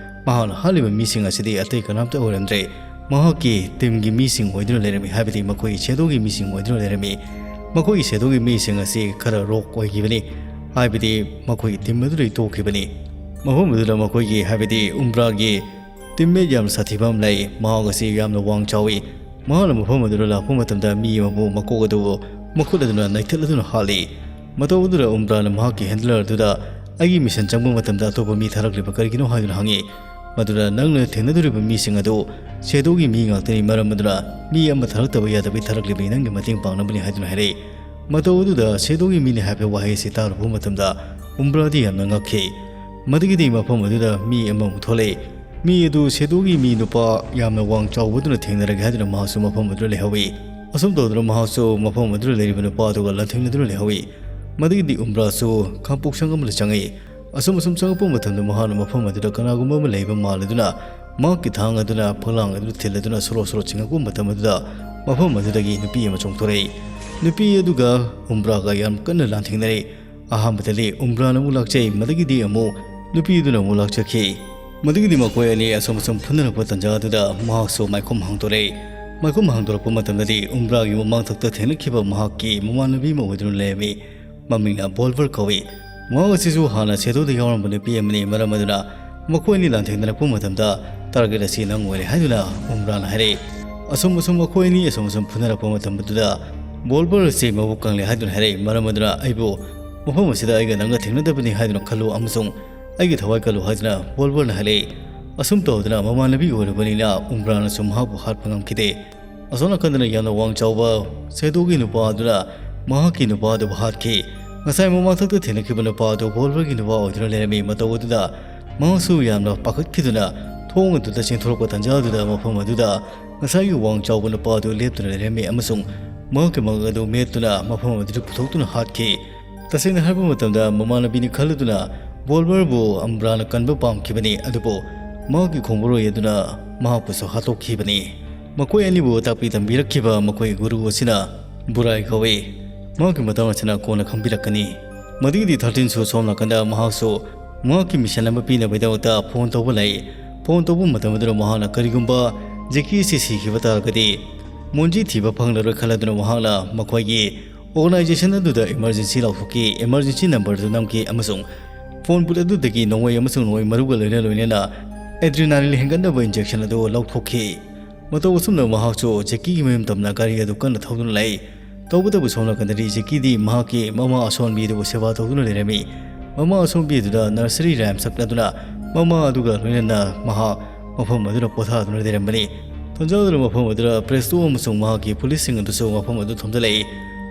ꯃꯍꯥꯛꯅ ꯍꯥꯠꯂꯤꯕ ꯃꯤꯁꯤꯡ ꯑꯁꯤꯗꯤ ꯑꯇꯩ ꯀꯅꯥꯝꯇ ꯑꯣꯏꯔꯝꯗ꯭ꯔꯦ, ꯃꯍꯥꯛꯀꯤ ꯇꯤꯝꯒꯤ ꯃꯤꯁꯤꯡ ꯑꯣꯏꯗꯨꯅ ꯂꯩꯔꯝꯃꯤ, ꯍꯥꯏꯕꯗꯤ ꯃꯈꯣꯏꯒꯤ ꯁꯦꯗꯣꯒꯤ ꯃꯤꯁꯤꯡ ꯑꯣꯏꯗꯨꯅ ꯂꯩꯔꯝꯃꯤ꯫ ꯃꯈꯣꯏꯒꯤ ꯁꯦꯗꯣꯒꯤ ꯃꯤꯁꯤꯡ ꯑꯁꯤ ꯈꯔ ꯔꯣꯛ ꯑꯣꯏꯈꯤꯕꯅꯤ, ꯍꯥꯏꯕꯗꯤ ꯃꯈꯣꯏꯒꯤ ꯇꯤꯝ ꯑꯗꯨꯗꯒꯤ ꯇꯣꯛꯈꯤꯕꯅꯤ꯫ ꯃꯐꯝ ꯑꯗꯨꯗ ꯃꯈꯣꯏꯒꯤ, ꯍꯥꯏꯕꯗꯤ ꯎꯝꯕ꯭ꯔꯥꯒꯤ ꯇꯤꯝꯃꯦꯠ ꯌꯥꯝꯅ ꯁꯥꯊꯤꯕ ꯑꯃ ꯂꯩ꯫ ꯃꯍꯥꯛ ꯑꯁꯤ ꯌꯥꯝꯅ ꯋꯥꯡ ꯆꯥꯎꯏ꯫ ꯃꯍꯥꯛꯅ ꯃꯐꯝ ꯑꯗꯨꯗ ꯂꯥꯛꯄ ꯃꯇꯝꯗ ꯃꯤ ꯑꯃꯕꯨ ꯃꯀꯣꯛ ꯑꯗꯨꯕꯨ ꯃꯈꯨꯠ ꯑꯗꯨꯅ ꯅꯩꯊꯠꯂꯗꯨꯅ ꯍꯥꯠꯂꯤ꯫ ꯃꯇꯧ ꯑꯗꯨꯗ ꯎꯝꯕ꯭ꯔꯥꯅ ꯃꯍꯥꯛꯀꯤ ꯍꯦꯟꯗꯂꯔ ꯑꯗꯨꯗ, "ꯑꯩꯒꯤ ꯃꯤꯁꯟ ꯆꯪꯕ ꯃꯇꯝꯗ ꯑꯇꯣꯞꯄ ꯃꯤ ꯊꯥꯔꯛꯂꯤꯕ ꯀꯔꯤꯒꯤꯅꯣ?" ꯍꯥꯏꯗꯨꯅ ꯍꯪꯉꯤ꯫ ꯃꯗꯨꯗ, "ꯅꯪꯅ ꯊꯦꯡꯅꯗꯧꯔꯤꯕ ꯃꯤꯁꯤꯡ ꯑꯗꯨ ꯁꯦꯗꯣꯒꯤ ꯃꯤ ꯉꯥꯛꯇꯅꯤ, ꯃꯔꯝ ꯑꯗꯨꯅ ꯃꯤ ꯑꯃ ꯊꯥꯔꯛꯇꯕ ꯌꯥꯗꯕꯒꯤ ꯊꯥꯔꯛꯂꯤꯕꯅꯤ, ꯅꯪꯒꯤ ꯃꯇꯦꯡ ꯄꯥꯡꯅꯕꯅꯤ" ꯍꯥꯏꯗꯨꯅ ꯍꯥꯏꯔꯛꯏ꯫ ꯃꯇꯧ ꯑꯗꯨꯗ ꯁꯦꯗꯣꯒꯤ ꯃꯤꯅꯤ ꯍꯥꯏꯕ ꯋꯥꯍꯩ ꯑꯁꯤ ꯇꯥꯔꯨꯕ ꯃꯇꯝꯗ ꯎꯝꯕ꯭ꯔꯥꯗꯤ ꯌꯥꯝꯅ ꯉꯛꯈꯤ꯫ ꯃꯗꯨꯒꯤꯗꯤ ꯃꯐꯝ ꯑꯗꯨꯗ ꯃꯤ ꯑꯃꯃꯨꯛ ꯊꯣꯛꯂꯛꯏ꯫ ꯃꯤ ꯑꯗꯨ ꯁꯦꯗꯣꯒꯤ ꯃꯤ ꯅꯨꯄꯥ ꯌꯥꯝꯅ ꯋꯥꯡ ꯆꯥꯎꯕꯗꯨꯅ ꯊꯦꯡꯅꯔꯒꯦ ꯍꯥꯏꯗꯨꯅ ꯃꯍꯥꯛꯁꯨ ꯃꯐꯝ ꯑꯗꯨꯗ ꯂꯩꯍꯧꯏ꯫ ꯑꯁꯨꯝ ꯇꯧꯗꯨꯅ ꯃꯍꯥꯛꯁꯨ ꯃꯐꯝ ꯑꯗꯨꯗ ꯂꯩꯔꯤꯕ ꯅꯨꯄꯥ ꯑꯗꯨꯒ ꯂꯥꯟꯊꯦꯡꯅꯗꯨꯅ ꯂꯩꯍꯧꯏ꯫ ꯃꯗꯨꯒꯤꯗꯤ ꯎꯝꯕ꯭ꯔꯥꯁꯨ ꯈꯥꯡꯄꯣꯛꯁꯪ ꯑꯃꯗ ꯆꯪꯉꯛꯏ꯫ ꯑꯁꯨꯝ ꯑꯁꯨꯝ ꯆꯪꯉꯛꯄ ꯃꯇꯝꯗ ꯃꯍꯥꯛꯅ ꯃꯐꯝ ꯑꯗꯨꯗ ꯀꯅꯥꯒꯨꯝꯕ ꯑꯃ ꯂꯩꯕ ꯃꯥꯜꯂꯗꯨꯅ ꯃꯍꯥꯛꯀꯤ ꯊꯥꯡ ꯑꯗꯨꯅ ꯐꯛꯂꯥꯡ ꯑꯗꯨꯗ ꯊꯤꯜꯂꯗꯨꯅ ꯁꯣꯔꯣ ꯁꯣꯔꯣ ꯆꯤꯡꯉꯛꯄ ꯃꯇꯝ ꯑꯗꯨꯗ ꯃꯐꯝ ꯑꯗꯨꯗꯒꯤ ꯅꯨꯄꯤ ꯑꯃ ꯆꯣꯡꯊꯣꯔꯛꯏ꯫ ꯅꯨꯄꯤ ꯑꯗꯨꯒ ꯎꯝꯕ꯭ꯔꯥꯒ ꯌꯥꯝ ꯀꯟꯅ ꯂꯥꯟꯊꯦꯡꯅꯔꯛꯏ꯫ ꯑꯍꯥꯟꯕꯗꯗꯤ ꯎꯝꯕ꯭ꯔꯥꯅ ꯑꯃꯨꯛ ꯂꯥꯛꯆꯩ, ꯃꯗꯨꯒꯤꯗꯤ ꯑꯃꯨꯛ ꯅꯨꯄꯤꯗꯨꯅ ꯑꯃꯨꯛ ꯂꯥꯛꯆꯈꯤ꯫ ꯃꯗꯨꯒꯤꯗꯤ ꯃꯈꯣꯏ ꯑꯅꯤ ꯑꯁꯨꯝ ꯑꯁꯨꯝ ꯐꯨꯅꯔꯛꯄ ꯇꯥꯟꯖꯥ ꯑꯗꯨꯗ ꯃꯍꯥꯛꯁꯨ ꯃꯥꯏꯈꯨꯝ ꯍꯥꯡꯗꯣꯔꯛꯏ꯫ ꯃꯥꯏꯈꯨꯝ ꯍꯥꯡꯗꯣꯔꯛꯄ ꯃꯇꯝꯗꯗꯤ ꯎꯝꯕ꯭ꯔꯥꯒꯤ ꯃꯃꯥꯡꯊꯛꯇ ꯊꯦꯡꯅꯈꯤꯕ ꯃꯍꯥꯛꯀꯤ ꯃꯃꯥꯟꯅꯕꯤ ꯑꯃ ꯑꯣꯏꯗꯨꯅ ꯂꯩꯔꯝꯃꯤ꯫ ꯃꯃꯤꯡꯅ ꯕꯣꯜꯕꯔ ꯀꯧꯏ꯫ ꯃꯍꯥꯛ ꯑꯁꯤꯁꯨ ꯍꯥꯟꯅ ꯁꯦꯗꯣꯗ ꯌꯥꯎꯔꯝꯕ ꯅꯨꯄꯤ ꯑꯃꯅꯤ꯫ ꯃꯔꯝ ꯑꯗꯨꯅ ꯃꯈꯣꯏ ꯑꯅꯤ ꯂꯥꯟꯊꯦꯡꯅꯔꯛꯄ ꯃꯇꯝꯗ ꯇꯥꯔꯒꯦꯠ ꯑꯁꯤ ꯅꯪ ꯑꯣꯏꯔꯦ ꯍꯥꯏꯗꯨꯅ ꯎꯝꯕ꯭ꯔꯥꯅ ꯍꯥꯏꯔꯛꯏ꯫ ꯑꯁꯨꯝ ꯑꯁꯨꯝ ꯃꯈꯣꯏ ꯑꯅꯤ ꯑꯁꯨꯝ ꯑꯁꯨꯝ ꯐꯨꯅꯔꯛꯄ ꯃꯇꯝꯗꯨꯗ ꯕꯣꯜꯕꯔ ꯑꯁꯤ ꯃꯕꯨꯛ ꯀꯪꯂꯦ ꯍꯥꯏꯗꯨꯅ ꯍꯥꯏꯔꯛꯏ꯫ ꯃꯔꯝ ꯑꯗꯨꯅ ꯑꯩꯕꯨ ꯃꯐꯝ ꯑꯁꯤꯗ ꯑꯩꯒ ꯅꯪꯒ ꯊꯦꯡꯅꯗꯕꯅꯤ ꯍꯥꯏꯗꯨꯅ ꯈꯜꯂꯨ ꯑꯃꯁꯨꯡ ꯑꯩꯒꯤ ꯊꯋꯥꯏ ꯀꯜꯂꯨ ꯍꯥꯏꯗꯨꯅ ꯕꯣꯜꯕꯔꯅ ꯍꯥꯏꯔꯛꯏ꯫ ꯑꯁꯨꯝ ꯇꯧꯗꯅ ꯃꯃꯥꯟꯅꯕꯤ ꯑꯣꯏꯔꯨꯕꯅꯤꯅ ꯎꯝꯕ꯭ꯔꯥꯅꯁꯨ ꯃꯍꯥꯛꯄꯨ ꯍꯥꯠꯄ ꯉꯝꯈꯤꯗꯦ꯫ ꯑꯁꯣꯝ ꯅꯥꯀꯟꯗꯅ ꯌꯥꯝꯅ ꯋꯥꯡ ꯆꯥꯎꯕ ꯁꯦꯗꯣꯒꯤ ꯅꯨꯄꯥ ꯑꯗꯨꯅ ꯃꯍꯥꯛꯀꯤ ꯅꯨꯄꯥ ꯑꯗꯨꯕꯨ ꯍꯥꯠꯈꯤ꯫ ꯉꯁꯥꯏ ꯃꯃꯥꯡꯊꯛꯇ ꯊꯦꯡꯅꯈꯤꯕ ꯅꯨꯄꯥ ꯑꯗꯨ ꯕꯣꯜꯕꯔꯒꯤ ꯅꯨꯄꯥ ꯑꯣꯏꯗꯨꯅ ꯂꯩꯔꯝꯃꯤ꯫ ꯃꯇꯧ ꯑꯗꯨꯗ ꯃꯍꯥꯛꯁꯨ ꯌꯥꯝꯅ ꯄꯥꯈꯠꯈꯤꯗꯨꯅ ꯊꯣꯡ ꯑꯗꯨꯗ ꯆꯦꯟꯊꯣꯔꯛꯄ ꯇꯥꯟꯖꯥ ꯑꯗꯨꯗ ꯃꯐꯝ ꯑꯗꯨꯗ ꯉꯁꯥꯏꯒꯤ ꯋꯥꯡ ꯆꯥꯎꯕ ꯅꯨꯄꯥ ꯑꯗꯨ ꯂꯦꯞꯇꯨꯅ ꯂꯩꯔꯝꯃꯤ ꯑꯃꯁꯨꯡ ꯃꯍꯥꯛꯀꯤ ꯃꯉꯛ ꯑꯗꯨ ꯃꯦꯠꯇꯨꯅ ꯃꯐꯝ ꯑꯗꯨꯗ ꯄꯨꯊꯣꯛꯇꯨꯅ ꯍꯥꯠꯈꯤ꯫ ꯇꯁꯦꯡꯅ ꯍꯥꯏꯕ ꯃꯇꯝꯗ ꯃꯃꯥꯟꯅꯕꯤꯅꯤ ꯈꯜꯂꯗꯨꯅ ꯕꯣꯜꯕꯔꯕꯨ ꯎꯝꯕ꯭ꯔꯥꯅ ꯀꯟꯕ ꯄꯥꯝꯈꯤꯕꯅꯤ, ꯑꯗꯨꯕꯨ ꯃꯍꯥꯛꯀꯤ ꯈꯣꯡꯕꯨꯔꯣꯏ ꯑꯗꯨꯅ ꯃꯍꯥꯛꯄꯨꯁꯨ ꯍꯥꯠꯇꯣꯛꯈꯤꯕꯅꯤ꯫ ꯃꯈꯣꯏ ꯑꯅꯤꯕꯨ ꯇꯥꯛꯄꯤ ꯇꯝꯕꯤꯔꯛꯈꯤꯕ ꯃꯈꯣꯏ ꯒꯨꯔꯨ ꯑꯁꯤꯅ ꯕꯨꯔꯥꯏ ꯀꯧꯏ꯫ ꯃꯍꯥꯛꯀꯤ ꯃꯇꯥꯡ ꯑꯁꯤꯅ ꯀꯣꯟꯅ ꯈꯪꯕꯤꯔꯛꯀꯅꯤ꯫ ꯃꯗꯨꯒꯤꯗꯤ ꯊꯥꯔꯇꯤꯟꯁꯨ ꯁꯣꯝ ꯅꯥꯀꯟꯗ ꯃꯍꯥꯛꯁꯨ ꯃꯍꯥꯛꯀꯤ ꯃꯤꯁꯟ ꯑꯃ ꯄꯤꯅꯕꯒꯤꯗꯃꯛꯇ ꯐꯣꯟ ꯇꯧꯕ ꯂꯩ꯫ ꯐꯣꯟ ꯇꯧꯕ ꯃꯇꯝ ꯑꯗꯨꯗ ꯃꯍꯥꯛꯅ ꯀꯔꯤꯒꯨꯝꯕ ꯖꯦꯀꯤ ꯑꯁꯤ ꯁꯤꯈꯤꯕ ꯇꯥꯔꯒꯗꯤ ꯃꯣꯟꯖꯤ ꯊꯤꯕ ꯐꯪꯂꯔꯣꯏ ꯈꯜꯂꯗꯨꯅ ꯃꯍꯥꯛꯅ ꯃꯈꯣꯏꯒꯤ ꯑꯣꯔꯒꯅꯥꯏꯖꯦꯁꯟ ꯑꯗꯨꯗ ꯏꯃꯔꯖꯦꯟꯁꯤ ꯂꯥꯎꯊꯣꯛꯈꯤ꯫ ꯏꯃꯔꯖꯦꯟꯁꯤ ꯅꯝꯕꯔꯗꯨ ꯅꯝꯈꯤ ꯑꯃꯁꯨꯡ ꯐꯣꯟ ꯕꯨꯠ ꯑꯗꯨꯗꯒꯤ ꯅꯣꯡꯃꯩ ꯑꯃꯁꯨꯡ ꯅꯣꯡꯃꯩ ꯃꯔꯨꯒ ꯂꯣꯏꯅ ꯂꯣꯏꯅꯅ ꯑꯦꯗ꯭ꯔꯤꯅꯥꯂꯤꯟ ꯍꯦꯟꯒꯠꯅꯕ ꯏꯟꯖꯦꯛꯁꯟ ꯑꯗꯨ ꯂꯧꯊꯣꯛꯈꯤ꯫ ꯃꯇꯧ ꯑꯁꯨꯝꯅ ꯃꯍꯥꯛꯁꯨ ꯖꯦꯀꯤꯒꯤ ꯃꯌꯨꯝ ꯇꯝꯅ ꯒꯥꯔꯤ ꯑꯗꯨ ꯀꯟꯅ ꯊꯧꯗꯨꯅ ꯂꯩ꯫ ꯇꯧꯕꯇꯕꯨ ꯁꯣꯝ ꯅꯥꯀꯟꯗꯗꯤ ꯖꯦꯀꯤꯗꯤ ꯃꯍꯥꯛꯀꯤ ꯃꯃꯥ ꯑꯁꯣꯟꯕꯤ ꯑꯗꯨꯕꯨ ꯁꯦꯕꯥ ꯇꯧꯗꯨꯅ ꯂꯩꯔꯝꯃꯤ꯫ ꯃꯃꯥ ꯑꯁꯣꯟꯕꯤ ꯑꯗꯨꯗ ꯅꯔꯁꯔꯤ ꯔꯥꯏꯝ ꯁꯛꯂꯗꯨꯅ ꯃꯃꯥ ꯑꯗꯨꯒ ꯂꯣꯏꯅꯅ ꯃꯍꯥꯛ ꯃꯐꯝ ꯑꯗꯨꯗ ꯄꯣꯊꯥꯗꯨꯅ ꯂꯩꯔꯝꯕꯅꯤ꯫ ꯇꯟꯖꯥ ꯑꯗꯨꯗ ꯃꯐꯝ ꯑꯗꯨꯗ ꯄ꯭ꯔꯦꯁꯇꯣ ꯑꯃꯁꯨꯡ ꯃꯍꯥꯛꯀꯤ ꯄꯨꯂꯤꯁꯁꯤꯡ ꯑꯗꯨꯁꯨ ꯃꯐꯝ ꯑꯗꯨ ꯊꯣꯝꯖꯤꯜꯂꯛꯏ꯫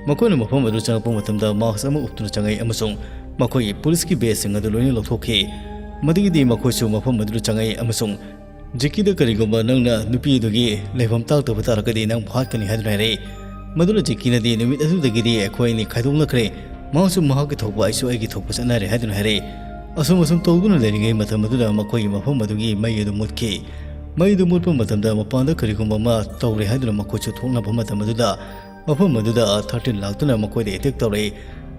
ꯃꯈꯣꯏꯅ ꯃꯐꯝ ꯑꯗꯨ ꯆꯪꯂꯛꯄ ꯃꯇꯝꯗ ꯃꯥꯁꯛ ꯑꯃ ꯎꯞꯇꯨꯅ ꯆꯪꯉꯛꯏ ꯑꯃꯁꯨꯡ ꯃꯈꯣꯏꯒꯤ ꯄꯨꯂꯤꯁꯀꯤ ꯕꯦꯖꯁꯤꯡ ꯑꯗꯨ ꯂꯣꯏꯅ ꯂꯧꯊꯣꯛꯈꯤ꯫ ꯃꯗꯨꯒꯤꯗꯤ ꯃꯈꯣꯏꯁꯨ ꯃꯐꯝ ꯑꯗꯨꯗ ꯆꯪꯉꯛꯏ ꯑꯃꯁꯨꯡ ꯖꯦꯀꯤꯗ ꯀꯔꯤꯒꯨꯝꯕ ꯅꯪꯅ ꯅꯨꯄꯤ ꯑꯗꯨꯒꯤ ꯂꯩꯐꯝ ꯇꯥꯛꯇꯕ ꯇꯥꯔꯒꯗꯤ ꯅꯪꯕꯨ ꯍꯥꯠꯀꯅꯤ ꯍꯥꯏꯗꯨꯅ ꯍꯥꯏꯔꯛꯏ꯫ ꯃꯗꯨꯅ ꯖꯦꯀꯤꯅꯗꯤ ꯅꯨꯃꯤꯠ ꯑꯗꯨꯗꯒꯤꯗꯤ ꯑꯩꯈꯣꯏ ꯑꯅꯤ ꯈꯥꯏꯗꯣꯛꯅꯈ꯭ꯔꯦ꯫ ꯃꯍꯥꯛꯁꯨ ꯃꯍꯥꯛꯀꯤ ꯊꯣꯛꯄ, ꯑꯩꯁꯨ ꯑꯩꯒꯤ ꯊꯣꯛꯄ ꯆꯠꯅꯔꯦ ꯍꯥꯏꯗꯨꯅ ꯍꯥꯏꯔꯛꯏ꯫ ꯑꯁꯨꯝ ꯑꯁꯨꯝ ꯇꯧꯗꯨꯅ ꯂꯩꯔꯤꯉꯩ ꯃꯇꯝ ꯑꯗꯨꯗ ꯃꯈꯣꯏꯒꯤ ꯃꯐꯝ ꯑꯗꯨꯒꯤ ꯃꯩ ꯑꯗꯨ ꯃꯨꯠꯈꯤ꯫ ꯃꯩ ꯑꯗꯨ ꯃꯨꯠꯄ ꯃꯇꯝꯗ ꯃꯄꯥꯟꯗ ꯀꯔꯤꯒꯨꯝꯕ ꯑꯃ ꯇꯧꯔꯦ ꯍꯥꯏꯗꯨꯅ ꯃꯈꯣꯏꯁꯨ ꯊꯣꯛꯅꯕ ꯃꯇꯝ ꯑꯗꯨꯗ ꯃꯐꯝ ꯑꯗꯨꯗ ꯊꯥꯔꯇꯤꯟ ꯂꯥꯛꯇꯨꯅ ꯃꯈꯣꯏꯗ ꯑꯦꯇꯦꯛ ꯇꯧꯔꯛꯏ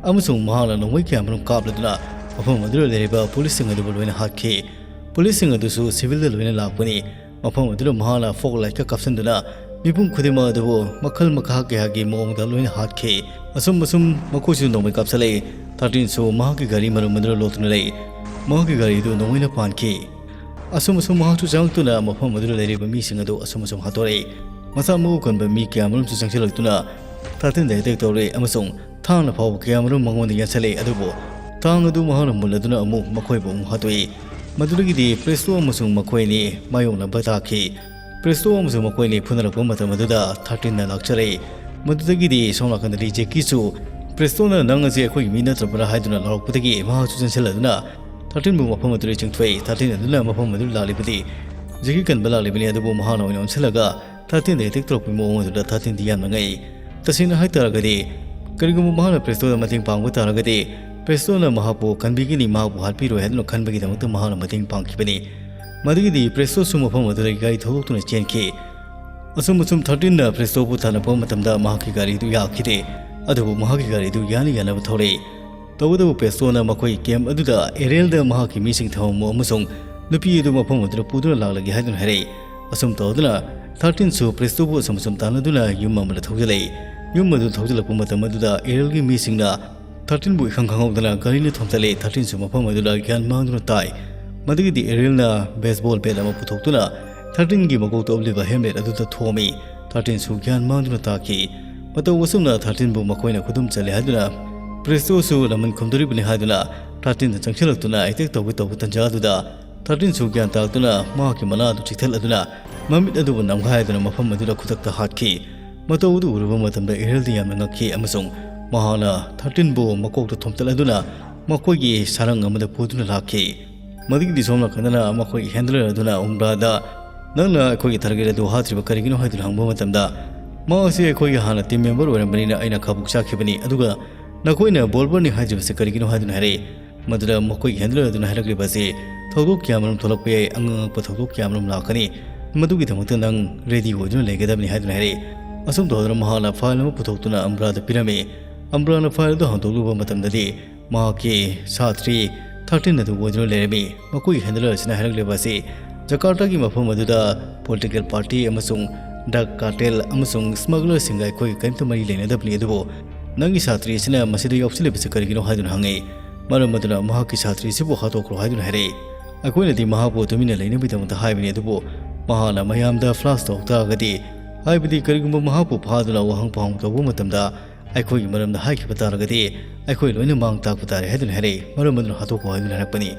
ꯑꯃꯁꯨꯡ ꯃꯍꯥꯛꯅ ꯅꯣꯡꯃꯩ ꯀꯌꯥꯃꯔꯨꯝ ꯀꯥꯞꯂꯗꯨꯅ ꯃꯐꯝ ꯑꯗꯨꯗ ꯂꯩꯔꯤꯕ ꯄꯨꯂꯤꯁꯁꯤꯡ ꯑꯗꯨꯕꯨ ꯂꯣꯏꯅ ꯍꯥꯠꯈꯤ꯫ ꯄꯨꯂꯤꯁꯁꯤꯡ ꯑꯗꯨꯁꯨ ꯁꯤꯚꯤꯜꯗ ꯂꯣꯏꯅ ꯂꯥꯛꯄꯅꯤ꯫ ꯃꯐꯝ ꯑꯗꯨꯗ ꯃꯍꯥꯛꯅ ꯐꯣꯛ ꯂꯥꯏꯠꯀ ꯀꯥꯞꯁꯤꯟꯗꯨꯅ ꯃꯤꯄꯨꯝ ꯈꯨꯗꯤꯡꯃꯛ ꯑꯗꯨꯕꯨ ꯃꯈꯜ ꯃꯈꯥ ꯀꯌꯥꯒꯤ ꯃꯑꯣꯡꯗ ꯂꯣꯏꯅ ꯍꯥꯠꯈꯤ꯫ ꯑꯁꯨꯝ ꯑꯁꯨꯝ ꯃꯈꯣꯏꯁꯨ ꯅꯣꯡꯃꯩ ꯀꯥꯞꯁꯤꯜꯂꯛꯏ꯫ ꯊꯥꯔꯇꯤꯟꯁꯨ ꯃꯍꯥꯛꯀꯤ ꯒꯥꯔꯤ ꯃꯔꯨꯝ ꯑꯗꯨꯗ ꯂꯣꯠꯇꯨꯅ ꯂꯩ꯫ ꯃꯍꯥꯛꯀꯤ ꯒꯥꯔꯤꯗꯨ ꯅꯣꯡꯃꯩꯅ ꯄꯥꯟꯈꯤ꯫ ꯑꯁꯨꯝ ꯑꯁꯨꯝ ꯃꯍꯥꯛꯁꯨ ꯆꯪꯂꯛꯇꯨꯅ ꯃꯐꯝ ꯑꯗꯨꯗ ꯂꯩꯔꯤꯕ ꯃꯤꯁꯤꯡ ꯑꯗꯨ ꯑꯁꯨꯝ ꯑꯁꯨꯝ ꯍꯥꯠꯇꯣꯔꯛꯏ꯫ ꯃꯁꯥ ꯃꯎ ꯀꯟꯕ ꯃꯤ ꯀꯌꯥ ꯑꯃꯔꯣꯝꯁꯨ ꯆꯪꯁꯤꯜꯂꯛꯇꯨꯅ ꯊꯥꯔꯇꯤꯟꯗ ꯑꯦꯇꯦꯛ ꯇꯧꯔꯛꯏ ꯑꯃꯁꯨꯡ ꯊꯥꯡꯅ ꯐꯥꯎꯕ ꯀꯌꯥ ꯑꯃꯔꯣꯝ ꯃꯉꯣꯟꯗ ꯌꯥꯟꯁꯤꯜꯂꯛꯏ꯫ ꯑꯗꯨꯕꯨ ꯊꯥꯡ ꯑꯗꯨ ꯃꯍꯥꯛꯅ ꯃꯨꯜꯂꯗꯨꯅ ꯑꯃꯨꯛ ꯃꯈꯣꯏꯕꯨ ꯑꯃꯨꯛ ꯍꯥꯠꯇꯣꯛꯏ꯫ ꯃꯗꯨꯗꯒꯤꯗꯤ ꯄ꯭ꯔꯦꯁꯇꯣ ꯑꯃꯁꯨꯡ ꯃꯈꯣꯏ ꯑꯅꯤ ꯃꯥꯌꯣꯛꯅꯕ ꯇꯥꯈꯤ꯫ ꯄ꯭ꯔꯦꯁꯇꯣ ꯑꯃꯁꯨꯡ ꯃꯈꯣꯏ ꯑꯅꯤ ꯐꯨꯅꯔꯛꯄ ꯃꯇꯝ ꯑꯗꯨꯗ ꯊꯥꯔꯇꯤꯟꯅ ꯂꯥꯛꯆꯔꯛꯏ꯫ ꯃꯗꯨꯗꯒꯤꯗꯤ ꯁꯣꯝ ꯅꯥꯀꯟꯗꯗꯤ ꯖꯦꯀꯤꯁꯨ ꯄ꯭ꯔꯦꯁꯇꯣꯅ "ꯅꯪ ꯑꯁꯤ ꯑꯩꯈꯣꯏꯒꯤ ꯃꯤ ꯅꯠꯇ꯭ꯔꯕ꯭ꯔꯥ?" ꯍꯥꯏꯗꯨꯅ ꯂꯥꯎꯔꯛꯄꯗꯒꯤ ꯃꯍꯥꯛꯁꯨ ꯆꯦꯟꯁꯤꯜꯂꯗꯨꯅ ꯊꯥꯔꯇꯤꯟꯕꯨ ꯃꯐꯝ ꯑꯗꯨꯗ ꯆꯤꯡꯊꯣꯛꯏ꯫ ꯊꯥꯔꯇꯤꯟ ꯑꯗꯨꯅ ꯃꯐꯝ ꯑꯗꯨꯗ ꯂꯥꯛꯂꯤꯕꯗꯤ ꯖꯦꯀꯤ ꯀꯟꯕ ꯂꯥꯛꯂꯤꯕꯅꯤ, ꯑꯗꯨꯕꯨ ꯃꯍꯥꯛꯅ ꯑꯣꯏꯅ ꯑꯣꯟꯁꯤꯜꯂꯒ ꯊꯥꯔꯇꯤꯟꯗ ꯑꯦꯇꯦꯛ ꯇꯧꯔꯛꯄꯒꯤ ꯃꯑꯣꯡ ꯑꯗꯨꯗ ꯊꯥꯔꯇꯤꯟꯗꯤ ꯌꯥꯝꯅ ꯉꯛꯏ꯫ ꯇꯁꯦꯡꯅ ꯍꯥꯏꯇꯥꯔꯒꯗꯤ, ꯀꯔꯤꯒꯨꯝꯕ ꯃꯍꯥꯛꯅ ꯄ꯭ꯔꯦꯁꯇꯣꯗ ꯃꯇꯦꯡ ꯄꯥꯡꯕ ꯇꯥꯔꯒꯗꯤ, ꯄ꯭ꯔꯦꯁꯇꯣꯅ ꯃꯍꯥꯛꯄꯨ ꯀꯟꯕꯤꯒꯅꯤ, ꯃꯍꯥꯛꯄꯨ ꯍꯥꯠꯄꯤꯔꯣꯏ ꯍꯥꯏꯗꯨꯅ ꯈꯟꯕꯒꯤꯗꯃꯛꯇ ꯃꯍꯥꯛꯅ ꯃꯇꯦꯡ ꯄꯥꯡꯈꯤꯕꯅꯤ꯫ ꯃꯗꯨꯒꯤꯗꯤ ꯄ꯭ꯔꯦꯁꯇꯣꯁꯨ ꯃꯐꯝ ꯑꯗꯨꯗꯒꯤ ꯒꯥꯔꯤ ꯊꯧꯗꯣꯛꯇꯨꯅ ꯆꯦꯟꯈꯤ꯫ ꯑꯁꯨꯝ ꯑꯁꯨꯝ ꯊꯥꯔꯇꯤꯟꯅ ꯄ꯭ꯔꯦꯁꯇꯣꯕꯨ ꯊꯥꯅꯕ ꯃꯇꯝꯗ ꯃꯍꯥꯛꯀꯤ ꯒꯥꯔꯤꯗꯨ ꯌꯥꯈꯤꯗꯦ꯫ ꯑꯗꯨꯕꯨ ꯃꯍꯥꯛꯀꯤ ꯒꯥꯔꯤꯗꯨ ꯌꯥꯅ ꯌꯥꯅꯕ ꯊꯧꯔꯛꯏ꯫ ꯇꯧꯕꯇꯕꯨ ꯄ꯭ꯔꯦꯁꯇꯣꯅ ꯃꯈꯣꯏꯒꯤ ꯀꯦꯝꯞ ꯑꯗꯨꯗ ꯑꯦꯔꯤꯌꯦꯜꯗ ꯃꯍꯥꯛꯀꯤ ꯃꯤꯁꯤꯡ ꯊꯝꯃꯝꯃꯨ ꯑꯃꯁꯨꯡ ꯅꯨꯄꯤ ꯑꯗꯨ ꯃꯐꯝ ꯑꯗꯨꯗ ꯄꯨꯗꯨꯅ ꯂꯥꯛꯂꯒꯦ ꯍꯥꯏꯗꯨꯅ ꯍꯥꯏꯔꯛꯏ꯫ ꯑꯁꯨꯝ ꯇꯧꯗꯨꯅ ꯊꯥꯔꯇꯤꯟꯁꯨ ꯄ꯭ꯔꯦꯁꯇꯣꯕꯨ ꯑꯁꯨꯝ ꯑꯁꯨꯝ ꯇꯥꯟꯅꯗꯨꯅ ꯌꯨꯝ ꯑꯃꯗ ꯊꯧꯖꯤꯜꯂꯛꯏ꯫ ꯌꯨꯝ ꯑꯗꯨ ꯊꯧꯖꯤꯜꯂꯛꯄ ꯃꯇꯝ ꯑꯗꯨꯗ ꯑꯦꯔꯤꯌꯦꯜꯒꯤ ꯃꯤꯁꯤꯡꯅ ꯊꯥꯔꯇꯤꯟꯕꯨ ꯏꯈꯪ ꯈꯪꯍꯧꯗꯅ ꯒꯥꯔꯤꯅ ꯊꯣꯝꯖꯤꯜꯂꯤ꯫ ꯊꯥꯔꯇꯤꯟꯁꯨ ꯃꯐꯝ ꯑꯗꯨꯗ ꯒ꯭ꯌꯥꯟ ꯃꯥꯡꯗꯨꯅ ꯇꯥꯏ꯫ ꯃꯗꯨꯒꯤꯗꯤ ꯑꯦꯔꯤꯌꯦꯜꯅ ꯕꯦꯁꯕꯣꯜ ꯕꯦꯠ ꯑꯃ ꯄꯨꯊꯣꯛꯇꯨꯅ ꯊꯥꯔꯇꯤꯟꯒꯤ ꯃꯀꯣꯛꯇ ꯎꯞꯂꯤꯕ ꯍꯦꯜꯃꯦꯠ ꯑꯗꯨꯗ ꯊꯣꯝꯃꯤ꯫ ꯊꯥꯔꯇꯤꯟꯁꯨ ꯒ꯭ꯌꯥꯟ ꯃꯥꯡꯗꯨꯅ ꯇꯥꯈꯤ꯫ ꯃꯇꯧ ꯑꯁꯨꯝꯅ ꯊꯥꯔꯇꯤꯟꯕꯨ ꯃꯈꯣꯏꯅ ꯈꯨꯗꯨꯝ ꯆꯜꯂꯤ ꯍꯥꯏꯗꯨꯅ ꯄ꯭ꯔꯦꯁꯇꯣꯁꯨ ꯂꯃꯟ ꯈꯨꯝꯗꯣꯔꯤꯕꯅꯤ ꯍꯥꯏꯗꯨꯅ ꯊꯥꯔꯇꯤꯟꯗ ꯆꯪꯁꯤꯜꯂꯛꯇꯨꯅ ꯑꯦꯇꯦꯛ ꯇꯧꯒꯦ ꯇꯧꯕ ꯇꯟꯖꯥ ꯑꯗꯨꯗ ꯊꯥꯔꯇꯤꯟꯁꯨ ꯒ꯭ꯌꯥꯟ ꯇꯥꯔꯛꯇꯨꯅ ꯃꯍꯥꯛꯀꯤ ꯃꯅꯥ ꯑꯗꯨ ꯆꯤꯛꯊꯠꯂꯗꯨꯅ ꯃꯃꯤꯠ ꯑꯗꯨꯕꯨ ꯅꯝꯈꯥꯏꯗꯨꯅ ꯃꯐꯝ ꯑꯗꯨꯗ ꯈꯨꯗꯛꯇ ꯍꯥꯠꯈꯤ꯫ ꯃꯇꯧ ꯑꯗꯨ ꯎꯔꯨꯕ ꯃꯇꯝꯗ ꯑꯦꯔꯤꯌꯦꯜꯗꯤ ꯌꯥꯝꯅ ꯉꯛꯈꯤ ꯑꯃꯁꯨꯡ ꯃꯍꯥꯛꯅ ꯊꯥꯔꯇꯤꯟꯕꯨ ꯃꯀꯣꯛꯇ ꯊꯣꯝꯇꯠꯂꯗꯨꯅ ꯃꯈꯣꯏꯒꯤ ꯁꯥꯔꯪ ꯑꯃꯗ ꯄꯨꯗꯨꯅ ꯂꯥꯛꯈꯤ꯫ ꯃꯗꯨꯒꯤꯗꯤ ꯁꯣꯝ ꯅꯥꯀꯟꯗꯅ ꯃꯈꯣꯏꯒꯤ ꯍꯦꯟꯗꯂꯔ ꯑꯗꯨꯅ ꯎꯝꯕ꯭ꯔꯥꯗ, "ꯅꯪꯅ ꯑꯩꯈꯣꯏꯒꯤ ꯇꯥꯔꯒꯦꯠ ꯑꯗꯨ ꯍꯥꯠꯇ꯭ꯔꯤꯕ ꯀꯔꯤꯒꯤꯅꯣ?" ꯍꯥꯏꯗꯨꯅ ꯍꯪꯕ ꯃꯇꯝꯗ, "ꯃꯍꯥꯛ ꯑꯁꯤ ꯑꯩꯈꯣꯏꯒꯤ ꯍꯥꯟꯅ ꯇꯤꯝ ꯃꯦꯝꯕꯔ ꯑꯣꯏꯔꯝꯕꯅꯤꯅ ꯑꯩꯅ ꯀꯥꯕꯨꯛ ꯆꯥꯈꯤꯕꯅꯤ, ꯑꯗꯨꯒ ꯅꯈꯣꯏꯅ ꯕꯣꯜꯕꯔꯅꯤ ꯍꯥꯏꯗ꯭ꯔꯤꯕꯁꯤ ꯀꯔꯤꯒꯤꯅꯣ?" ꯍꯥꯏꯗꯨꯅ ꯍꯥꯏꯔꯛꯏ꯫ ꯃꯗꯨꯗ ꯃꯈꯣꯏꯒꯤ ꯍꯦꯟꯗꯂꯔ ꯑꯗꯨꯅ ꯍꯥꯏꯔꯛꯂꯤꯕ ꯑꯁꯤ ꯊꯧꯗꯣꯛ ꯀꯌꯥꯃꯔꯨꯝ ꯊꯣꯛꯂꯛꯄ ꯌꯥꯏ, ꯑꯉꯛ ꯑꯉꯛꯄ ꯊꯧꯗꯣꯛ ꯀꯌꯥꯃꯔꯨꯝ ꯂꯥꯛꯀꯅꯤ, ꯃꯗꯨꯒꯤꯗꯃꯛꯇ ꯅꯪ ꯔꯦꯗꯤ ꯑꯣꯏꯗꯨꯅ ꯂꯩꯒꯗꯕꯅꯤ ꯍꯥꯏꯗꯨꯅ ꯍꯥꯏꯔꯛꯏ꯫ ꯑꯁꯨꯝ ꯇꯧꯗꯨꯅ ꯃꯍꯥꯛꯅ ꯐꯥꯏꯜ ꯑꯃ ꯄꯨꯊꯣꯛꯇꯨꯅ ꯑꯝꯕ꯭ꯔꯥꯗ ꯄꯤꯔꯝꯃꯤ꯫ ꯑꯝꯕ꯭ꯔꯥꯅ ꯐꯥꯏꯜ ꯑꯗꯨ ꯍꯥꯡꯗꯣꯛꯂꯨꯕ ꯃꯇꯝꯗꯗꯤ ꯃꯍꯥꯛꯀꯤ ꯁꯥꯇ꯭ꯔꯤ ꯊꯥꯔꯇꯤꯟ ꯑꯗꯨ ꯑꯣꯏꯗꯨꯅ ꯂꯩꯔꯝꯃꯤ꯫ ꯃꯈꯣꯏꯒꯤ ꯍꯦꯟꯗꯂꯔ ꯑꯁꯤꯅ ꯍꯥꯏꯔꯛꯂꯤꯕ ꯑꯁꯤ ꯖꯀꯥꯔꯇꯥꯒꯤ ꯃꯐꯝ ꯑꯗꯨꯗ ꯄꯣꯂꯤꯇꯤꯀꯦꯜ ꯄꯥꯔꯇꯤ ꯑꯃꯁꯨꯡ ꯗ꯭ꯔꯒ ꯀꯥꯔꯇꯦꯜ ꯑꯃꯁꯨꯡ ꯁ꯭ꯃꯒꯂꯔꯁꯤꯡꯒ ꯑꯩꯈꯣꯏꯒ ꯀꯔꯤꯝꯇ ꯃꯔꯤ ꯂꯩꯅꯗꯕꯅꯤ, ꯑꯗꯨꯕꯨ ꯅꯪꯒꯤ ꯁꯥꯇ꯭ꯔꯤ ꯑꯁꯤꯅ ꯃꯁꯤꯗ ꯌꯥꯎꯁꯤꯜꯂꯤꯕꯁꯤ ꯀꯔꯤꯒꯤꯅꯣ ꯍꯥꯏꯗꯨꯅ ꯍꯪꯉꯤ꯫ ꯃꯔꯝ ꯑꯗꯨꯅ ꯃꯍꯥꯛꯀꯤ ꯁꯥꯇ꯭ꯔꯤ ꯑꯁꯤꯕꯨ ꯍꯥꯠꯇꯣꯛꯈ꯭ꯔꯣ ꯍꯥꯏꯗꯨꯅ ꯍꯥꯏꯔꯛꯏ꯫ ꯑꯩꯈꯣꯏꯅꯗꯤ ꯃꯍꯥꯛꯄꯨ ꯇꯨꯃꯤꯟꯅ ꯂꯩꯅꯕꯒꯤꯗꯃꯛꯇ ꯍꯥꯏꯕꯅꯤ, ꯑꯗꯨꯕꯨ ꯃꯍꯥꯛꯅ ꯃꯌꯥꯝꯗ ꯐ꯭ꯂꯥꯁ ꯇꯧꯔꯛ ꯇꯥꯔꯒꯗꯤ, ꯍꯥꯏꯕꯗꯤ ꯀꯔꯤꯒꯨꯝꯕ ꯃꯍꯥꯛꯄꯨ ꯐꯥꯗꯨꯅ ꯋꯥꯍꯪ ꯄꯥꯎꯍꯪ ꯇꯧꯕ ꯃꯇꯝꯗ ꯑꯩꯈꯣꯏꯒꯤ ꯃꯔꯝꯗ ꯍꯥꯏꯈꯤꯕ ꯇꯥꯔꯒꯗꯤ, ꯑꯩꯈꯣꯏ ꯂꯣꯏꯅ ꯃꯥꯡ ꯇꯥꯛꯄ ꯇꯥꯔꯦ ꯍꯥꯏꯗꯨꯅ ꯍꯥꯏꯔꯛꯏ꯫ ꯃꯔꯝ ꯑꯗꯨꯅ ꯍꯥꯠꯇꯣꯛꯈꯣ ꯍꯥꯏꯗꯨꯅ ꯍꯥꯏꯔꯛꯄꯅꯤ꯫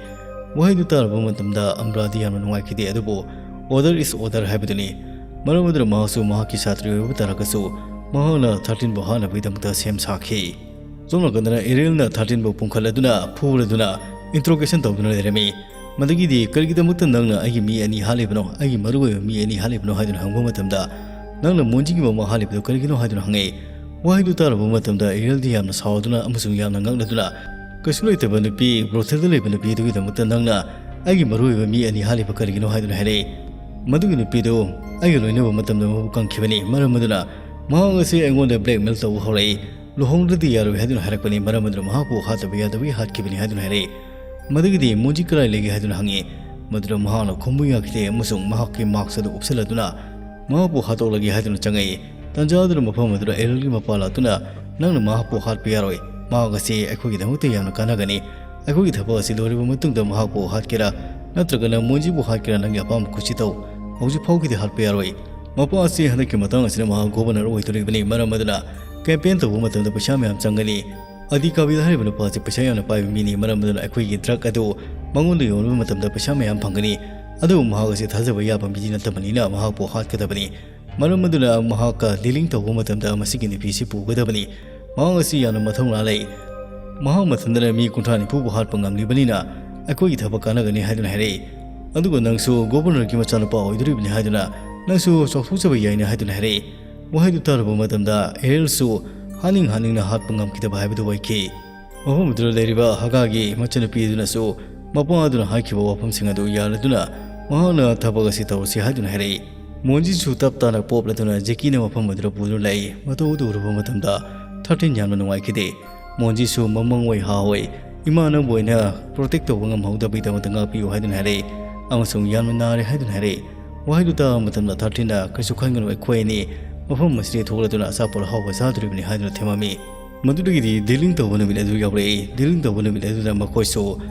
ꯋꯥꯍꯩꯗꯨ ꯇꯥꯔꯕ ꯃꯇꯝꯗ ꯑꯝꯕ꯭ꯔꯥꯗꯤ ꯌꯥꯝꯅ ꯅꯨꯡꯉꯥꯏꯈꯤꯗꯦ, ꯑꯗꯨꯕꯨ "Order is order" ꯍꯥꯏꯕꯗꯨꯅꯤ꯫ ꯃꯔꯝ ꯑꯗꯨꯅ ꯃꯍꯥꯛꯁꯨ ꯃꯍꯥꯛꯀꯤ ꯁꯥꯇ꯭ꯔꯤ ꯑꯣꯏꯕ ꯇꯥꯔꯒꯁꯨ, ꯃꯍꯥꯛꯅ ꯊꯥꯔꯇꯤꯟꯕꯨ ꯍꯥꯠꯅꯕꯒꯤꯗꯃꯛꯇ ꯁꯦꯝ ꯁꯥꯈꯤ꯫ ꯁꯣꯝ ꯅꯥꯀꯟꯗꯅ ꯑꯦꯔꯤꯌꯦꯜꯅ ꯊꯥꯔꯇꯤꯟꯕꯨ ꯄꯨꯡꯈꯠꯂꯗꯨꯅ, ꯐꯨꯔꯗꯨꯅ, ꯏꯟꯇ꯭ꯔꯣꯒꯦꯁꯟ ꯇꯧꯗꯨꯅ ꯂꯩꯔꯝꯃꯤ꯫ ꯃꯗꯨꯒꯤꯗꯤ, "ꯀꯔꯤꯒꯤꯗꯃꯛꯇ ꯅꯪꯅ ꯑꯩꯒꯤ ꯃꯤ ꯑꯅꯤ ꯍꯥꯠꯂꯤꯕꯅꯣ, ꯑꯩꯒꯤ ꯃꯔꯨꯑꯣꯏꯕ ꯃꯤ ꯑꯅꯤ ꯍꯥꯠꯂꯤꯕꯅꯣ?" ꯍꯥꯏꯗꯨꯅ ꯍꯪꯕ ꯃꯇꯝꯗ, "ꯅꯪꯅ ꯃꯣꯟꯖꯤꯒꯤ ꯃꯃꯥ ꯍꯥꯠꯂꯤꯕꯗꯨ ꯀꯔꯤꯒꯤꯅꯣ?" ꯍꯥꯏꯗꯨꯅ ꯍꯪꯉꯛꯏ꯫ ꯋꯥꯍꯩꯗꯨ ꯇꯥꯔꯕ ꯃꯇꯝꯗ ꯑꯦꯔꯤꯌꯦꯜꯗꯤ ꯌꯥꯝꯅ ꯁꯥꯎꯗꯨꯅ ꯑꯃꯁꯨꯡ ꯌꯥꯝꯅ ꯉꯛꯅꯗꯨꯅ, "ꯀꯩꯁꯨ ꯂꯩꯇꯕ ꯅꯨꯄꯤ, ꯕ꯭ꯔꯣꯊꯦꯜꯗ ꯂꯩꯕ ꯅꯨꯄꯤ ꯑꯗꯨꯒꯤꯗꯃꯛꯇ ꯅꯪꯅ ꯑꯩꯒꯤ ꯃꯔꯨꯑꯣꯏꯕ ꯃꯤ ꯑꯅꯤ ꯍꯥꯠꯂꯤꯕ ꯀꯔꯤꯒꯤꯅꯣ?" ꯍꯥꯏꯗꯨꯅ ꯍꯥꯏꯔꯛꯏ꯫ "ꯃꯗꯨꯒꯤ ꯅꯨꯄꯤꯗꯨ ꯑꯩꯒ ꯂꯣꯏꯅꯕ ꯃꯇꯝꯗ ꯃꯕꯨꯛ ꯀꯪꯈꯤꯕꯅꯤ, ꯃꯔꯝ ꯑꯗꯨꯅ ꯃꯍꯥꯛ ꯑꯁꯤ ꯑꯩꯉꯣꯟꯗ ꯕ꯭ꯂꯦꯛꯃꯦꯜ ꯇꯧꯕ ꯍꯧꯔꯛꯏ꯫ ꯂꯨꯍꯣꯡꯗ꯭ꯔꯗꯤ ꯌꯥꯔꯣꯏ ꯍꯥꯏꯗꯨꯅ ꯍꯥꯏꯔꯛꯄꯅꯤ, ꯃꯔꯝ ꯑꯗꯨꯅ ꯃꯍꯥꯛꯄꯨ ꯍꯥꯠꯇꯕ ꯌꯥꯗꯕꯒꯤ ꯍꯥꯠꯈꯤꯕꯅꯤ" ꯍꯥꯏꯗꯨꯅ ꯍꯥꯏꯔꯛꯏ꯫ ꯃꯗꯨꯒꯤꯗꯤ ꯃꯣꯟꯖꯤ ꯀꯗꯥꯏ ꯂꯩꯒꯦ ꯍꯥꯏꯗꯨꯅ ꯍꯪꯉꯤ꯫ ꯃꯗꯨꯗ ꯃꯍꯥꯛꯅ ꯈꯨꯝꯕ ꯌꯥꯈꯤꯗꯦ ꯑꯃꯁꯨꯡ ꯃꯍꯥꯛꯀꯤ ꯃꯥꯛꯁ ꯑꯗꯨ ꯎꯞꯁꯤꯜꯂꯗꯨꯅ ꯃꯍꯥꯛꯄꯨ ꯍꯥꯠꯇꯣꯛꯂꯒꯦ ꯍꯥꯏꯗꯨꯅ ꯆꯪꯉꯛꯏ꯫ ꯇꯥꯟꯖꯥ ꯑꯗꯨꯗ ꯃꯐꯝ ꯑꯗꯨꯗ ꯑꯦꯔꯤꯌꯦꯜꯒꯤ ꯃꯄꯥ ꯂꯥꯛꯇꯨꯅ, "ꯅꯪꯅ ꯃꯍꯥꯛꯄꯨ ꯍꯥꯠꯄ ꯌꯥꯔꯣꯏ꯫ ꯃꯍꯥꯛ ꯑꯁꯤ ꯑꯩꯈꯣꯏꯒꯤꯗꯃꯛꯇ ꯌꯥꯝꯅ ꯀꯥꯟꯅꯒꯅꯤ꯫ ꯑꯩꯈꯣꯏꯒꯤ ꯊꯕꯛ ꯑꯁꯤ ꯂꯣꯏꯔꯕ ꯃꯇꯨꯡꯗ ꯃꯍꯥꯛꯄꯨ ꯍꯥꯠꯀꯦꯔꯥ ꯅꯠꯇ꯭ꯔꯒꯅ ꯃꯣꯟꯖꯤꯕꯨ ꯍꯥꯠꯀꯦꯔꯥ, ꯅꯪꯒꯤ ꯑꯄꯥꯝꯕ ꯀꯨꯁꯤ ꯇꯧ꯫ ꯍꯧꯖꯤꯛ ꯐꯥꯎꯒꯤꯗꯤ ꯍꯥꯠꯄ ꯌꯥꯔꯣꯏ꯫ ꯃꯄꯥ ꯑꯁꯤ ꯍꯟꯗꯛꯀꯤ ꯃꯇꯥꯡ ꯑꯁꯤꯗ ꯃꯍꯥꯛ ꯒꯣꯚꯔꯅꯔ ꯑꯣꯏꯗꯣꯔꯤꯕꯅꯤ, ꯃꯔꯝ ꯑꯗꯨꯅ ꯀꯦꯝꯄꯦꯟ ꯇꯧꯕ ꯃꯇꯝꯗ ꯄꯩꯁꯥ ꯃꯌꯥꯝ ꯆꯪꯒꯅꯤ꯫ ꯑꯗꯤ ꯀꯥꯕꯤꯗ ꯍꯥꯏꯔꯤꯕ ꯅꯨꯄꯥ ꯑꯁꯤ ꯄꯩꯁꯥ ꯌꯥꯝꯅ ꯄꯥꯏꯕ ꯃꯤꯅꯤ, ꯃꯔꯝ ꯑꯗꯨꯅ ꯑꯩꯈꯣꯏꯒꯤ ꯗ꯭ꯔꯒ ꯑꯗꯨ ꯃꯉꯣꯟꯗ ꯌꯣꯟꯕ ꯃꯇꯝꯗ ꯄꯩꯁꯥ ꯃꯌꯥꯝ ꯐꯪꯒꯅꯤ꯫ ꯑꯗꯨꯕꯨ ꯃꯍꯥꯛ ꯑꯁꯤ ꯊꯥꯖꯕ ꯌꯥꯕ ꯃꯤꯗꯤ ꯅꯠꯇꯕꯅꯤꯅ ꯃꯍꯥꯛꯄꯨ ꯍꯥꯠꯀꯗꯕꯅꯤ꯫ ꯃꯔꯝ ꯑꯗꯨꯅ ꯃꯍꯥꯛꯀ ꯗꯤꯂꯤꯡ ꯇꯧꯕ ꯃꯇꯝꯗ ꯃꯁꯤꯒꯤ ꯅꯨꯄꯤ ꯑꯁꯤ ꯄꯨꯒꯗꯕꯅꯤ꯫ ꯃꯍꯥꯛ ꯑꯁꯤ ꯌꯥꯝꯅ ꯃꯊꯧꯅꯥ ꯂꯩ꯫ ꯃꯍꯥꯛ ꯃꯊꯟꯇꯅ ꯃꯤ ꯀꯨꯟꯊ꯭ꯔꯥ ꯅꯤꯐꯨꯕꯨ ꯍꯥꯠꯄ ꯉꯝꯂꯤꯕꯅꯤꯅ ꯑꯩꯈꯣꯏꯒꯤ ꯊꯕꯛ ꯀꯥꯟꯅꯒꯅꯤ" ꯍꯥꯏꯗꯨꯅ ꯍꯥꯏꯔꯛꯏ꯫ "ꯑꯗꯨꯒ ꯅꯪꯁꯨ ꯒꯣꯚꯔꯅꯔꯒꯤ ꯃꯆꯥꯅꯨꯄꯥ ꯑꯣꯏꯗꯣꯔꯤꯕꯅꯤ ꯍꯥꯏꯗꯨꯅ ꯅꯪꯁꯨ ꯆꯥꯎꯊꯣꯛꯆꯕ ꯌꯥꯏꯅꯦ" ꯍꯥꯏꯗꯨꯅ ꯍꯥꯏꯔꯛꯏ꯫ ꯋꯥꯍꯩꯗꯨ ꯇꯥꯔꯨꯕ ꯃꯇꯝꯗ ꯑꯦꯔꯤꯌꯦꯜꯁꯨ ꯍꯥꯠꯅꯤꯡ ꯍꯥꯠꯅꯤꯡꯅ ꯍꯥꯠꯄ ꯉꯝꯈꯤꯗꯕ ꯍꯥꯏꯕꯗꯨ ꯑꯣꯏꯈꯤ꯫ ꯃꯐꯝ ꯑꯗꯨꯗ ꯂꯩꯔꯤꯕ ꯍꯒꯥꯒꯤ ꯃꯆꯟꯅꯨꯄꯤ ꯑꯗꯨꯅꯁꯨ ꯃꯄꯥ ꯑꯗꯨꯅ ꯍꯥꯏꯈꯤꯕ ꯋꯥꯐꯝꯁꯤꯡ ꯑꯗꯨ ꯌꯥꯔꯗꯨꯅ ꯃꯍꯥꯛꯅ ꯊꯕꯛ ꯑꯁꯤ ꯇꯧꯔꯁꯤ ꯍꯥꯏꯗꯨꯅ ꯍꯥꯏꯔꯛꯏ꯫ ꯃꯣꯟꯖꯤꯁꯨ ꯇꯞ ꯇꯥꯅ ꯄꯣꯞꯂꯗꯨꯅ ꯖꯦꯀꯤꯅ ꯃꯐꯝ ꯑꯗꯨꯗ ꯄꯨꯗꯨꯅ ꯂꯥꯛꯏ꯫ ꯃꯇꯧ ꯑꯗꯨ ꯎꯔꯨꯕ ꯃꯇꯝꯗ ꯊꯥꯔꯇꯤꯟ ꯌꯥꯝꯅ ꯅꯨꯡꯉꯥꯏꯈꯤꯗꯦ꯫ ꯃꯣꯟꯖꯤꯁꯨ ꯃꯃꯪ ꯑꯣꯏ ꯍꯥ ꯑꯣꯏ, "ꯏꯃꯥ ꯅꯪꯕꯨ ꯑꯩꯅ ꯄ꯭ꯔꯣꯇꯦꯛ ꯇꯧꯕ ꯉꯝꯍꯧꯗꯕꯒꯤꯗꯃꯛꯇ ꯉꯥꯛꯄꯤꯌꯨ" ꯍꯥꯏꯗꯨꯅ ꯍꯥꯏꯔꯛꯏ, ꯑꯃꯁꯨꯡ "ꯌꯥꯝꯅ ꯅꯥꯔꯦ" ꯍꯥꯏꯗꯨꯅ ꯍꯥꯏꯔꯛꯏ꯫ ꯋꯥꯍꯩꯗꯨ ꯇꯥꯕ ꯃꯇꯝꯗ ꯊꯥꯔꯇꯤꯟꯅ "ꯀꯩꯁꯨ ꯈꯟꯒꯅꯨ, ꯑꯩꯈꯣꯏ ꯑꯅꯤ ꯃꯐꯝ ꯑꯁꯤꯗ ꯊꯣꯛꯂꯗꯨꯅ ꯑꯆꯥꯄꯣꯠ ꯑꯍꯥꯎꯕ ꯆꯥꯗꯣꯔꯤꯕꯅꯤ" ꯍꯥꯏꯗꯨꯅ ꯊꯦꯝꯃꯝꯃꯤ꯫ ꯃꯗꯨꯗꯒꯤꯗꯤ ꯗꯤꯂꯤꯡ ꯇꯧꯕ ꯅꯨꯃꯤꯠ ꯑꯗꯨ ꯌꯧꯔꯛꯏ꯫ ꯗꯤꯂꯤꯡ ꯇꯧꯕ ꯅꯨꯃꯤꯠ ꯑꯗꯨꯗ ꯃꯈꯣꯏꯁꯨ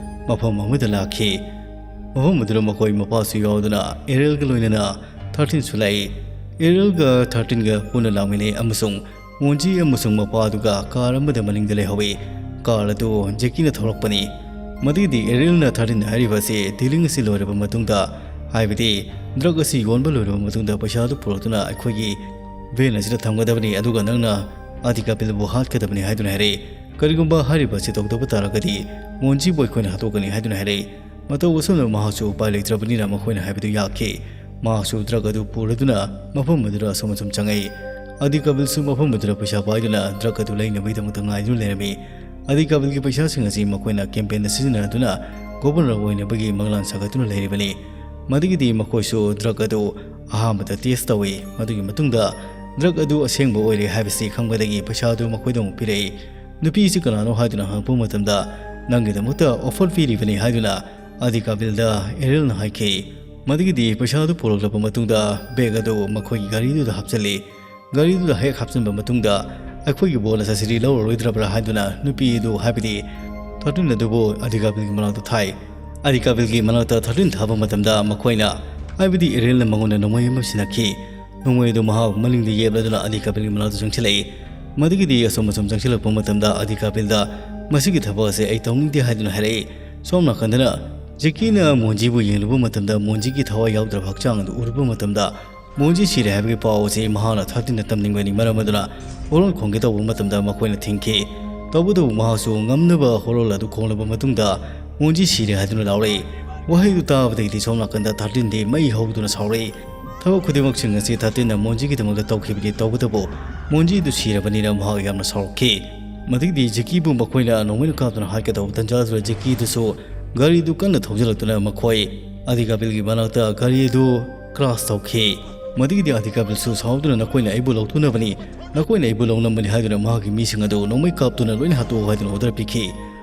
ꯃꯐꯝ ꯑꯃꯗ ꯂꯥꯛꯈꯤ꯫ ꯃꯐꯝ ꯑꯗꯨꯗ ꯃꯈꯣꯏ ꯃꯄꯥꯁꯨ ꯌꯥꯎꯗꯨꯅ ꯑꯦꯔꯤꯌꯦꯜꯒ ꯂꯣꯏꯅꯅ ꯊꯥꯔꯇꯤꯟꯁꯨ ꯂꯥꯛꯏ꯫ ꯑꯦꯔꯤꯌꯦꯜꯒ ꯊꯥꯔꯇꯤꯟꯒ ꯄꯨꯟꯅ ꯂꯥꯛꯃꯤꯟꯅꯩ ꯑꯃꯁꯨꯡ ꯃꯣꯟꯖꯤ ꯑꯃꯁꯨꯡ ꯃꯄꯥꯗꯨꯒ ꯀꯥꯔ ꯑꯃꯗ ꯃꯅꯤꯡꯗ ꯂꯩꯍꯧꯏ꯫ ꯀꯥꯔ ꯑꯗꯨ ꯖꯦꯀꯤꯅ ꯊꯧꯔꯛꯄꯅꯤ꯫ ꯃꯗꯨꯒꯤꯗꯤ ꯑꯦꯔꯤꯌꯦꯜꯅ ꯊꯥꯔꯇꯤꯟꯗ ꯍꯥꯏꯔꯤꯕ ꯑꯁꯤ ꯗꯤꯂꯤꯡ ꯑꯁꯤ ꯂꯣꯏꯔꯕ ꯃꯇꯨꯡꯗ, ꯍꯥꯏꯕꯗꯤ ꯗ꯭ꯔꯒ ꯑꯁꯤ ꯌꯣꯟꯕ ꯂꯣꯏꯔꯕ ꯃꯇꯨꯡꯗ ꯄꯩꯁꯥꯗꯨ ꯄꯨꯔꯛꯇꯨꯅ ꯑꯩꯈꯣꯏꯒꯤ ꯚꯦꯟ ꯑꯁꯤꯗ ꯊꯝꯒꯗꯕꯅꯤ, ꯑꯗꯨꯒ ꯅꯪꯅ ꯑꯗꯤꯀꯥꯕꯤꯜꯕꯨ ꯍꯥꯠꯀꯗꯕꯅꯤ ꯍꯥꯏꯗꯨꯅ ꯍꯥꯏꯔꯛꯏ꯫ ꯀꯔꯤꯒꯨꯝꯕ ꯍꯥꯏꯔꯤꯕ ꯑꯁꯤ ꯇꯧꯗꯕ ꯇꯥꯔꯒꯗꯤ ꯃꯣꯟꯖꯤꯕꯨ ꯑꯩꯈꯣꯏꯅ ꯍꯥꯠꯇꯣꯛꯀꯅꯤ ꯍꯥꯏꯗꯨꯅ ꯍꯥꯏꯔꯛꯏ꯫ ꯃꯇꯧ ꯑꯁꯨꯝꯅ ꯃꯍꯥꯛꯁꯨ ꯎꯄꯥꯏ ꯂꯩꯇ꯭ꯔꯕꯅꯤꯅ ꯃꯈꯣꯏꯅ ꯍꯥꯏꯕꯗꯨ ꯌꯥꯈꯤ꯫ ꯃꯍꯥꯛꯁꯨ ꯗ꯭ꯔꯒ ꯑꯗꯨ ꯄꯨꯔꯗꯨꯅ ꯃꯐꯝ ꯑꯗꯨꯗ ꯑꯁꯨꯝ ꯑꯁꯨꯝ ꯆꯪꯉꯛꯏ꯫ ꯑꯗꯤꯀꯥꯕꯤꯜꯁꯨ ꯃꯐꯝ ꯑꯗꯨꯗ ꯄꯩꯁꯥ ꯄꯥꯏꯗꯨꯅ ꯗ꯭ꯔꯒ ꯑꯗꯨ ꯂꯩꯅꯕꯒꯤꯗꯃꯛꯇ ꯉꯥꯏꯗꯨꯅ ꯂꯩꯔꯝꯃꯤ꯫ ꯑꯗꯤꯀꯥꯕꯤꯜꯒꯤ ꯄꯩꯁꯥꯁꯤꯡ ꯑꯁꯤ ꯃꯈꯣꯏꯅ ꯀꯦꯝꯄꯦꯟꯗ ꯁꯤꯖꯤꯟꯅꯗꯨꯅ ꯒꯣꯕꯔꯅꯔ ꯑꯣꯏꯅꯕꯒꯤ ꯃꯪꯂꯥꯟ ꯁꯥꯒꯠꯇꯨꯅ ꯂꯩꯔꯤꯕꯅꯤ꯫ ꯃꯗꯨꯒꯤꯗꯤ ꯃꯈꯣꯏꯁꯨ ꯗ꯭ꯔꯒ ꯑꯗꯨ ꯑꯍꯥꯟꯕꯗ ꯇꯦꯁ ꯇꯧꯏ꯫ ꯃꯗꯨꯒꯤ ꯃꯇꯨꯡꯗ ꯗ꯭ꯔꯒ ꯑꯗꯨ ꯑꯁꯦꯡꯕ ꯑꯣꯏꯔꯦ ꯍꯥꯏꯕꯁꯤ ꯈꯪꯕꯗꯒꯤ ꯄꯩꯁꯥ ꯑꯗꯨ ꯃꯈꯣꯏꯗ ꯑꯃꯨꯛ ꯄꯤꯔꯛꯏ꯫ ꯅꯨꯄꯤ ꯑꯁꯤ ꯀꯅꯥꯅꯣ ꯍꯥꯏꯗꯨꯅ ꯍꯪꯉꯛꯄ ꯃꯇꯝꯗ, "ꯅꯪꯒꯤꯗꯃꯛꯇ ꯑꯣꯐꯔ ꯄꯤꯔꯤꯕꯅꯤ" ꯍꯥꯏꯗꯨꯅ ꯑꯗꯤꯀꯥꯕꯤꯜꯗ ꯑꯦꯔꯤꯌꯦꯜꯅ ꯍꯥꯏꯈꯤ꯫ ꯃꯗꯨꯒꯤꯗꯤ ꯄꯩꯁꯥ ꯑꯗꯨ ꯄꯨꯔꯛꯂꯕ ꯃꯇꯨꯡꯗ ꯕꯦꯒ ꯑꯗꯨ ꯃꯈꯣꯏꯒꯤ ꯒꯥꯔꯤꯗꯨꯗ ꯍꯥꯞꯆꯤꯜꯂꯤ꯫ ꯒꯥꯔꯤꯗꯨꯗ ꯍꯦꯛ ꯍꯥꯞꯆꯤꯟꯕ ꯃꯇꯨꯡꯗ, "ꯑꯩꯈꯣꯏꯒꯤ ꯕꯣꯅꯁ ꯑꯁꯤꯗꯤ ꯂꯧꯔꯔꯣꯏꯗ꯭ꯔꯕ꯭ꯔꯥ?" ꯍꯥꯏꯗꯨꯅ ꯅꯨꯄꯤ ꯑꯗꯨ, ꯍꯥꯏꯕꯗꯤ ꯊꯥꯔꯇꯤꯟ ꯑꯗꯨꯕꯨ ꯑꯗꯤꯀꯥꯕꯤꯜꯒꯤ ꯃꯅꯥꯛꯇ ꯊꯥꯏ꯫ ꯑꯗꯤꯀꯥꯕꯤꯜꯒꯤ ꯃꯅꯥꯛꯇ ꯊꯥꯔꯇꯤꯟ ꯊꯥꯕ ꯃꯇꯝꯗ ꯃꯈꯣꯏꯅ, ꯍꯥꯏꯕꯗꯤ ꯑꯦꯔꯤꯌꯦꯜꯅ ꯃꯉꯣꯟꯗ ꯅꯣꯡꯃꯩ ꯑꯃ ꯁꯤꯟꯅꯈꯤ꯫ ꯅꯣꯡꯃꯩ ꯑꯗꯨ ꯃꯍꯥꯛ ꯃꯅꯤꯡꯗ ꯌꯦꯞꯂꯗꯨꯅ ꯑꯗꯤꯀꯥꯕꯤꯜꯒꯤ ꯃꯅꯥꯛꯇ ꯆꯪꯁꯤꯜꯂꯛꯏ꯫ ꯃꯗꯨꯒꯤꯗꯤ ꯑꯁꯨꯝ ꯑꯁꯨꯝ ꯆꯪꯁꯤꯜꯂꯛꯄ ꯃꯇꯝꯗ ꯑꯗꯤꯀꯥꯕꯤꯜꯗ "ꯃꯁꯤꯒꯤ ꯊꯕꯛ ꯑꯁꯦ ꯑꯩ ꯇꯧꯅꯤꯡꯗꯦ" ꯍꯥꯏꯗꯨꯅ ꯍꯥꯏꯔꯛꯏ꯫ ꯁꯣꯝ ꯅꯥꯀꯟꯗꯅ ꯖꯦꯀꯤꯅ ꯃꯣꯟꯖꯤꯕꯨ ꯌꯦꯡꯂꯨꯕ ꯃꯇꯝꯗ, ꯃꯣꯟꯖꯤꯒꯤ ꯊꯋꯥꯏ ꯌꯥꯎꯗ꯭ꯔꯕ ꯍꯛꯆꯥꯡ ꯑꯗꯨ ꯎꯔꯨꯕ ꯃꯇꯝꯗ, ꯃꯣꯟꯖꯤ ꯁꯤꯔꯦ ꯍꯥꯏꯕꯒꯤ ꯄꯥꯎ ꯑꯁꯤ ꯃꯍꯥꯛꯅ ꯊꯥꯔꯇꯤꯟꯗ ꯇꯝꯅꯤꯡꯕꯅꯤ꯫ ꯃꯔꯝ ꯑꯗꯨꯅ ꯍꯣꯔꯣꯟ ꯈꯣꯡꯒꯦ ꯇꯧꯕ ꯃꯇꯝꯗ ꯃꯈꯣꯏꯅ ꯊꯤꯡꯈꯤ꯫ ꯇꯧꯕꯇꯕꯨ ꯃꯍꯥꯛꯁꯨ ꯉꯝꯅꯕ ꯍꯣꯔꯣꯟ ꯑꯗꯨ ꯈꯣꯡꯂꯕ ꯃꯇꯨꯡꯗ ꯃꯣꯟꯖꯤ ꯁꯤꯔꯦ ꯍꯥꯏꯗꯨꯅ ꯂꯥꯎꯔꯛꯏ꯫ ꯋꯥꯍꯩꯗꯨ ꯇꯥꯕꯗꯒꯤꯗꯤ ꯁꯣꯝ ꯅꯥꯀꯟꯗ ꯊꯥꯔꯇꯤꯟꯗꯤ ꯃꯩ ꯍꯧꯗꯨꯅ ꯁꯥꯎꯔꯛꯏ꯫ ꯊꯕꯛ ꯈꯨꯗꯤꯡꯃꯛꯁꯤꯡ ꯑꯁꯤ ꯊꯥꯔꯇꯤꯟꯅ ꯃꯣꯟꯖꯤꯒꯤꯗꯃꯛꯇ ꯇꯧꯈꯤꯕꯅꯤ꯫ ꯇꯧꯕꯇꯕꯨ ꯃꯣꯟꯖꯤ ꯑꯗꯨ ꯁꯤꯔꯕꯅꯤꯅ ꯃꯍꯥꯛ ꯌꯥꯝꯅ ꯁꯥꯎꯔꯛꯈꯤ꯫ ꯃꯗꯨꯒꯤꯗꯤ ꯖꯦꯀꯤꯕꯨ ꯃꯈꯣꯏꯅ ꯅꯣꯡꯃꯩꯅ ꯀꯥꯞꯇꯨꯅ ꯍꯥꯠꯀꯗꯧꯕ ꯇꯟꯖꯥꯗꯨꯗ ꯖꯦꯀꯤꯗꯨꯁꯨ ꯒꯥꯔꯤꯗꯨ ꯀꯟꯅ ꯊꯧꯖꯤꯜꯂꯛꯇꯨꯅ ꯃꯈꯣꯏ ꯑꯗꯤꯀꯥꯕꯤꯜꯒꯤ ꯃꯅꯥꯛꯇ ꯒꯥꯔꯤ ꯑꯗꯨ ꯀ꯭ꯔꯥꯁ ꯇꯧꯈꯤ꯫ ꯃꯗꯨꯒꯤꯗꯤ ꯑꯗꯤꯀꯥꯕꯤꯜꯁꯨ ꯁꯥꯎꯗꯨꯅ, "ꯅꯈꯣꯏꯅ ꯑꯩꯕꯨ ꯂꯧꯊꯣꯛꯅꯕꯅꯤ, ꯅꯈꯣꯏꯅ ꯑꯩꯕꯨ ꯂꯧꯅꯕꯅꯤ" ꯍꯥꯏꯗꯨꯅ ꯃꯍꯥꯛꯀꯤ ꯃꯤꯁꯤꯡ ꯑꯗꯨ ꯅꯣꯡꯃꯩ ꯀꯥꯞꯇꯨꯅ ꯂꯣꯏꯅ ꯍꯥꯠꯇꯣꯛꯎ ꯍꯥꯏꯗꯨꯅ ꯑꯣꯔꯗꯔ ꯄꯤꯈꯤ꯫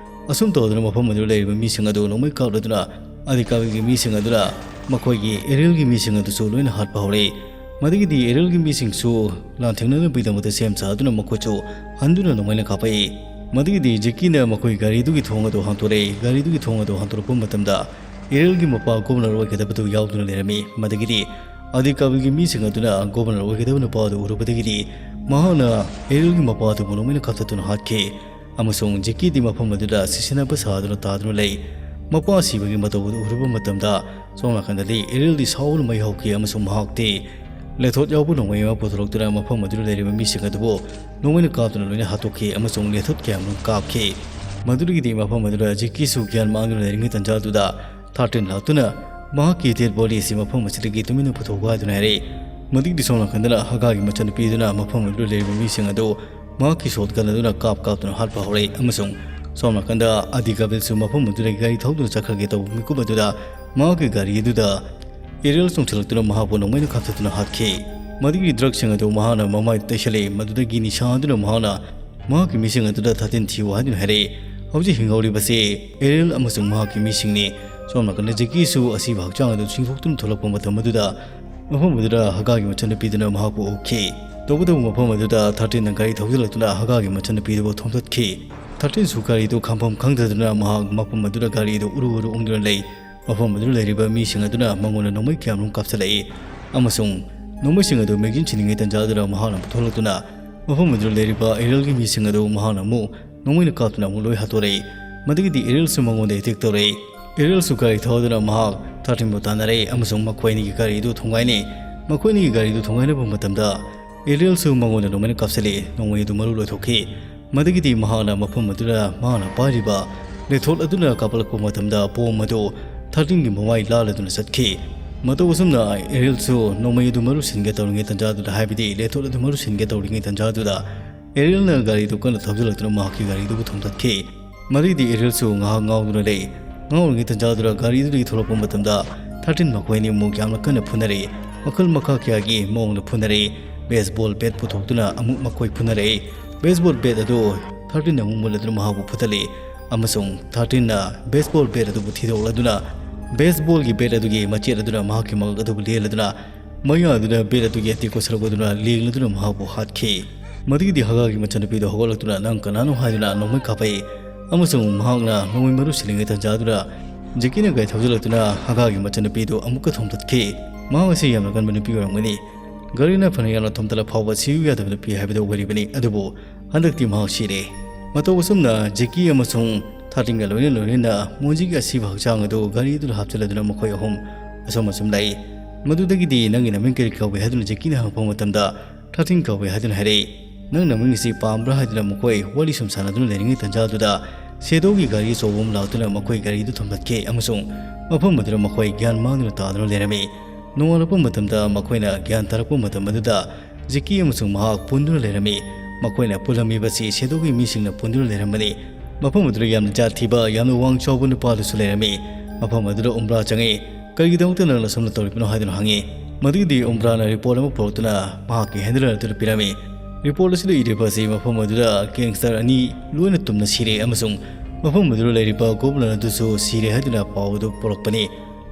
ꯑꯁꯨꯝ ꯇꯧꯗꯨꯅ ꯃꯐꯝ ꯑꯗꯨꯗ ꯂꯩꯔꯤꯕ ꯃꯤꯁꯤꯡ ꯑꯗꯨ ꯅꯣꯡꯃꯩ ꯀꯥꯞꯂꯗꯨꯅ ꯑꯗꯤꯀꯥꯕꯤꯜꯒꯤ ꯃꯤꯁꯤꯡ ꯑꯗꯨꯅ ꯃꯈꯣꯏꯒꯤ ꯑꯦꯔꯤꯌꯦꯜꯒꯤ ꯃꯤꯁꯤꯡ ꯑꯗꯨꯁꯨ ꯂꯣꯏꯅ ꯍꯥꯠꯄ ꯍꯧꯔꯛꯏ꯫ ꯃꯗꯨꯒꯤꯗꯤ ꯑꯦꯔꯤꯌꯦꯜꯒꯤ ꯃꯤꯁꯤꯡꯁꯨ ꯂꯥꯟꯊꯦꯡꯅꯅꯕꯒꯤꯗꯃꯛꯇ ꯁꯦꯝ ꯁꯥꯗꯨꯅ ꯃꯈꯣꯏꯁꯨ ꯍꯟꯗꯨꯅ ꯅꯣꯡꯃꯩꯅ ꯀꯥꯞꯄꯛꯏ꯫ ꯃꯗꯨꯒꯤꯗꯤ ꯖꯦꯀꯤꯅ ꯃꯈꯣꯏ ꯒꯥꯔꯤꯗꯨꯒꯤ ꯊꯣꯡ ꯑꯗꯨ ꯍꯥꯡꯗꯣꯔꯛꯏ꯫ ꯒꯥꯔꯤꯗꯨꯒꯤ ꯊꯣꯡ ꯑꯗꯨ ꯍꯥꯡꯗꯣꯔꯛꯄ ꯃꯇꯝꯗ ꯑꯦꯔꯤꯌꯦꯜꯒꯤ ꯃꯄꯥ ꯒꯣꯕꯔꯅꯔ ꯑꯣꯏꯒꯗꯕꯗꯨ ꯌꯥꯎꯗꯨꯅ ꯂꯩꯔꯝꯃꯤ꯫ ꯃꯗꯨꯒꯤꯗꯤ ꯑꯗꯤ ꯀꯥꯕꯤꯜꯒꯤ ꯃꯤꯁꯤꯡ ꯑꯗꯨꯅ ꯒꯣꯕꯔꯅꯔ ꯑꯣꯏꯒꯗꯕ ꯅꯨꯄꯥ ꯑꯗꯨ ꯎꯔꯨꯕꯗꯒꯤꯗꯤ ꯃꯍꯥꯛꯅ ꯑꯦꯔꯤꯌꯦꯜꯒꯤ ꯃꯄꯥ ꯑꯗꯨꯕꯨ ꯅꯣꯡꯃꯩꯅ ꯀꯥꯞꯊꯠꯇꯨꯅ ꯍꯥꯠꯈꯤ꯫ ꯑꯃꯁꯨꯡ ꯖꯦꯀꯤꯗꯤ ꯃꯐꯝ ꯑꯗꯨꯗ ꯁꯤꯁꯤꯟꯅꯕ ꯁꯥꯗꯨꯅ ꯇꯥꯗꯨꯅ ꯂꯩ꯫ ꯃꯄꯥ ꯁꯤꯕꯒꯤ ꯃꯇꯧ ꯑꯗꯨ ꯎꯔꯨꯕ ꯃꯇꯝꯗ ꯁꯣꯝ ꯅꯥꯀꯟꯗꯗꯤ ꯑꯦꯔꯤꯌꯦꯜꯗꯤ ꯁꯥꯎꯅ ꯃꯩ ꯍꯧꯈꯤ ꯑꯃꯁꯨꯡ ꯃꯍꯥꯛꯇꯤ ꯂꯦꯊꯣꯠ ꯌꯥꯎꯕ ꯅꯣꯡꯃꯩ ꯑꯃ ꯄꯨꯊꯣꯔꯛꯇꯨꯅ ꯃꯐꯝ ꯑꯗꯨꯗ ꯂꯩꯔꯤꯕ ꯃꯤꯁꯤꯡ ꯑꯗꯨꯕꯨ ꯅꯣꯡꯃꯩꯅ ꯀꯥꯞꯇꯨꯅ ꯂꯣꯏꯅ ꯍꯥꯠꯇꯣꯛꯈꯤ ꯑꯃꯁꯨꯡ ꯂꯦꯊꯣꯠ ꯀꯌꯥ ꯑꯃꯔꯣꯝ ꯀꯥꯞꯈꯤ꯫ ꯃꯗꯨꯗꯒꯤꯗꯤ ꯃꯐꯝ ꯑꯗꯨꯗ ꯖꯦꯀꯤꯁꯨ ꯒ꯭ꯌꯥꯟ ꯃꯥꯡꯗꯨꯅ ꯂꯩꯔꯤꯉꯩ ꯇꯟꯖꯥ ꯑꯗꯨꯗ ꯊꯥꯔꯇꯤꯟ ꯂꯥꯛꯇꯨꯅ ꯃꯍꯥꯛꯀꯤ ꯗꯦꯗ ꯕꯣꯗꯤ ꯑꯁꯤ ꯃꯐꯝ ꯑꯁꯤꯗꯒꯤ ꯇꯨꯃꯤꯟꯅ ꯄꯨꯊꯣꯛꯄ ꯍꯥꯏꯗꯨꯅ ꯍꯥꯏꯔꯛꯏ꯫ ꯃꯗꯨꯒꯤꯗꯤ ꯁꯣꯝ ꯅꯥꯀꯟꯗꯅ ꯍꯒꯥꯒꯤ ꯃꯆꯟꯅꯨꯄꯤꯗꯨꯅ ꯃꯐꯝ ꯑꯗꯨꯗ ꯂꯩꯔꯤꯕ ꯃꯤꯁꯤꯡ ꯑꯗꯨ ꯃꯍꯥꯛꯀꯤ ꯁꯣꯠꯒꯟ ꯑꯗꯨꯅ ꯀꯥꯞ ꯀꯥꯞꯇꯨꯅ ꯍꯥꯠꯄ ꯍꯧꯔꯛꯏ ꯑꯃꯁꯨꯡ ꯁꯣꯝ ꯅꯥꯀꯟꯗ ꯑꯗꯤ ꯀꯥꯕꯤꯜꯁꯨ ꯃꯐꯝ ꯑꯗꯨꯗꯒꯤ ꯒꯥꯔꯤ ꯊꯧꯗꯨꯅ ꯆꯠꯈ꯭ꯔꯒꯦ ꯇꯧꯕ ꯃꯤꯀꯨꯞ ꯑꯗꯨꯗ ꯃꯍꯥꯛꯀꯤ ꯒꯥꯔꯤ ꯑꯗꯨꯗ ꯑꯦꯔꯤꯌꯦꯜ ꯆꯣꯡꯁꯤꯜꯂꯛꯇꯨꯅ ꯃꯍꯥꯛꯄꯨ ꯅꯣꯡꯃꯩꯅ ꯀꯥꯞꯊꯠꯇꯨꯅ ꯍꯥꯠꯈꯤ꯫ ꯃꯗꯨꯒꯤ ꯗ꯭ꯔꯒꯁꯤꯡ ꯑꯗꯨ ꯃꯍꯥꯛꯅ ꯃꯃꯥꯏꯗ ꯇꯩꯁꯜꯂꯛꯏ꯫ ꯃꯗꯨꯗꯒꯤ ꯅꯤꯁꯥ ꯑꯗꯨꯅ ꯃꯍꯥꯛꯅ ꯃꯍꯥꯛꯀꯤ ꯃꯤꯁꯤꯡ ꯑꯗꯨꯗ ꯊꯥꯔꯇꯤꯟ ꯊꯤꯌꯨ ꯍꯥꯏꯗꯨꯅ ꯍꯥꯏꯔꯛꯏ꯫ ꯍꯧꯖꯤꯛ ꯍꯤꯡꯍꯧꯔꯤꯕꯁꯤ ꯑꯦꯔꯤꯌꯦꯜ ꯑꯃꯁꯨꯡ ꯃꯍꯥꯛꯀꯤ ꯃꯤꯁꯤꯡꯅꯤ꯫ ꯁꯣꯝ ꯅꯥꯀꯟꯗ ꯖꯦꯀꯤꯁꯨ ꯑꯁꯤꯕ ꯍꯛꯆꯥꯡ ꯑꯗꯨ ꯆꯤꯡꯊꯣꯛꯇꯨꯅ ꯊꯣꯛꯂꯛꯄ ꯃꯇꯝ ꯑꯗꯨꯗ ꯃꯐꯝ ꯑꯗꯨꯗ ꯍꯒꯥꯒꯤ ꯃꯆꯟꯅꯨꯄꯤꯗꯨꯅ ꯃꯍꯥꯛꯄꯨ ꯎꯈꯤ꯫ ꯇꯧꯕꯇꯕꯨ ꯃꯐꯝ ꯑꯗꯨꯗ ꯊꯥꯔꯇꯤꯟꯅ ꯒꯥꯔꯤ ꯊꯧꯖꯤꯜꯂꯛꯇꯨꯅ ꯍꯒꯥꯒꯤ ꯃꯆꯟꯅꯨꯄꯤꯗꯨꯕꯨ ꯊꯣꯝꯇꯠꯈꯤ꯫ ꯊꯥꯔꯇꯤꯟꯁꯨ ꯒꯥꯔꯤꯗꯨ ꯈꯥꯝꯐꯝ ꯈꯪꯗꯗꯨꯅ ꯃꯍꯥꯛ ꯃꯐꯝ ꯑꯗꯨꯗ ꯒꯥꯔꯤꯗꯨ ꯎꯔꯨ ꯎꯔꯨ ꯎꯪꯗꯨꯅ ꯂꯩ꯫ ꯃꯐꯝ ꯑꯗꯨꯗ ꯂꯩꯔꯤꯕ ꯃꯤꯁꯤꯡ ꯑꯗꯨꯅ ꯃꯉꯣꯟꯗ ꯅꯣꯡꯃꯩ ꯀꯌꯥꯃꯔꯨꯝ ꯀꯥꯞꯁꯤꯜꯂꯛꯏ ꯑꯃꯁꯨꯡ ꯅꯣꯡꯃꯩꯁꯤꯡ ꯑꯗꯨ ꯃꯦꯒꯖꯤꯟ ꯁꯤꯟꯅꯤꯡꯉꯩ ꯇꯟꯖꯥ ꯑꯗꯨꯗ ꯃꯍꯥꯛꯅ ꯄꯨꯊꯣꯛꯂꯛꯇꯨꯅ ꯃꯐꯝ ꯑꯗꯨꯗ ꯂꯩꯔꯤꯕ ꯑꯦꯔꯤꯌꯦꯜꯒꯤ ꯃꯤꯁꯤꯡ ꯑꯗꯨ ꯃꯍꯥꯛꯅ ꯑꯃꯨꯛ ꯅꯣꯡꯃꯩꯅ ꯀꯥꯞꯇꯨꯅ ꯑꯃꯨꯛ ꯂꯣꯏ ꯍꯥꯠꯇꯣꯔꯛꯏ꯫ ꯃꯗꯨꯒꯤꯗꯤ ꯑꯦꯔꯤꯌꯦꯜꯁꯨ ꯃꯉꯣꯟꯗ ꯑꯦꯇꯦꯛ ꯇꯧꯔꯛꯏ꯫ ꯑꯦꯔꯤꯌꯦꯜꯁꯨ ꯒꯥꯔꯤ ꯊꯧꯗꯨꯅ ꯃꯍꯥꯛ ꯊꯥꯔꯇꯤꯟꯕꯨ ꯇꯥꯟꯅꯔꯛꯏ ꯑꯃꯁꯨꯡ ꯃꯈꯣꯏ ꯑꯅꯤꯒꯤ ꯒꯥꯔꯤꯗꯨ ꯊꯣꯡꯒꯥꯏꯅꯩ꯫ ꯃꯈꯣꯏ ꯑꯅꯤꯒꯤ ꯒꯥꯔꯤꯗꯨ ꯊꯣꯡꯒꯥꯏꯅꯕ ꯃꯇꯝꯗ ꯑꯦꯔꯤꯌꯦꯜꯁꯨ ꯃꯉꯣꯟꯗ ꯅꯣꯡꯃꯩꯅ ꯀꯥꯞꯁꯤꯜꯂꯛꯏ꯫ ꯅꯣꯡꯃꯩ ꯑꯗꯨ ꯃꯔꯨ ꯂꯣꯏꯊꯣꯛꯈꯤ꯫ ꯃꯗꯨꯒꯤꯗꯤ ꯃꯍꯥꯛꯅ ꯃꯐꯝ ꯑꯗꯨꯗ ꯃꯍꯥꯛꯅ ꯄꯥꯏꯔꯤꯕ ꯂꯦꯊꯣꯠ ꯑꯗꯨꯅ ꯀꯥꯞꯄꯂꯛꯄ ꯃꯇꯝꯗ ꯕꯣꯝ ꯑꯗꯨ ꯊꯥꯔꯇꯤꯟꯒꯤ ꯃꯃꯥꯏ ꯂꯥꯜꯂꯗꯨꯅ ꯆꯠꯈꯤ꯫ ꯃꯇꯧ ꯑꯁꯨꯝꯅ ꯑꯦꯔꯤꯌꯦꯜꯁꯨ ꯅꯣꯡꯃꯩ ꯑꯗꯨ ꯃꯔꯨ ꯁꯤꯟꯒꯦ ꯇꯧꯔꯤꯉꯩ ꯇꯟꯖꯥ ꯑꯗꯨꯗ, ꯍꯥꯏꯕꯗꯤ ꯂꯦꯊꯣꯠ ꯑꯗꯨ ꯃꯔꯨ ꯁꯤꯟꯒꯦ ꯇꯧꯔꯤꯉꯩ ꯇꯟꯖꯥ ꯑꯗꯨꯗ, ꯑꯦꯔꯤꯌꯦꯜꯅ ꯒꯥꯔꯤꯗꯨ ꯀꯟꯅ ꯊꯧꯖꯤꯜꯂꯛꯇꯨꯅ ꯃꯍꯥꯛꯀꯤ ꯒꯥꯔꯤꯗꯨꯕꯨ ꯊꯣꯝꯇꯠꯈꯤ꯫ ꯃꯗꯨꯒꯤꯗꯤ ꯑꯦꯔꯤꯌꯦꯜꯁꯨ ꯉꯥꯏꯍꯥꯛ ꯉꯥꯎꯗꯨꯅ ꯂꯩ꯫ ꯉꯥꯎꯔꯤꯉꯩ ꯇꯟꯖꯥꯗꯨꯗ ꯒꯥꯔꯤꯗꯨꯗꯒꯤ ꯊꯣꯛꯂꯛꯄ ꯃꯇꯝꯗ ꯊꯥꯔꯇꯤꯟ ꯃꯈꯣꯏ ꯑꯅꯤꯃꯛ ꯌꯥꯝꯅ ꯀꯟꯅ ꯐꯨꯅꯔꯛꯏ꯫ ꯃꯈꯜ ꯃꯈꯥ ꯀꯌꯥꯒꯤ ꯃꯑꯣꯡꯗ ꯐꯨꯅꯔꯛꯏ꯫ ꯕꯦꯁꯕꯣꯜ ꯕꯦꯠ ꯄꯨꯊꯣꯛꯇꯨꯅ ꯑꯃꯨꯛ ꯃꯈꯣꯏ ꯐꯨꯅꯔꯛꯏ꯫ ꯕꯦꯁꯕꯣꯜ ꯕꯦꯠ ꯑꯗꯨ ꯊꯥꯔꯇꯤꯟꯅ ꯑꯃꯨꯛ ꯃꯨꯜꯂꯗꯨꯅ ꯃꯍꯥꯛꯄꯨ ꯐꯨꯊꯠꯂꯤ ꯑꯃꯁꯨꯡ ꯊꯥꯔꯇꯤꯟꯅ ꯕꯦꯁꯕꯣꯜ ꯕꯦꯠ ꯑꯗꯨꯕꯨ ꯊꯤꯗꯣꯛꯂꯗꯨꯅ ꯕꯦꯁꯕꯣꯜꯒꯤ ꯕꯦꯠ ꯑꯗꯨꯒꯤ ꯃꯆꯦꯠ ꯑꯗꯨꯅ ꯃꯍꯥꯛꯀꯤ ꯃꯉꯛ ꯑꯗꯨꯕꯨ ꯂꯦꯜꯂꯗꯨꯅ, ꯃꯌꯥ ꯑꯗꯨꯗ ꯕꯦꯠ ꯑꯗꯨꯒꯤ ꯑꯇꯦꯛꯄ ꯁꯔꯨꯛ ꯑꯗꯨꯅ ꯂꯦꯡꯂꯗꯨꯅ ꯃꯍꯥꯛꯄꯨ ꯍꯥꯠꯈꯤ꯫ ꯃꯗꯨꯒꯤꯗꯤ ꯍꯒꯥꯒꯤ ꯃꯆꯟꯅꯨꯄꯤꯗꯨ ꯍꯧꯒꯠꯂꯛꯇꯨꯅ, "ꯅꯪ ꯀꯅꯥꯅꯣ?" ꯍꯥꯏꯗꯨꯅ ꯅꯣꯡꯃꯩ ꯀꯥꯞꯄꯛꯏ, ꯑꯃꯁꯨꯡ ꯃꯍꯥꯛꯅ ꯅꯣꯡꯃꯩ ꯃꯔꯨ ꯁꯤꯜꯂꯤꯉꯩ ꯇꯟꯖꯥꯗꯨꯗ ꯖꯦꯀꯤꯅ ꯒꯥꯔꯤ ꯊꯧꯖꯤꯜꯂꯛꯇꯨꯅ ꯍꯒꯥꯒꯤ ꯃꯆꯟꯅꯨꯄꯤꯗꯨ ꯑꯃꯨꯛꯀ ꯊꯣꯝꯇꯠꯈꯤ꯫ ꯃꯍꯥꯛ ꯑꯁꯤ ꯌꯥꯝꯅ ꯀꯟꯕ ꯅꯨꯄꯤ ꯑꯣꯏꯔꯝꯒꯅꯤ꯫ ꯒꯥꯔꯤꯅ ꯐꯅ ꯌꯥꯝꯅ ꯊꯣꯝꯇꯠꯂ ꯐꯥꯎꯕ ꯁꯤꯌꯨ ꯌꯥꯗꯕ ꯅꯨꯄꯤ ꯍꯥꯏꯕꯗꯨ ꯑꯣꯏꯔꯤꯕꯅꯤ꯫ ꯑꯗꯨꯕꯨ ꯍꯟꯗꯛꯇꯤ ꯃꯍꯥꯛ ꯁꯤꯔꯦ꯫ ꯃꯇꯧ ꯑꯁꯨꯝꯅ ꯖꯦꯀꯤ ꯑꯃꯁꯨꯡ ꯊꯥꯔꯇꯤꯟꯒ ꯂꯣꯏꯅ ꯂꯣꯏꯅꯅ ꯃꯣꯟꯖꯤꯒꯤ ꯑꯁꯤꯕ ꯍꯛꯆꯥꯡ ꯑꯗꯨ ꯒꯥꯔꯤ ꯑꯗꯨꯗ ꯍꯥꯞꯆꯤꯜꯂꯗꯨꯅ ꯃꯈꯣꯏ ꯑꯍꯨꯝ ꯑꯁꯨꯝ ꯑꯁꯨꯝ ꯂꯥꯛꯏ꯫ ꯃꯗꯨꯗꯒꯤꯗꯤ "ꯅꯪꯒꯤ ꯅꯃꯤꯡ ꯀꯔꯤ ꯀꯧꯏ?" ꯍꯥꯏꯗꯨꯅ ꯖꯦꯀꯤꯅ ꯍꯪꯉꯛꯄ ꯃꯇꯝꯗ, "ꯊꯥꯔꯇꯤꯟ ꯀꯧꯏ" ꯍꯥꯏꯗꯨꯅ ꯍꯥꯏꯔꯛꯏ꯫ "ꯅꯪ ꯅꯃꯤꯡ ꯑꯁꯤ ꯄꯥꯝꯕ꯭ꯔꯥ?" ꯍꯥꯏꯗꯨꯅ ꯃꯈꯣꯏ ꯋꯥꯔꯤ ꯁꯨꯝ ꯁꯥꯟꯅꯗꯨꯅ ꯂꯩꯔꯤꯉꯩ ꯇꯟꯖꯥꯗꯨꯗ ꯁꯦꯗꯣꯒꯤ ꯒꯥꯔꯤ ꯑꯆꯧꯕ ꯑꯃ ꯂꯥꯛꯇꯨꯅ ꯃꯈꯣꯏ ꯒꯥꯔꯤꯗꯨ ꯊꯣꯝꯇꯠꯈꯤ, ꯑꯃꯁꯨꯡ ꯃꯐꯝ ꯑꯗꯨꯗ ꯃꯈꯣꯏ ꯒ꯭ꯌꯥꯟ ꯃꯥꯡꯗꯨꯅ ꯇꯥꯗꯨꯅ ꯂꯩꯔꯝꯃꯤ꯫ ꯅꯣꯡꯉꯥꯜꯂꯛꯄ ꯃꯇꯝꯗ ꯃꯈꯣꯏꯅ ꯒ꯭ꯌꯥꯟ ꯇꯥꯔꯛꯄ ꯃꯇꯝ ꯑꯗꯨꯗ ꯖꯦꯀꯤ ꯑꯃꯁꯨꯡ ꯃꯍꯥꯛ ꯄꯨꯟꯗꯨꯅ ꯂꯩꯔꯝꯃꯤ꯫ ꯃꯈꯣꯏꯅ ꯄꯨꯜꯂꯝꯃꯤꯕꯁꯤ ꯁꯦꯗꯣꯒꯤ ꯃꯤꯁꯤꯡꯅ ꯄꯨꯟꯗꯨꯅ ꯂꯩꯔꯝꯕꯅꯤ꯫ ꯃꯐꯝ ꯑꯗꯨꯗ ꯌꯥꯝꯅ ꯖꯥꯠ ꯊꯤꯕ, ꯌꯥꯝꯅ ꯋꯥꯡ ꯆꯥꯎꯕ ꯅꯨꯄꯥ ꯑꯗꯨꯁꯨ ꯂꯩꯔꯝꯃꯤ꯫ ꯃꯐꯝ ꯑꯗꯨꯗ ꯎꯝꯕ꯭ꯔꯥ ꯆꯪꯉꯤ꯫ "ꯀꯔꯤꯒꯤꯗꯃꯛꯇ ꯅꯪꯅ ꯑꯁꯨꯝꯅ ꯇꯧꯔꯤꯕꯅꯣ?" ꯍꯥꯏꯗꯨꯅ ꯍꯪꯉꯤ꯫ ꯃꯗꯨꯒꯤꯗꯤ ꯎꯝꯕ꯭ꯔꯥꯅ ꯔꯤꯄꯣꯔꯠ ꯑꯃ ꯄꯨꯔꯛꯇꯨꯅ ꯃꯍꯥꯛꯀꯤ ꯍꯦꯟꯗꯂꯔ ꯑꯗꯨꯗ ꯄꯤꯔꯝꯃꯤ꯫ ꯔꯤꯄꯣꯔꯠ ꯑꯁꯤꯗ ꯏꯔꯤꯕ ꯑꯁꯤ ꯃꯐꯝ ꯑꯗꯨꯗ ꯒꯦꯡꯁꯇꯔ ꯑꯅꯤ ꯂꯣꯏꯅ ꯇꯨꯝꯅ ꯁꯤꯔꯦ ꯑꯃꯁꯨꯡ ꯃꯐꯝ ꯑꯗꯨꯗ ꯂꯩꯔꯤꯕ ꯒꯣꯕ꯭ꯂꯤꯟ ꯑꯗꯨꯁꯨ ꯁꯤꯔꯦ ꯍꯥꯏꯗꯨꯅ ꯄꯥꯎ ꯑꯗꯨ ꯄꯨꯔꯛꯄꯅꯤ꯫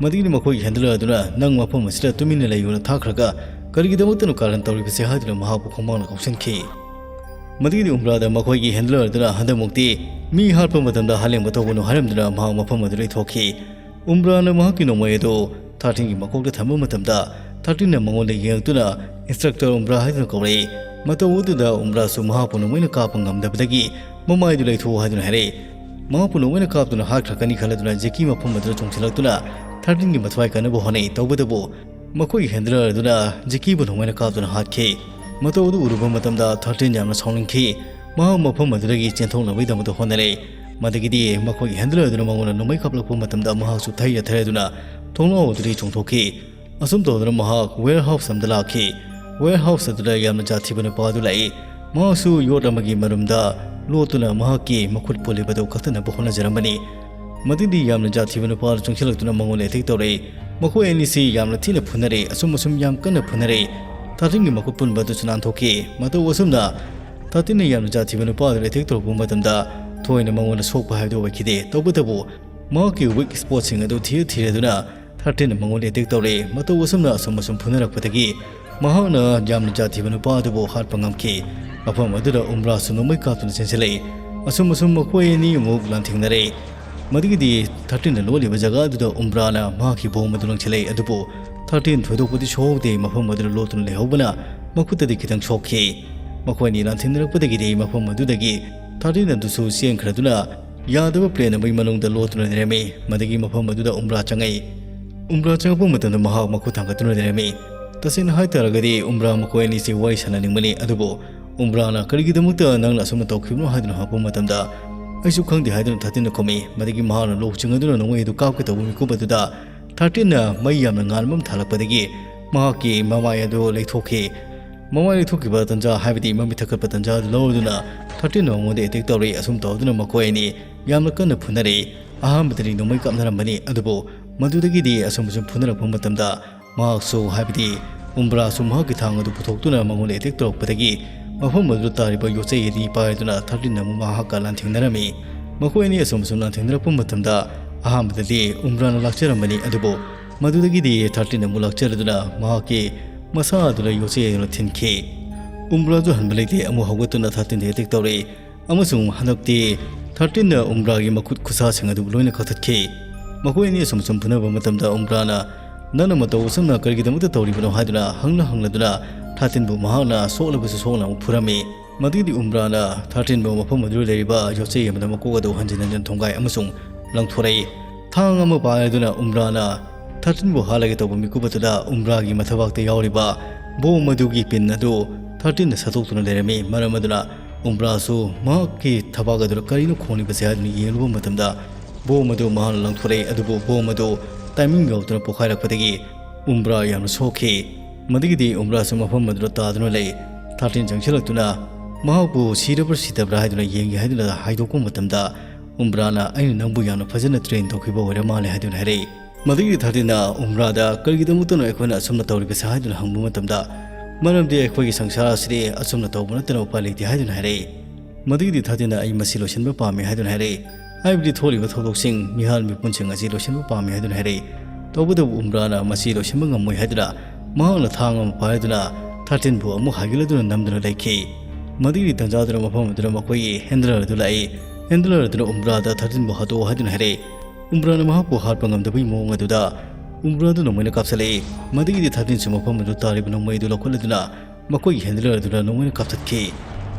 ꯃꯗꯨꯒꯤꯗꯤ ꯃꯈꯣꯏꯒꯤ ꯍꯦꯟꯗꯂꯔ ꯑꯗꯨꯅ "ꯅꯪ ꯃꯐꯝ ꯑꯁꯤꯗ ꯇꯨꯃꯤꯟꯅ ꯂꯩꯌꯨꯅ" ꯊꯥꯈ꯭ꯔꯒ "ꯀꯔꯤꯒꯤꯗꯃꯛꯇꯅꯣ ꯀꯥꯔꯟ ꯇꯧꯔꯤꯕꯁꯦ?" ꯍꯥꯏꯗꯨꯅ ꯃꯍꯥꯛꯄꯨ ꯈꯣꯡꯕꯥꯡꯅ ꯀꯥꯎꯁꯟꯈꯤ꯫ ꯃꯗꯨꯒꯤꯗꯤ ꯎꯝꯕ꯭ꯔꯥꯗ ꯃꯈꯣꯏꯒꯤ ꯍꯦꯟꯗꯂꯔ ꯑꯗꯨꯅ "ꯍꯟꯗꯛꯃꯨꯛꯇꯤ ꯃꯤ ꯍꯥꯠꯄ ꯃꯇꯝꯗ ꯍꯥꯂꯦꯡꯕ ꯇꯧꯒꯅꯨ" ꯍꯥꯏꯔꯝꯗꯨꯅ ꯃꯍꯥꯛ ꯃꯐꯝ ꯑꯗꯨꯗꯒꯤ ꯊꯣꯛꯈꯤ꯫ ꯎꯝꯕ꯭ꯔꯥꯅ ꯃꯍꯥꯛꯀꯤ ꯅꯣꯡꯃꯩ ꯑꯗꯨ ꯊꯥꯔꯇꯤꯟꯒꯤ ꯃꯀꯣꯛꯇ ꯊꯝꯕ ꯃꯇꯝꯗ, ꯊꯥꯔꯇꯤꯟꯅ ꯃꯉꯣꯟꯗ ꯌꯦꯡꯂꯛꯇꯨꯅ "ꯏꯟꯁꯇ꯭ꯔꯛꯇꯔ ꯎꯝꯕ꯭ꯔꯥ" ꯍꯥꯏꯗꯨꯅ ꯀꯧꯔꯛꯏ꯫ ꯃꯇꯧ ꯑꯗꯨꯗ ꯎꯝꯕ꯭ꯔꯥꯁꯨ ꯃꯍꯥꯛꯄꯨ ꯅꯣꯡꯃꯩꯅ ꯀꯥꯞꯄ ꯉꯝꯗꯕꯗꯒꯤ "ꯃꯃꯥꯏꯗꯨ ꯂꯩꯊꯣꯛꯎ" ꯍꯥꯏꯗꯨꯅ ꯍꯥꯏꯔꯛꯏ꯫ ꯃꯍꯥꯛꯄꯨ ꯅꯣꯡꯃꯩꯅ ꯀꯥꯞꯇꯨꯅ ꯍꯥꯠꯈ꯭ꯔꯒꯅꯤ ꯈꯜꯂꯗꯨꯅ ꯖꯦꯀꯤ ꯃꯐꯝ ꯑꯗꯨꯗ ꯆꯣꯡꯁꯤꯜꯂꯛꯇꯨꯅ ꯊꯥꯔꯇꯤꯟꯒꯤ ꯃꯊ꯭ꯋꯥꯏ ꯀꯟꯅꯕ ꯍꯣꯠꯅꯩ꯫ ꯇꯧꯕꯇꯕꯨ ꯃꯈꯣꯏꯒꯤ ꯍꯦꯟꯗꯂꯔ ꯑꯗꯨꯅ ꯖꯦꯀꯤꯕꯨ ꯅꯣꯡꯃꯩꯅ ꯀꯥꯞꯇꯨꯅ ꯍꯥꯠꯈꯤ꯫ ꯃꯇꯧ ꯑꯗꯨ ꯎꯔꯨꯕ ꯃꯇꯝꯗ ꯊꯥꯔꯇꯤꯟ ꯌꯥꯝꯅ ꯁꯥꯎꯅꯤꯡꯈꯤ꯫ ꯃꯍꯥꯛ ꯃꯐꯝ ꯑꯗꯨꯗꯒꯤ ꯆꯦꯟꯊꯣꯛꯅꯕꯒꯤꯗꯃꯛꯇ ꯍꯣꯠꯅꯔꯦ꯫ ꯃꯗꯨꯒꯤꯗꯤ ꯃꯈꯣꯏꯒꯤ ꯍꯦꯟꯗꯂꯔ ꯑꯗꯨꯅ ꯃꯉꯣꯟꯗ ꯅꯣꯡꯃꯩ ꯀꯥꯞꯂꯛꯄ ꯃꯇꯝꯗ ꯃꯍꯥꯛꯁꯨ ꯊꯩꯔ ꯊꯩꯔꯗꯨꯅ ꯊꯣꯡꯅꯥꯎ ꯑꯗꯨꯗꯒꯤ ꯆꯣꯡꯊꯣꯛꯈꯤ꯫ ꯑꯁꯨꯝ ꯇꯧꯗꯨꯅ ꯃꯍꯥꯛ ꯋꯦꯌꯔ ꯍꯥꯎꯁ ꯑꯃꯗ ꯂꯥꯛꯈꯤ꯫ ꯋꯦꯌꯔ ꯍꯥꯎꯁ ꯑꯗꯨꯗ ꯌꯥꯝꯅ ꯖꯥꯠ ꯊꯤꯕ ꯅꯨꯄꯥ ꯑꯗꯨ ꯂꯥꯛꯏ꯫ ꯃꯍꯥꯛꯁꯨ ꯌꯣꯠ ꯑꯃꯒꯤ ꯃꯔꯨꯝꯗ ꯂꯣꯠꯇꯨꯅ ꯃꯍꯥꯛꯀꯤ ꯃꯈꯨꯠ ꯄꯨꯜꯂꯤꯕꯗꯨ ꯀꯛꯊꯠꯅꯕ ꯍꯣꯠꯅꯖꯔꯝꯕꯅꯤ꯫ ꯃꯗꯨꯗꯤ ꯌꯥꯝꯅ ꯖꯥꯠ ꯊꯤꯕ ꯅꯨꯄꯥ ꯑꯗꯨ ꯆꯪꯁꯤꯜꯂꯛꯇꯨꯅ ꯃꯉꯣꯟꯗ ꯑꯦꯇꯦꯛ ꯇꯧꯔꯛꯏ꯫ ꯃꯈꯣꯏ ꯑꯅꯤꯁꯤ ꯌꯥꯝꯅ ꯊꯤꯅ ꯐꯨꯅꯔꯦ, ꯑꯁꯨꯝ ꯑꯁꯨꯝ ꯌꯥꯝ ꯀꯟꯅ ꯐꯨꯅꯔꯦ꯫ ꯊꯥꯔꯇꯤꯟꯒꯤ ꯃꯈꯨꯠ ꯄꯨꯟꯕ ꯑꯗꯨꯁꯨ ꯅꯥꯟꯊꯣꯛꯈꯤ꯫ ꯃꯇꯧ ꯑꯁꯨꯝꯅ ꯊꯥꯔꯇꯤꯟꯅ ꯌꯥꯝꯅ ꯖꯥꯠ ꯊꯤꯕ ꯅꯨꯄꯥ ꯑꯗꯨꯗ ꯑꯦꯇꯦꯛ ꯇꯧꯔꯛꯄ ꯃꯇꯝꯗ ꯊꯣꯏꯅ ꯃꯉꯣꯟꯗ ꯁꯣꯛꯄ ꯍꯥꯏꯕꯗꯨ ꯑꯣꯏꯈꯤꯗꯦ꯫ ꯇꯧꯕꯇꯕꯨ ꯃꯍꯥꯛꯀꯤ ꯋꯤꯛ ꯁ꯭ꯄꯣꯠꯁꯤꯡ ꯑꯗꯨ ꯊꯤꯔ ꯊꯤꯔꯗꯨꯅ ꯊꯥꯔꯇꯤꯟꯅ ꯃꯉꯣꯟꯗ ꯑꯦꯇꯦꯛ ꯇꯧꯔꯦ꯫ ꯃꯇꯧ ꯑꯁꯨꯝꯅ ꯑꯁꯨꯝ ꯑꯁꯨꯝ ꯐꯨꯅꯔꯛꯄꯗꯒꯤ ꯃꯍꯥꯛꯅ ꯌꯥꯝꯅ ꯖꯥꯠ ꯊꯤꯕ ꯅꯨꯄꯥ ꯑꯗꯨꯕꯨ ꯍꯥꯠꯄ ꯉꯝꯈꯤ꯫ ꯃꯐꯝ ꯑꯗꯨꯗ ꯎꯝꯕ꯭ꯔꯥꯁꯨ ꯅꯣꯡꯃꯩ ꯀꯥꯞꯇꯨꯅ ꯆꯦꯟꯁꯤꯜꯂꯛꯏ꯫ ꯑꯁꯨꯝ ꯑꯁꯨꯝ ꯃꯈꯣꯏ ꯑꯅꯤ ꯑꯃꯨꯛ ꯂꯥꯟꯊꯦꯡꯅꯔꯦ꯫ ꯃꯗꯨꯒꯤꯗꯤ ꯊꯥꯔꯇꯤꯟꯅ ꯂꯣꯜꯂꯤꯕ ꯖꯒꯥ ꯑꯗꯨꯗ ꯎꯝꯕ꯭ꯔꯥꯅ ꯃꯍꯥꯛꯀꯤ ꯕꯣꯝ ꯑꯗꯨ ꯂꯪꯁꯤꯜꯂꯛꯏ꯫ ꯑꯗꯨꯕꯨ ꯊꯥꯔꯇꯤꯟ ꯊꯣꯏꯗꯣꯛꯄꯗꯤ ꯁꯣꯛꯍꯧꯗꯦ꯫ ꯃꯐꯝ ꯑꯗꯨꯗ ꯂꯣꯠꯇꯨꯅ ꯂꯩꯍꯧꯕꯅ ꯃꯈꯨꯠꯇꯗꯤ ꯈꯤꯇꯪ ꯁꯣꯛꯈꯤ꯫ ꯃꯈꯣꯏ ꯑꯅꯤ ꯂꯥꯟꯊꯦꯡꯅꯔꯛꯄꯗꯒꯤꯗꯤ ꯃꯐꯝ ꯑꯗꯨꯗꯒꯤ ꯊꯥꯔꯇꯤꯟ ꯑꯗꯨꯁꯨ ꯆꯦꯟꯈ꯭ꯔꯗꯨꯅ ꯌꯥꯗꯕ ꯄ꯭ꯂꯦꯟ ꯑꯃꯒꯤ ꯃꯅꯨꯡꯗ ꯂꯣꯠꯇꯨꯅ ꯂꯩꯔꯝꯃꯤ꯫ ꯃꯗꯨꯒꯤ ꯃꯐꯝ ꯑꯗꯨꯗ ꯎꯝꯕ꯭ꯔꯥ ꯆꯪꯉꯛꯏ꯫ ꯎꯝꯕ꯭ꯔꯥ ꯆꯪꯉꯛꯄ ꯃꯇꯝꯗ ꯃꯍꯥꯛ ꯃꯈꯨꯠ ꯊꯥꯡꯒꯠꯇꯨꯅ ꯂꯩꯔꯝꯃꯤ꯫ ꯇꯁꯦꯡꯅ ꯍꯥꯏꯇꯥꯔꯒꯗꯤ ꯎꯝꯕ꯭ꯔꯥ ꯃꯈꯣꯏ ꯑꯅꯤꯁꯤ ꯋꯥꯔꯤ ꯁꯥꯟꯅꯅꯤꯡꯕꯅꯤ, ꯑꯗꯨꯕꯨ ꯎꯝꯕ꯭ꯔꯥꯅ "ꯀꯔꯤꯒꯤꯗꯃꯛꯇ ꯅꯪꯅ ꯑꯁꯨꯝꯅ ꯇꯧꯈꯤꯕꯅꯣ?" ꯍꯥꯏꯗꯨꯅ ꯍꯪꯉꯛꯄ ꯃꯇꯝꯗ, "ꯑꯩꯁꯨ ꯈꯪꯗꯦ" ꯍꯥꯏꯗꯨꯅ ꯊꯥꯔꯇꯤꯟꯅ ꯈꯨꯝꯃꯤ꯫ ꯃꯗꯒꯤ ꯃꯍꯥꯛꯅ ꯂꯣꯛ ꯆꯤꯡꯅꯗꯨꯅ ꯅꯣꯡꯃꯩ ꯑꯗꯨ ꯀꯥꯞꯀꯦ ꯇꯧꯕ ꯃꯤꯀꯨꯞ ꯑꯗꯨꯗ ꯊꯥꯔꯇꯤꯟꯅ ꯃꯩ ꯌꯥꯝꯅ ꯉꯥꯟꯕ ꯑꯃ ꯊꯥꯜꯂꯛꯄꯗꯒꯤ ꯃꯍꯥꯛꯀꯤ ꯃꯃꯥꯏ ꯑꯗꯨ ꯂꯩꯊꯣꯛꯈꯤ꯫ ꯃꯃꯥꯏ ꯂꯩꯊꯣꯛꯈꯤꯕ ꯇꯟꯖꯥ, ꯍꯥꯏꯕꯗꯤ ꯃꯃꯤꯠ ꯊꯛꯀꯠꯄ ꯇꯟꯖꯥ ꯑꯗꯨ ꯂꯧꯔꯗꯨꯅ ꯊꯥꯔꯇꯤꯟꯅ ꯃꯉꯣꯟꯗ ꯑꯦꯇꯦꯛ ꯇꯧꯔꯛꯏ꯫ ꯑꯁꯨꯝ ꯇꯧꯗꯨꯅ ꯃꯈꯣꯏ ꯑꯅꯤ ꯌꯥꯝꯅ ꯀꯟꯅ ꯐꯨꯅꯔꯛꯏ꯫ ꯑꯍꯥꯟꯕꯗꯗꯤ ꯅꯣꯡꯃꯩ ꯀꯥꯞꯅꯔꯝꯕꯅꯤ, ꯑꯗꯨꯕꯨ ꯃꯗꯨꯗꯒꯤꯗꯤ ꯑꯁꯨꯝ ꯑꯁꯨꯝ ꯐꯨꯅꯔꯛꯄ ꯃꯇꯝꯗ ꯃꯍꯥꯛꯁꯨ, ꯍꯥꯏꯕꯗꯤ ꯎꯝꯕ꯭ꯔꯥꯁꯨ ꯃꯍꯥꯛꯀꯤ ꯊꯥꯡ ꯑꯗꯨ ꯄꯨꯊꯣꯛꯇꯨꯅ ꯃꯉꯣꯟꯗ ꯑꯦꯇꯦꯛ ꯇꯧꯔꯛꯄꯗꯒꯤ ꯃꯐꯝ ꯑꯗꯨꯗ ꯇꯥꯔꯤꯕ ꯌꯣꯠꯆꯩ ꯑꯅꯤ ꯄꯥꯏꯗꯨꯅ ꯊꯥꯔꯇꯤꯟ ꯑꯃꯨꯛ ꯃꯍꯥꯛꯀ ꯂꯥꯟꯊꯦꯡꯅꯔꯝꯃꯤ꯫ ꯃꯈꯣꯏ ꯑꯅꯤ ꯑꯁꯨꯝ ꯑꯁꯨꯝ ꯂꯥꯟꯊꯦꯡꯅꯔꯛꯄ ꯃꯇꯝꯗ ꯑꯍꯥꯟꯕꯗꯗꯤ ꯎꯝꯕ꯭ꯔꯥꯅ ꯂꯥꯛꯆꯔꯝꯕꯅꯤ, ꯑꯗꯨꯕꯨ ꯃꯗꯨꯗꯒꯤꯗꯤ ꯊꯥꯔꯇꯤꯟ ꯑꯃꯨꯛ ꯂꯥꯛꯆꯔꯗꯨꯅ ꯃꯍꯥꯛꯀꯤ ꯃꯁꯥ ꯑꯗꯨꯗ ꯌꯣꯠꯆꯩ ꯑꯗꯨꯅ ꯊꯤꯟꯈꯤ꯫ ꯎꯝꯕ꯭ꯔꯥꯁꯨ ꯍꯟꯕ ꯂꯩꯇꯦ, ꯑꯃꯨꯛ ꯍꯧꯒꯠꯇꯨꯅ ꯊꯥꯔꯇꯤꯟꯗ ꯑꯦꯇꯦꯛ ꯇꯧꯔꯛꯏ꯫ ꯑꯃꯁꯨꯡ ꯍꯟꯗꯛꯇꯤ ꯊꯥꯔꯇꯤꯟꯅ ꯎꯝꯕ꯭ꯔꯥꯒꯤ ꯃꯈꯨꯠ ꯈꯨꯠꯁꯥꯁꯤꯡ ꯑꯗꯨꯕꯨ ꯂꯣꯏꯅ ꯀꯛꯊꯠꯈꯤ꯫ ꯃꯈꯣꯏ ꯑꯅꯤ ꯑꯁꯨꯝ ꯑꯁꯨꯝ ꯐꯨꯅꯕ ꯃꯇꯝꯗ ꯎꯝꯕ꯭ꯔꯥꯅ, "ꯅꯪꯅ ꯃꯇꯧ ꯑꯁꯨꯝꯅ ꯀꯔꯤꯒꯤꯗꯃꯛꯇ ꯇꯧꯔꯤꯕꯅꯣ?" ꯍꯥꯏꯗꯨꯅ ꯍꯪꯅ ꯍꯪꯅꯗꯨꯅ ꯊꯥꯔꯇꯤꯟꯕꯨ ꯃꯍꯥꯛꯅ ꯁꯣꯛꯂꯕꯁꯨ ꯁꯣꯛꯅ ꯑꯃꯨꯛ ꯐꯨꯔꯝꯃꯤ꯫ ꯃꯗꯨꯒꯤꯗꯤ ꯎꯝꯕ꯭ꯔꯥꯅ ꯊꯥꯔꯇꯤꯟꯕꯨ ꯃꯐꯝ ꯑꯗꯨꯗ ꯂꯩꯔꯤꯕ ꯌꯣꯠꯆꯩ ꯑꯃꯗ ꯃꯀꯣꯛ ꯑꯗꯨ ꯍꯟꯖꯤꯟ ꯍꯟꯖꯤꯟ ꯊꯣꯡꯒꯥꯏ ꯑꯃꯁꯨꯡ ꯂꯪꯊꯣꯔꯛꯏ꯫ ꯊꯥꯡ ꯑꯃ ꯄꯥꯏꯔꯗꯨꯅ ꯎꯝꯕ꯭ꯔꯥꯅ ꯊꯥꯔꯇꯤꯟꯕꯨ ꯍꯥꯠꯂꯒꯦ ꯇꯧꯕ ꯃꯤꯀꯨꯞ ꯑꯗꯨꯗ ꯎꯝꯕ꯭ꯔꯥꯒꯤ ꯃꯊꯕꯥꯛꯇ ꯌꯥꯎꯔꯤꯕ ꯕꯣꯝ ꯑꯗꯨꯒꯤ ꯄꯤꯟ ꯑꯗꯨ ꯊꯥꯔꯇꯤꯟꯅ ꯁꯠꯇꯣꯛꯇꯨꯅ ꯂꯩꯔꯝꯃꯤ꯫ ꯃꯔꯝ ꯑꯗꯨꯅ ꯎꯝꯕ꯭ꯔꯥꯁꯨ ꯃꯍꯥꯛꯀꯤ ꯊꯕꯥꯛ ꯑꯗꯨꯗ ꯀꯔꯤꯅꯣ ꯈꯣꯡꯂꯤꯕꯁꯦ ꯍꯥꯏꯗꯨꯅ ꯌꯦꯡꯂꯨꯕ ꯃꯇꯝꯗ ꯕꯣꯝ ꯑꯗꯨ ꯃꯍꯥꯛꯅ ꯂꯪꯊꯣꯔꯛꯏ, ꯑꯗꯨꯕꯨ ꯕꯣꯝ ꯑꯗꯨ ꯇꯥꯏꯃꯤꯡ ꯌꯧꯗꯨꯅ ꯄꯣꯈꯥꯏꯔꯛꯄꯗꯒꯤ ꯎꯝꯕ꯭ꯔꯥ ꯌꯥꯝꯅ ꯁꯣꯛꯈꯤ꯫ ꯃꯗꯨꯒꯤꯗꯤ ꯎꯝꯕ꯭ꯔꯥꯁꯨ ꯃꯐꯝ ꯑꯗꯨꯗ ꯇꯥꯗꯨꯅ ꯂꯩ꯫ ꯊꯥꯔꯇꯤꯟ ꯆꯪꯁꯤꯜꯂꯛꯇꯨꯅ ꯃꯍꯥꯛꯄꯨ ꯁꯤꯔꯕ꯭ꯔꯥ ꯁꯤꯗꯕ꯭ꯔꯥ ꯍꯥꯏꯗꯨꯅ ꯌꯦꯡꯒꯦ ꯍꯥꯏꯗꯨꯅ ꯍꯥꯏꯗꯣꯛꯄ ꯃꯇꯝꯗ ꯎꯝꯕ꯭ꯔꯥꯅ, "ꯑꯩꯅ ꯅꯪꯕꯨ ꯌꯥꯝꯅ ꯐꯖꯅ ꯇ꯭ꯔꯦꯟ ꯇꯧꯈꯤꯕ ꯑꯣꯏꯔ ꯃꯥꯜꯂꯦ" ꯍꯥꯏꯗꯨꯅ ꯍꯥꯏꯔꯛꯏ꯫ ꯃꯗꯨꯒꯤ ꯊꯥꯔꯇꯤꯟꯅ ꯎꯝꯕ꯭ꯔꯥꯗ, "ꯀꯔꯤꯒꯤꯗꯃꯛꯇꯅꯣ ꯑꯩꯈꯣꯏꯅ ꯑꯁꯨꯝꯅ ꯇꯧꯔꯤꯕꯁꯦ?" ꯍꯥꯏꯗꯨꯅ ꯍꯪꯕ ꯃꯇꯝꯗ, "ꯃꯔꯝꯗꯤ ꯑꯩꯈꯣꯏꯒꯤ ꯁꯪꯁꯥꯔ ꯑꯁꯤꯗꯤ ꯑꯁꯨꯝꯅ ꯇꯧꯕ ꯅꯠꯇꯅ ꯎꯄꯥꯏ ꯂꯩꯇꯦ" ꯍꯥꯏꯗꯨꯅ ꯍꯥꯏꯔꯛꯏ꯫ ꯃꯗꯨꯒꯤꯗꯤ ꯊꯥꯔꯇꯤꯟꯅ, "ꯑꯩ ꯃꯁꯤ ꯂꯣꯏꯁꯤꯟꯕ ꯄꯥꯝꯃꯤ" ꯍꯥꯏꯗꯨꯅ ꯍꯥꯏꯔꯛꯏ꯫ ꯍꯥꯏꯕꯗꯤ ꯊꯣꯛꯂꯤꯕ ꯊꯧꯗꯣꯛꯁꯤꯡ, ꯃꯤꯍꯥꯠ ꯃꯤꯄꯨꯟꯁꯤꯡ ꯑꯁꯤ ꯂꯣꯏꯁꯤꯟꯕ ꯄꯥꯝꯃꯤ ꯍꯥꯏꯗꯨꯅ ꯍꯥꯏꯔꯛꯏ꯫ ꯇꯧꯕꯇꯕꯨ ꯎꯝꯕ꯭ꯔꯥꯅ ꯃꯁꯤ ꯂꯣꯏꯁꯤꯟꯕ ꯉꯝꯃꯣꯏ ꯍꯥꯏꯗꯨꯅ ꯃꯍꯥꯛꯅ ꯊꯥꯡ ꯑꯃ ꯄꯥꯏꯔꯗꯨꯅ ꯊꯥꯔꯇꯤꯟꯕꯨ ꯑꯃꯨꯛ ꯍꯥꯏꯒꯠꯂꯗꯨꯅ ꯅꯝꯗꯨꯅ ꯂꯩꯈꯤ꯫ ꯃꯗꯨꯒꯤ ꯇꯥꯟꯖꯥꯗꯨꯅ ꯃꯐꯝ ꯑꯗꯨꯗ ꯃꯈꯣꯏꯒꯤ ꯍꯦꯟꯗꯂꯔ ꯑꯗꯨ ꯂꯥꯛꯏ꯫ ꯍꯦꯟꯗꯂꯔ ꯑꯗꯨꯅ ꯎꯝꯕ꯭ꯔꯥꯗ ꯊꯥꯔꯇꯤꯟꯕꯨ ꯍꯥꯠꯇꯣꯛꯑꯣ ꯍꯥꯏꯗꯨꯅ ꯍꯥꯏꯔꯛꯏ꯫ ꯎꯝꯕ꯭ꯔꯥꯅ ꯃꯍꯥꯛꯄꯨ ꯍꯥꯠꯄ ꯉꯝꯗꯕꯒꯤ ꯃꯑꯣꯡ ꯑꯗꯨꯗ ꯎꯝꯕ꯭ꯔꯥꯗꯨ ꯅꯣꯡꯃꯩꯅ ꯀꯥꯞꯁꯤꯜꯂꯛꯏ꯫ ꯃꯗꯨꯒꯤꯗꯤ ꯊꯥꯔꯇꯤꯟꯁꯨ ꯃꯐꯝ ꯑꯗꯨ ꯇꯥꯔꯤꯕ ꯅꯣꯡꯃꯩ ꯑꯗꯨ ꯂꯧꯈꯠꯂꯗꯨꯅ ꯃꯈꯣꯏꯒꯤ ꯍꯦꯟꯗꯂꯔ ꯑꯗꯨꯅ ꯅꯣꯡꯃꯩꯅ ꯀꯥꯞꯊꯠꯈꯤ꯫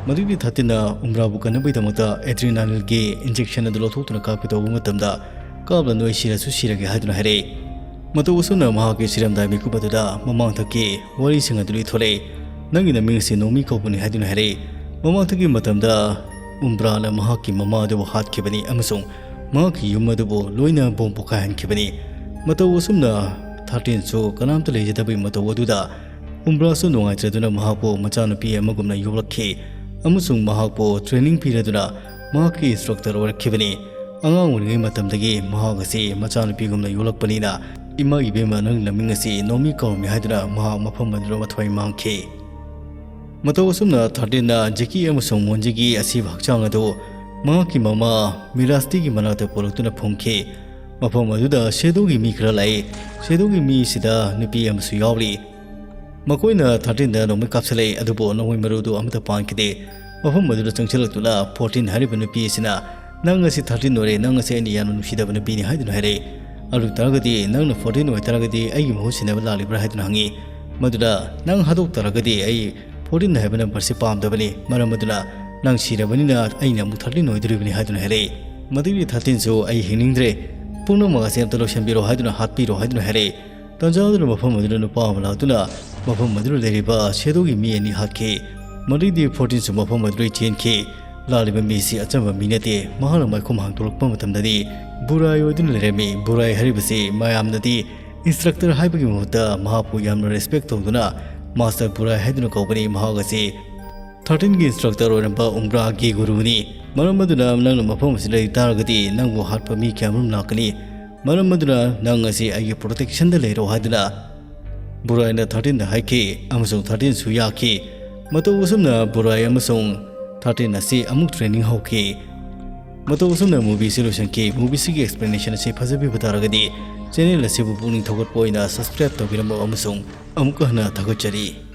ꯃꯗꯨꯒꯤ ꯊꯥꯔꯇꯤꯟꯅ ꯎꯝꯕ꯭ꯔꯥꯕꯨ ꯀꯟꯅꯕꯒꯤꯗꯃꯛꯇ ꯑꯦꯗ꯭ꯔꯤꯅꯥꯂꯤꯟꯒꯤ ꯏꯟꯖꯦꯛꯁꯟ ꯑꯗꯨ ꯂꯧꯊꯣꯛꯇꯨꯅ ꯀꯥꯞꯀꯦ ꯇꯧꯕ ꯃꯇꯝꯗ, "ꯀꯥꯞꯂꯅꯨ, ꯑꯩ ꯁꯤꯔꯁꯨ ꯁꯤꯔꯒꯦ" ꯍꯥꯏꯗꯨꯅ ꯍꯥꯏꯔꯛꯏ꯫ ꯃꯇꯧ ꯑꯁꯨꯝꯅ ꯃꯍꯥꯛꯀꯤ ꯁꯤꯔꯝꯗꯥꯏ ꯃꯤꯀꯨꯞ ꯑꯗꯨꯗ ꯃꯃꯥꯡꯊꯛꯀꯤ ꯋꯥꯔꯤꯁꯤꯡ ꯑꯗꯨ ꯂꯤꯊꯣꯔꯛꯏ꯫ "ꯅꯪꯒꯤ ꯅꯃꯤꯡ ꯑꯁꯤ ꯅꯣꯃꯤ ꯀꯧꯕꯅꯤ" ꯍꯥꯏꯗꯨꯅ ꯍꯥꯏꯔꯛꯏ꯫ ꯃꯃꯥꯡꯊꯛꯀꯤ ꯃꯇꯝꯗ ꯎꯝꯕ꯭ꯔꯥꯅ ꯃꯍꯥꯛꯀꯤ ꯃꯃꯥ ꯑꯗꯨꯕꯨ ꯍꯥꯠꯈꯤꯕꯅꯤ ꯑꯃꯁꯨꯡ ꯃꯍꯥꯛꯀꯤ ꯌꯨꯝ ꯑꯗꯨꯕꯨ ꯂꯣꯏꯅ ꯕꯣꯝ ꯄꯣꯈꯥꯏꯍꯟꯈꯤꯕꯅꯤ꯫ ꯃꯇꯧ ꯑꯁꯨꯝꯅ ꯊꯥꯔꯇꯤꯟꯁꯨ ꯀꯅꯥꯝꯇ ꯂꯩꯖꯗꯕꯒꯤ ꯃꯇꯧ ꯑꯗꯨꯗ ꯎꯝꯕ꯭ꯔꯥꯁꯨ ꯅꯨꯡꯉꯥꯏꯇ꯭ꯔꯗꯨꯅ ꯃꯍꯥꯛꯄꯨ ꯃꯆꯥꯅꯨꯄꯤ ꯑꯃꯒꯨꯝꯅ ꯌꯣꯛꯂꯛꯈꯤ ꯑꯃꯁꯨꯡ ꯃꯍꯥꯛꯄꯨ ꯇ꯭ꯔꯦꯅꯤꯡ ꯄꯤꯔꯗꯨꯅ ꯃꯍꯥꯛꯀꯤ ꯏꯟꯁꯇ꯭ꯔꯛꯇꯔ ꯑꯣꯏꯔꯛꯈꯤꯕꯅꯤ꯫ ꯑꯉꯥꯡ ꯑꯣꯏꯔꯤꯉꯩ ꯃꯇꯝꯗꯒꯤ ꯃꯍꯥꯛ ꯑꯁꯤ ꯃꯆꯥꯅꯨꯄꯤꯒꯨꯝꯅ ꯌꯣꯛꯂꯛꯄꯅꯤꯅ, "ꯏꯃꯥꯒꯤ ꯏꯕꯦꯝꯃ, ꯅꯪꯒꯤ ꯅꯃꯤꯡ ꯑꯁꯤ ꯅꯣꯃꯤ ꯀꯧꯔꯝꯃꯤ" ꯍꯥꯏꯗꯨꯅ ꯃꯍꯥꯛ ꯃꯐꯝ ꯑꯗꯨꯗ ꯃꯊ꯭ꯋꯥꯏ ꯃꯥꯡꯈꯤ꯫ ꯃꯇꯧ ꯑꯁꯨꯝꯅ ꯊꯥꯔꯇꯤꯟꯅ ꯖꯦꯀꯤ ꯑꯃꯁꯨꯡ ꯃꯣꯟꯖꯤꯒꯤ ꯑꯁꯤꯕ ꯍꯛꯆꯥꯡ ꯑꯗꯨ ꯃꯍꯥꯛꯀꯤ ꯃꯃꯥ ꯃꯤꯔꯥꯁꯇꯤꯒꯤ ꯃꯅꯥꯛꯇ ꯄꯨꯔꯛꯇꯨꯅ ꯐꯨꯝꯈꯤ꯫ ꯃꯐꯝ ꯑꯗꯨꯗ ꯁꯦꯗꯣꯒꯤ ꯃꯤ ꯈꯔ ꯂꯥꯛꯏ꯫ ꯁꯦꯗꯣꯒꯤ ꯃꯤꯁꯤꯗ ꯅꯨꯄꯤ ꯑꯃꯁꯨ ꯌꯥꯎꯔꯤ꯫ ꯃꯈꯣꯏꯅ ꯊꯥꯔꯇꯤꯟꯗ ꯅꯣꯡꯃꯩ ꯀꯥꯞꯁꯤꯜꯂꯛꯏ, ꯑꯗꯨꯕꯨ ꯅꯣꯡꯃꯩ ꯃꯔꯨꯗꯨ ꯑꯃꯠꯇ ꯄꯥꯟꯈꯤꯗꯦ꯫ ꯃꯐꯝ ꯑꯗꯨꯗ ꯆꯪꯁꯤꯜꯂꯛꯇꯨꯅ ꯐꯣꯔꯇꯤꯟ ꯍꯥꯏꯔꯤꯕ ꯅꯨꯄꯤ ꯑꯁꯤꯅ, "ꯅꯪ ꯑꯁꯤ ꯊꯥꯔꯇꯤꯟ ꯑꯣꯏꯔꯦ, ꯅꯪ ꯑꯁꯤ ꯑꯩꯅ ꯌꯥꯝꯅ ꯅꯨꯡꯁꯤꯗꯕ ꯅꯨꯄꯤꯅꯤ" ꯍꯥꯏꯗꯨꯅ ꯍꯥꯏꯔꯛꯏ꯫ "ꯑꯗꯨ ꯇꯥꯔꯒꯗꯤ ꯅꯪꯅ ꯐꯣꯔꯇꯤꯟ ꯑꯣꯏ ꯇꯥꯔꯒꯗꯤ ꯑꯩꯒꯤ ꯃꯍꯨꯠ ꯁꯤꯟꯅꯕ ꯂꯥꯛꯂꯤꯕ꯭ꯔꯥ?" ꯍꯥꯏꯗꯨꯅ ꯍꯪꯉꯤ꯫ ꯃꯗꯨꯗ, "ꯅꯪ ꯍꯥꯠꯇꯣꯛ ꯇꯥꯔꯒꯗꯤ ꯑꯩ ꯐꯣꯔꯇꯤꯟ ꯍꯥꯏꯕ ꯅꯝꯕꯔꯁꯤ ꯄꯥꯝꯗꯕꯅꯤ, ꯃꯔꯝ ꯑꯗꯨꯅ ꯅꯪ ꯁꯤꯔꯕꯅꯤꯅ ꯑꯩꯅ ꯑꯃꯨꯛ ꯊꯥꯔꯇꯤꯟ ꯑꯣꯏꯗꯣꯔꯤꯕꯅꯤ" ꯍꯥꯏꯗꯨꯅ ꯍꯥꯏꯔꯛꯏ꯫ ꯃꯗꯨꯒꯤ ꯊꯥꯔꯇꯤꯟꯁꯨ, "ꯑꯩ ꯍꯤꯡꯅꯤꯡꯗ꯭ꯔꯦ, ꯄꯨꯝꯅꯃꯛ ꯑꯁꯤ ꯑꯝꯇ ꯂꯣꯏꯁꯤꯟꯕꯤꯔꯣ" ꯍꯥꯏꯗꯨꯅ ꯍꯥꯠꯄꯤꯔꯣ ꯍꯥꯏꯗꯨꯅ ꯍꯥꯏꯔꯛꯏ꯫ ꯇꯥꯟꯖꯥ ꯑꯗꯨꯗ ꯃꯐꯝ ꯑꯗꯨꯗ ꯅꯨꯄꯥ ꯑꯃ ꯂꯥꯛꯇꯨꯅ ꯃꯐꯝ ꯑꯗꯨꯗ ꯂꯩꯔꯤꯕ ꯁꯦꯗꯣꯒꯤ ꯃꯤ ꯑꯅꯤ ꯍꯥꯠꯈꯤ꯫ ꯃꯗꯨꯗꯤ ꯐꯣꯔꯇꯤꯟꯁꯨ ꯃꯐꯝ ꯑꯗꯨꯗ ꯆꯦꯟꯈꯤ꯫ ꯂꯥꯛꯂꯤꯕ ꯃꯤꯁꯤ ꯑꯆꯝꯕ ꯃꯤ ꯅꯠꯇꯦ꯫ ꯃꯍꯥꯛꯅ ꯃꯥꯏꯈꯨꯝ ꯍꯥꯡꯗꯣꯛꯂꯛꯄ ꯃꯇꯝꯗꯗꯤ ꯕꯨꯔꯥꯏ ꯑꯣꯏꯗꯨꯅ ꯂꯩꯔꯝꯃꯤ꯫ ꯕꯨꯔꯥꯏ ꯍꯥꯏꯔꯤꯕꯁꯤ ꯃꯌꯥꯝꯅꯗꯤ ꯏꯟꯁꯇ꯭ꯔꯛꯇꯔ ꯍꯥꯏꯕꯒꯤ ꯃꯍꯨꯠꯇ ꯃꯍꯥꯛꯄꯨ ꯌꯥꯝꯅ ꯔꯦꯁꯄꯦꯛ ꯇꯧꯗꯨꯅ ꯃꯥꯁꯇꯔ ꯕꯨꯔꯥꯏ ꯍꯥꯏꯗꯨꯅ ꯀꯧꯕꯅꯤ꯫ ꯃꯍꯥꯛ ꯑꯁꯤ ꯊꯥꯔꯇꯤꯟꯒꯤ ꯏꯟꯁꯇ꯭ꯔꯛꯇꯔ ꯑꯣꯏꯔꯝꯕ ꯎꯝꯕ꯭ꯔꯥꯒꯤ ꯒꯨꯔꯨꯅꯤ꯫ ꯃꯔꯝ ꯑꯗꯨꯅ ꯅꯪꯅ ꯃꯐꯝ ꯑꯁꯤꯗ ꯂꯩ ꯇꯥꯔꯒꯗꯤ ꯅꯪꯕꯨ ꯍꯥꯠꯄ ꯃꯤ ꯀꯌꯥꯃꯔꯨꯝ ꯂꯥꯛꯀꯅꯤ꯫ ꯃꯔꯝ ꯑꯗꯨꯅ ꯅꯪ ꯑꯁꯤ ꯑꯩꯒꯤ ꯄ꯭ꯔꯣꯇꯦꯛꯁꯟꯗ ꯂꯩꯔꯣ ꯍꯥꯏꯗꯨꯅ ꯕꯨꯔꯥꯏꯅ ꯊꯥꯔꯇꯤꯟꯗ ꯍꯥꯏꯈꯤ ꯑꯃꯁꯨꯡ ꯊꯥꯔꯇꯤꯟꯁꯨ ꯌꯥꯈꯤ꯫ ꯃꯇꯧ ꯑꯁꯨꯝꯅ ꯕꯨꯔꯥꯏ ꯑꯃꯁꯨꯡ ꯊꯥꯔꯇꯤꯟ ꯑꯁꯤ ꯑꯃꯨꯛ ꯇ꯭ꯔꯦꯅꯤꯡ ꯍꯧꯈꯤ꯫ ꯃꯇꯧ ꯑꯁꯨꯝꯅ movie ꯑꯁꯤ ꯂꯣꯏꯁꯤꯟꯈꯤ꯫ Movie ꯑꯁꯤꯒꯤ explanation ꯑꯁꯤ ꯐꯖꯕꯤꯕ ꯇꯥꯔꯒꯗꯤ channel ꯑꯁꯤꯕꯨ ꯄꯨꯛꯅꯤꯡ ꯊꯧꯒꯠꯄ ꯑꯣꯏꯅ subscribe ꯇꯧꯕꯤꯔꯝꯕ ꯑꯃꯁꯨꯡ ꯑꯃꯨꯛꯀ ꯍꯟꯅ ꯊꯥꯒꯠꯆꯔꯤ꯫